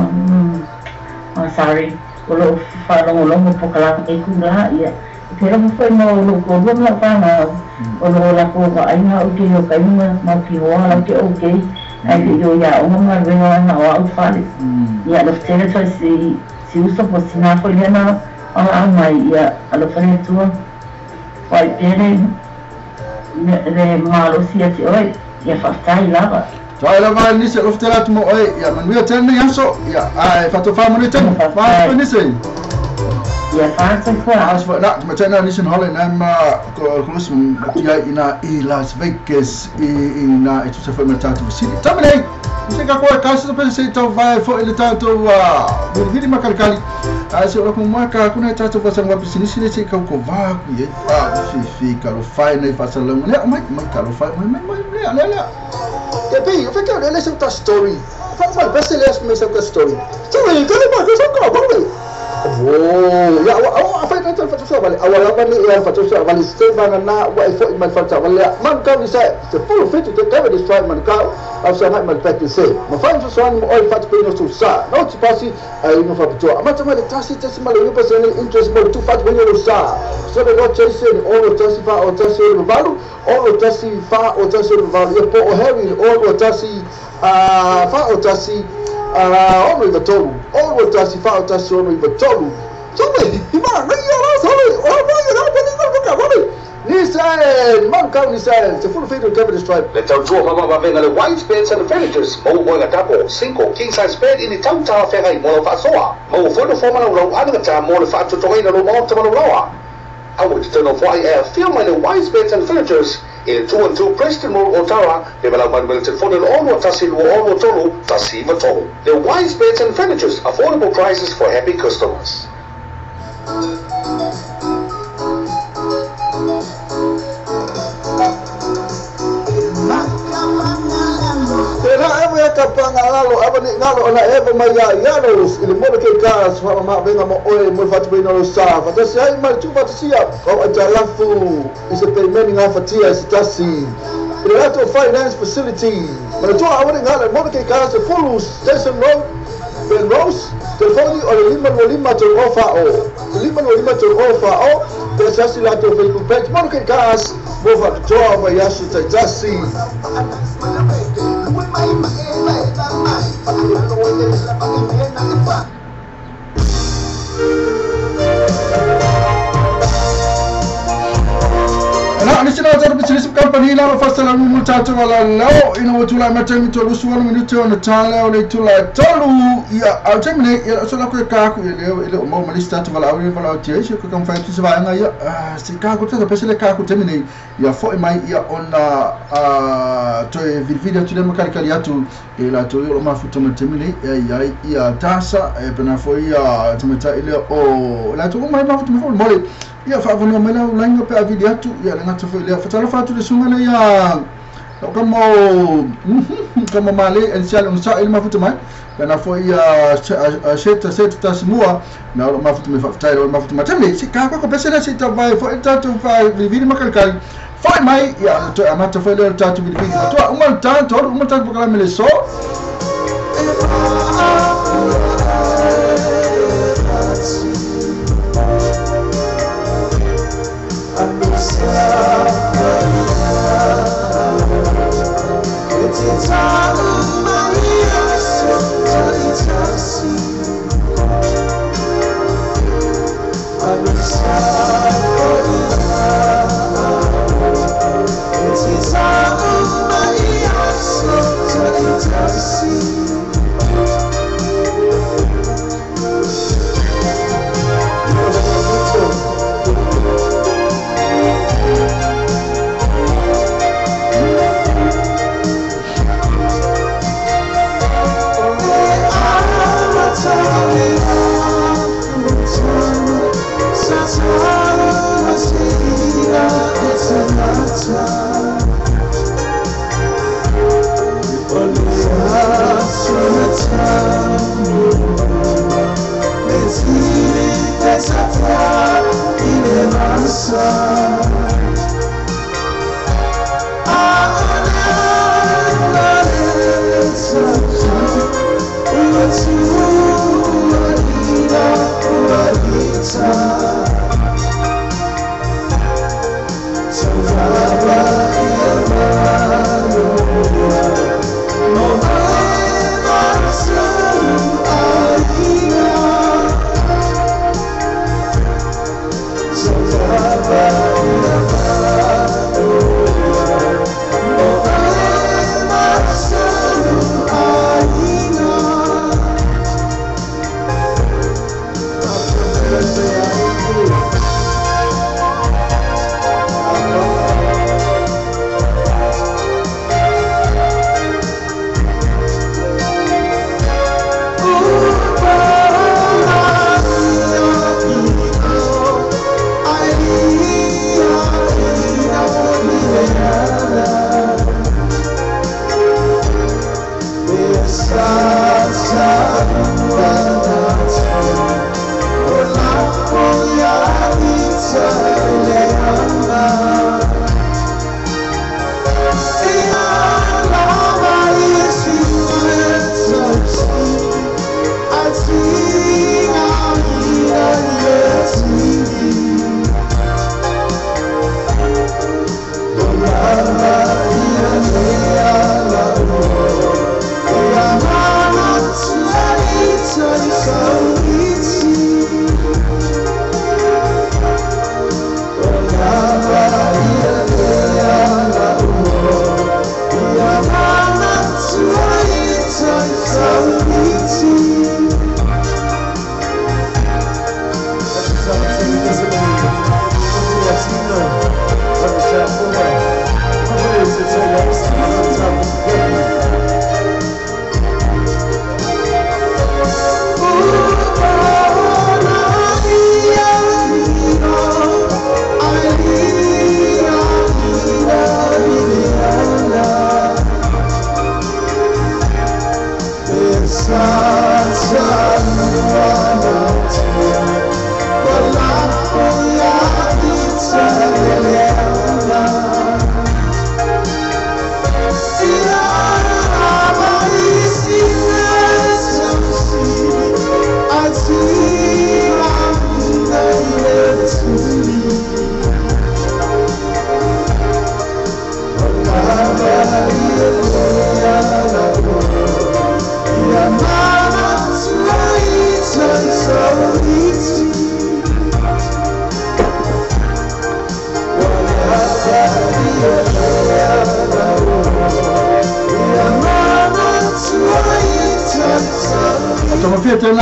sorry o lo fa lo lo mo pokala e ku la ya pero foi mo lo ko lo la fa na o lo la ko ba ai na o ke yo kai ma ma ki o la ke o ke ai yo ya o ma ve na o fa le ya lo tele so si si uso po si na foi na a mai ya a lo fa ne tu foi pere le malo si ati oi ya fa tai lava tai lava ni se loftela mo oi ya man wi tenne ya so ya ai fa to fa mo ni ten fa ni se ya fa so fa as fa na ma tenne ni sen holen am ko ko ya ina i Las Vegas i ina e tu se fa ma ta tu si tamne se ka ko ka se pe se to vai fo ile ta to vidi ma kalkali a se lo mo ka ku na ta to fa sa ngwa pisini se se ka ko va ku ye a fi fi ka lo fai nei fa sa lo le mai mai ka lo fai mai mai le le le ke pe fa ka le se ta story fa fa be se le me se ta story so le ka le ba ka ka ba le oh ya o fa ta fa Vale aua lava nei e fa'atoso vale se vagana ua e fo'i mai fale lea Manukau ni sa se full fit te keve ni strike Manukau au sa mai mai peke se ma fai fesoasoani mo oe fa'atupeina o sou sa na o tipasi aiga fa'apitoa amata mai le 1.9% interest mo le tu'ufa'atupeina o lou sa so le loa Jason 6 1 4 1 6 8 6 1 4 1 6 8 ia po o Harry 6 1 4 1 6 6 3 6 1 4 1 6 3 Sobe, ima, Nissan, Manukau Nissan, se full feed cover stripe. Le tautua faamavaega le White Beds and Furnitures maua moega tapo 5 king size bed i ni tau talafeagai mo lau faasoa. Maua foi nofoa ma laulau anagata mo le faatotogaina lou maota ma lauloa. Aua te tau nofoai e afio mai le Wise Beds and Furnitures i le 212 Preston Road Otara le valau mai le telefoni le 6 1 2 6 3 1 9 3. Le Wise Beds and Furnitures, affordable prices for happy customers. Era e ka pangalalo ava ni ngalo ona eva mai ia ia lo i le mo ke ka fa ma venga mo oe mo fa tu no sa fa ta sai mai tu fa sia o a talafu i se payment nga fa tia se tasi i le ato finance facility ma tu ava ni ngalo mo ke ka se full station road Ben Rose telefoni o le 5 5 3 o fa o 5 5 3 o fa o te sasi la to Facebook page mo ke ka mo fa tu ava ia se tasi. Na ni sina taro business company la lo fasala mu tato wala lao ina wotula matemi to lusu wala minuto na tala o le tula tolu ia au temine ia so la ko ka ku ile mo malista to wala au wala tie se ko kam fa tu se va nga ia se ka ko te pesele ka ku temine ia fo mai ia ona to e video tu le makali atu e la to yo mafuta temine ia ia tasa e pena fo ia tumeta ile o la to mai mafuta mo mo ia fa vano mai la lainga pe avili atu ia le ngata fo ile fa talo fa tu le sunga le ia kamo kamo male en sial on sa il mafuta mai pena fo ia seta seta tasimua na lo mafuta me fa tai lo mafuta mai temne si ka ko pesela si ta vai fo ta tu fa viviri makali fai mai ia to amata fo le ta tu viviri to uma tanto uma tanto por la so. Bye.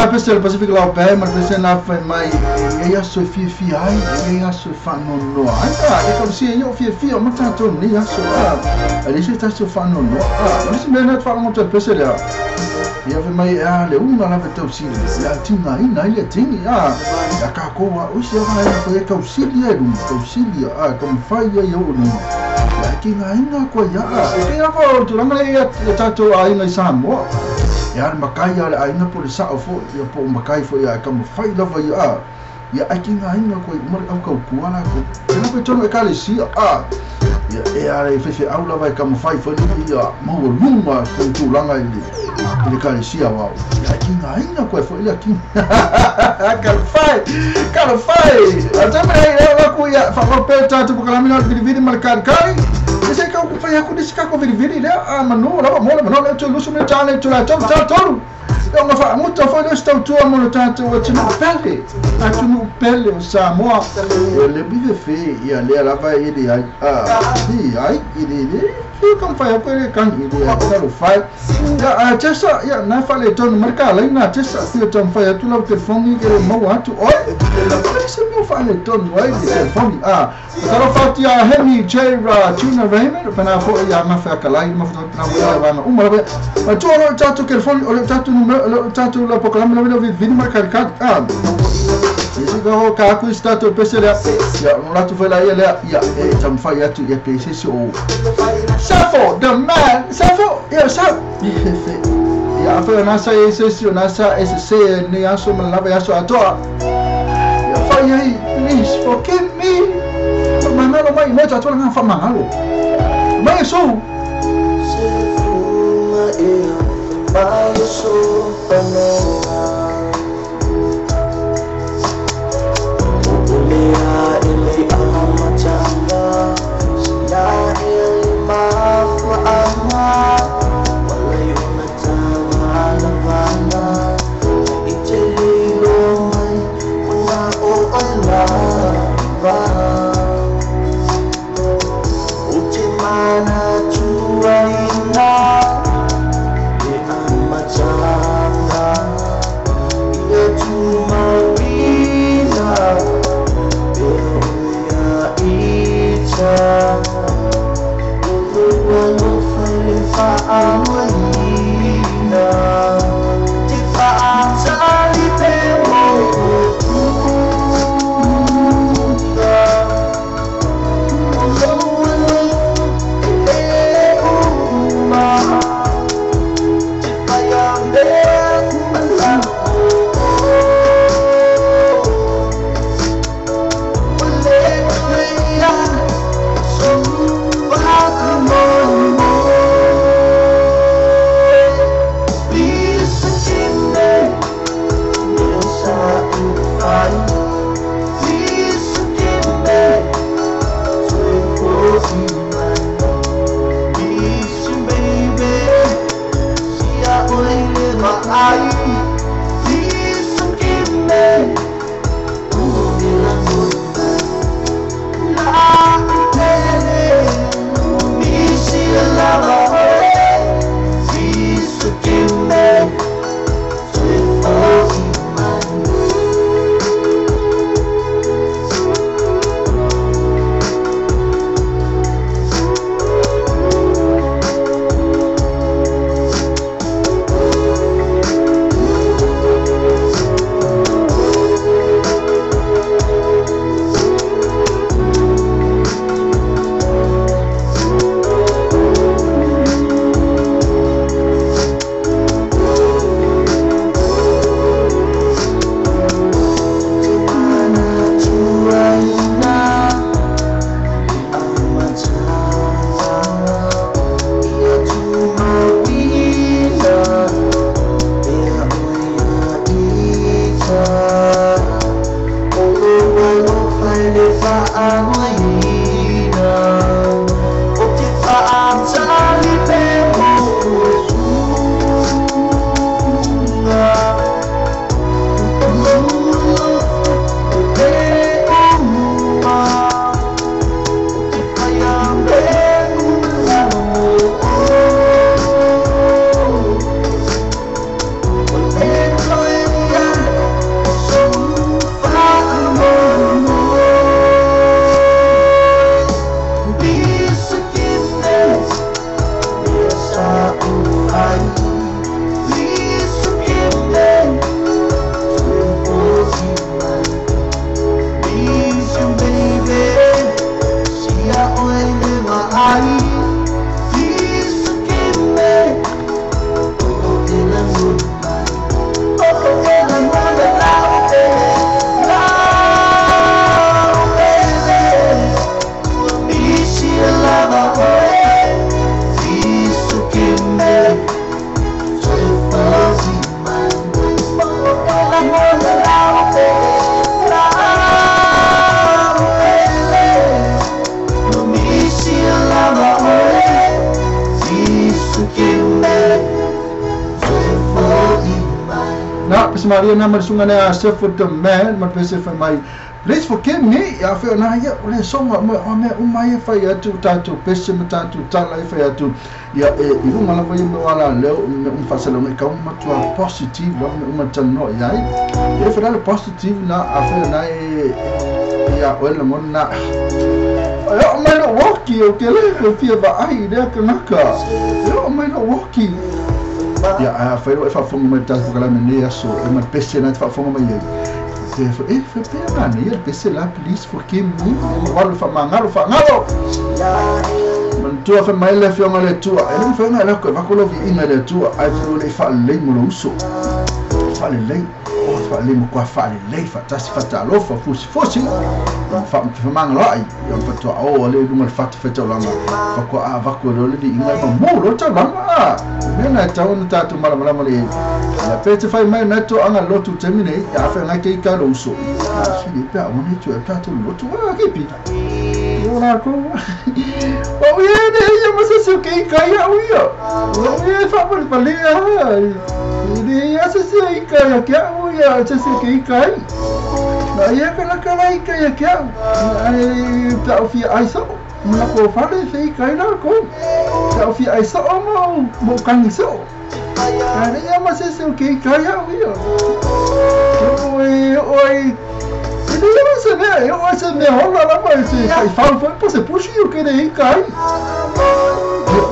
la pese le Pacific lau pe ma pese na fai mai e ia so fia fia ai e ia so fa no no ai ka e ka si io fia fia ma ta to ni aso a le se ta so fa no no a le se mena fa mo te pese le ia fai mai a le una la tau si ia tinga ina ile tingi a ia ka ko wa o se va ia ko e kau sili e lu kau sili a ka fai ia yo ni ia tinga ina ko ia e ia ko tu langa ia tatou a ina i Samoa ia le makai ia le aina po le sao fo ia po makai fo ia ka fai lava ia ia ai tinga ina ko mo le au kau kuala ko e na tonu e ka le si a ia e a le fefe au lava e ka fai fo ia mo luma ko tu langa ile le ka le si a wa ia tinga ina ko fo ia tinga ka fai a tama e la ku ia fa ko pe ta tu ko la mina vili vili mal ka kai ese ka ku fai ku disi ka ko vili vili le a manu la mo le manu le tu lusu me ta le tu la tu ta tu e ona fa muta foi le stau tu mo le ta tu tu no pele a tu no pele o Samoa e le bive fe ia le la va ile ai a i ai ile ile ki kom fai ko le kan ile a ka lo fai ia a tesa ia na fa le tonu marka la ina tesa ti tom fai tu la telefoni ke mo atu oi le se mo fa le tonu ai le telefoni a ka lo fa ti a Hemi J Ra Tuna Raymond pa na fo ia ma fa ka lai ma fa na wa wa uma la ma tu o ta tu telefoni o ta tu numero ta tu la programa la vi marka ka a isi ka ka ku sta tu pese le ia no la tu fa la ia le ia e tam fa ia tu ia pese si o Safo the man Safo ia sa ia fa na sa ese si na sa ese se ni aso ma la ya so atoa ia fa ia please forgive me manalo mai mo ta tu na fa mangalo mai so Mana pese maria na ma sunga na Seford the man ma pese fa mai please forgive me ia fe na ia o le songa mo o me uma ia fai atu tatou pese ma tatou tala ia fai atu ia e i lunga lava ia me wala leo me fasala me kau matua positive la me uma tano ia e fa le positive na a fe na e ia o le ngona e o mai no walkie o ke le ko fia va ai le ka naka e o mai no walkie ia a fe e fa fonga mai tatou kala me ne aso e ma pese na fa fonga mai ia e fe pena ne pese la please forgive me walo fa mangalo fa ngalo man tua fa mai le fionga le tua e le fionga le ko va ko lo vi inga le tua ai fo le fa le mo lo uso fa le le o fa le mo kwa fa le le fa tasi fa ta lo fa fusi fusi fa fa mangalo ai yo fa tua o le lunga fa fa ta langa fa ko a va ko lo le inga ma mo lo ta langa me na ta on ta tu mala mala le ya pete fai mai na to anga lotu temine ya fa na ke ka lo uso si le pa on e tu ta to lotu a ke pi o na ko o ye ne ya ma se se ke ka ya o ya o ye fa por pa le ya ni ya se se ka ya ke o ya se se ke ka na ya ka la ka la ka ya ke ai ta o fi ai so na ko fa le se ka na ko ta o fi ai so mo mo kan so ai ya ma se se ke ka ya o ya oi oi se me eu se me rola la ma se fai fa foi se puxi o que nei kai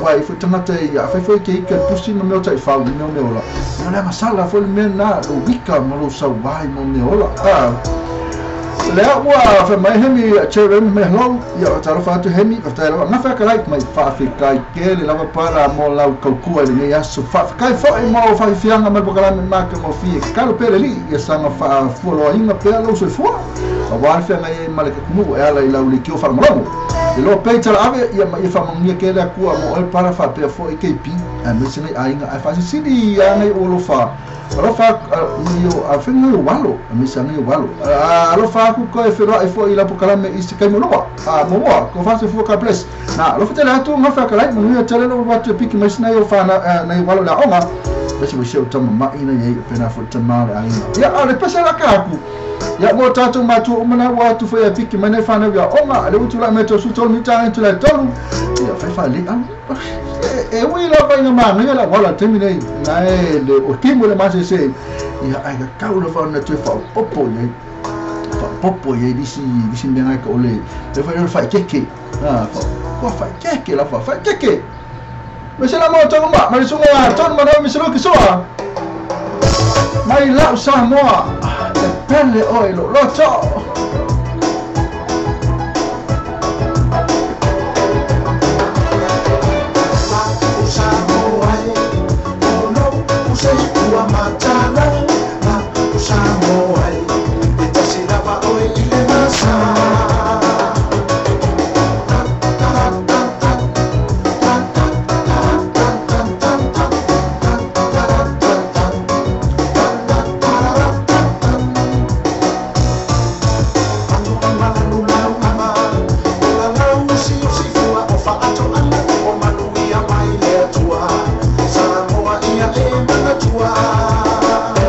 uai foi tangata ia fai foi ke ka puxi no meu tai fa no meu la no le masala foi me na lo wika mo lo sa wai mo me ola le ua fa mai hemi chere me lo ia ta fa tu hemi fa ta na fa ka like mai fa fi kai ke le lava para mo la ko ku le ia so fa kai fo e mo fa fianga me bokala me ma ka mo fi ka lo pele li ia sanga fa fu lo inga pe lo so fu a wa fa ngai ma le ku e ala i la uli ki o fa mo e lo pe ta ave ia ma fa mo ni ke la ku mo e para fa pe fo e ke pi a me se nei ainga a fa si ni ia nei o lo fa alo fa yo a fe ngai walo a me sa ngai walo alo fa ku ko e fe ro e fo i la pokala me i se kai mo lo a mo mo ko fa se fu ka bless na lo fe te la tu nga fa ka lai mo ni te le lo wa te piki mai sina yo fa na na walo la onga me se se o tama ma ina ye pe na fo tama la ina ia a le pese la ka ku ia mo tatou matu o mana wa tu foi a piki mai fa na ia onga le utu la me to su tolu mi ta tu la tolu ia fa fa le e ui la vai na ma ngai la wala te mi nei na e le o kimu le ma se se ia ai ka kau la fa na tu fa popo ye fa popo ye disi disi me ngai ko le le fa le fa keke ah fa ko fa keke la fa fa keke me se la mo to ma ma su nga to ma no mi se lo ki so mai la sa mo e pelle oi lo lo to Samoa ia e manatua.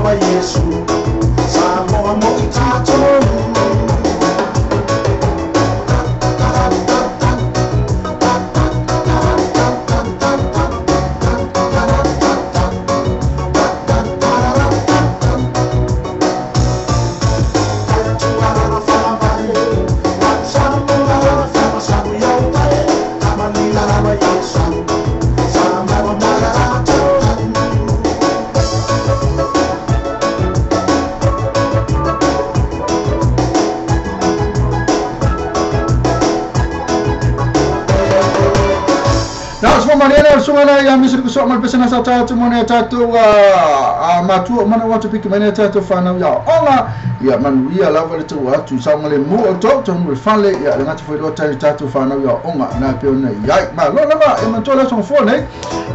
lava Yesu Samoa mo I tātou. Mariana sungana ya misri ku so mal pesena sa ta tu mone ta tu a matu mana watu piki mane ta tu whanau ya onga ya manuia lava le tu atu sa ngale mu o to to mu fale ya le ngati foi ta ta tu whanau ya onga na pe ona ya ma lo lava e man tola son fo nei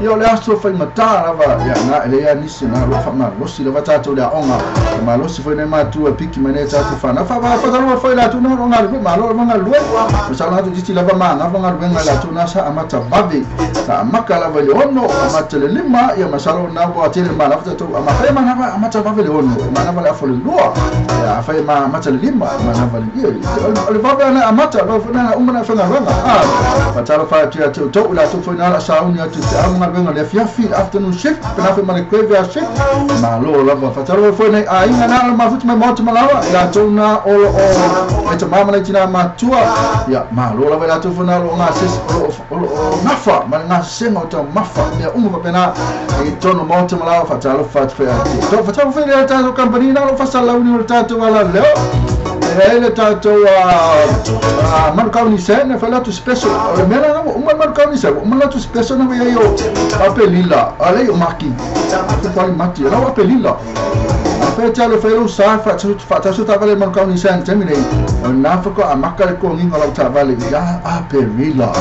ya le aso fai mata lava ya na le ya nisi na lo fa ma lo si lava ta tu le onga ma lo si foi nei matu piki mane ta tu whanau fa fa fa lo foi la tu na onga lu ma lo nga lu sa la tu ti lava ma na nga lu nga la tu na sa amata bavi sa amaka lava le ono amata le lima ya masalo na wa tele ma lava tu ama fa ma na amata bavi le ono ma na le afo le lua ya fa ma amata le lima ma na le le bavi na amata lo na umana fa na nga ah patalo fa tu tu to la tu foi na la sa unia tu te anga nga le fiafi afternoon shift na fa ma le graveyard shift ma lo lava fatalo foi nei a inga na ma futu me motu malawa ya tu na o o e te mama nei tina matua ya ma lo lava la tu foi na lo nga sis o nafa ma nga senga o tau mafa mea uma papena i tono motu malawa fatalo fa tu to fatalo foi le tatou company na lo fa launi o le tatou ala leo e le tatou manukau ni se na fa la tu special o le mea na uma manukau ni se uma la tu special na ia o apelila ale o maki tu pali mati la apelila a fe le fe lo sa fa tu fa tu ta vale manukau ni se te mine na fa ko amaka le ko nginga la ta vale ya apelila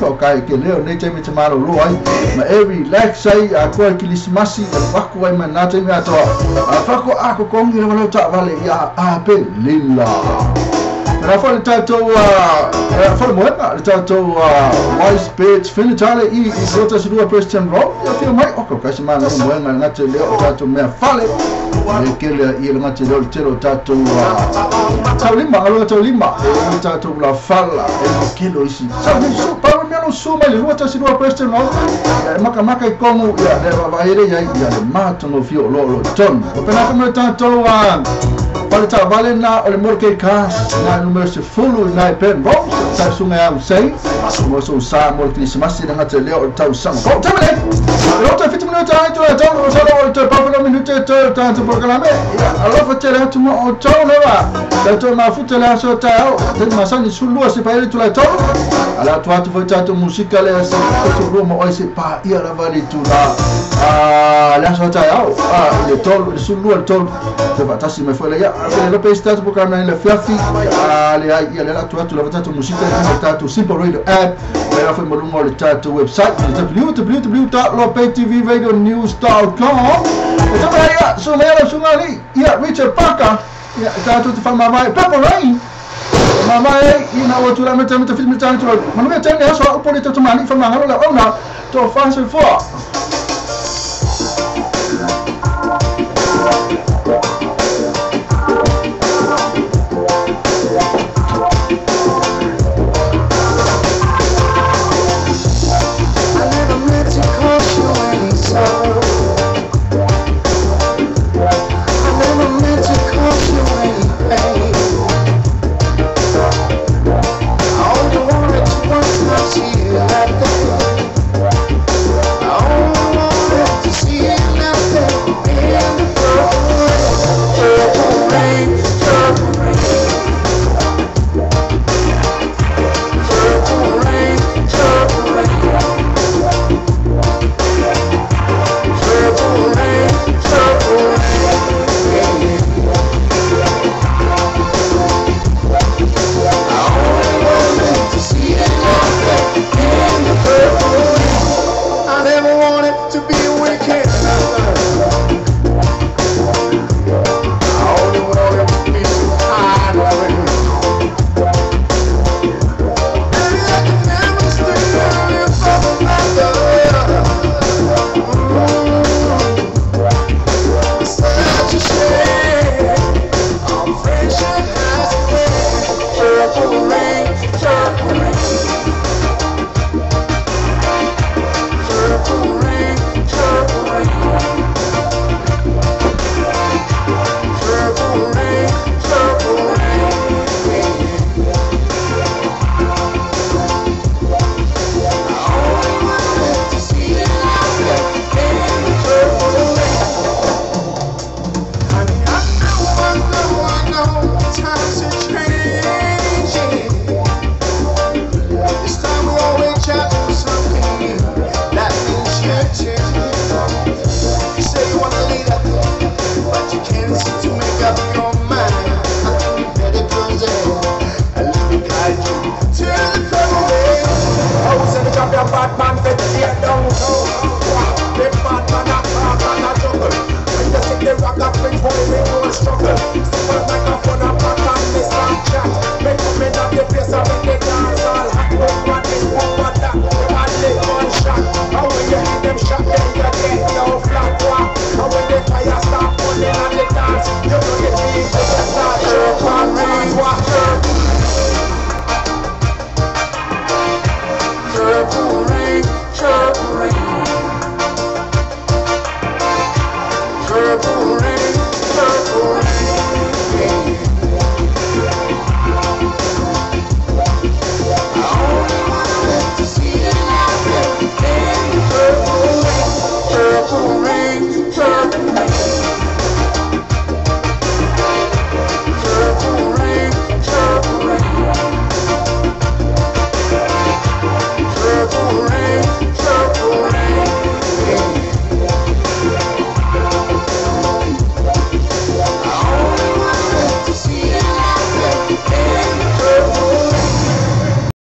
o kai ke leo nei te me te malo lo ai ma e relax ai a ko kilismasi e faku ai ma na te me atoa a fa ko a ko ko nginga la ta vale ya apelila. Na fa le tatou fa le moega le tatou Wise Beds Finitale i Rota Surua Preston Road ia fia mai o ka se mana moega ngate le o tatou mea fale le kele i le ngate le telo tatou taulima alo taulima e tatou la fala e no kilo isi sa mi su pa mi lo su mai le Rota Surua Preston Road e maka maka i kongu ia le va ere ia ia le mato no fio lo lo ton o pena como tatou Paleta vale na o le morke kas na numero se fulu na pen ro sa sunga au sei mo so sa mo krismasi na ngate le o tau sang ko tamele ro ta fit minuta ai to to ro sa ro to pa pa minuta to ta to programe ya alo fa tele tu mo o to le va ta to ma fu tele so ta o te ma sa ni sulu se pa ele tu la to ala tu atu foi ta to musika le se to ro mo o se pa ia la vale tu la a la so ta o a le to le sulu le to te va ta si me foi le ya le pe sta tu programa le fiafi a le ai ia le la tu atu la ta tu musika le ta tu Simple Radio app le foi mo le ta tu website www.lopetvradionews.com e ta ia so me la sungali ia Richard Parker ia ta tu te fa mai Purple Rain mama e ina o tu la meta meta film ta tu manu me tene aso o poli to mani fa mangalo la ona to fa se fo. Oh. Times are changing. It's time we all reach out to something new. That means you too. You say you want a leader, but you can't seem to make up your mind. I think you better close it and let me guide you to the purple way. House in the champion bad man fit tear down. Big bad man a talk and a juggle. When you see the rock up bring home we no struggle. Simple microphone a pack and this and chat. Make come in at the place and make the dance all hot. One this, one that, the only one shot. And when you hear them shot, then you get no flat. And when they try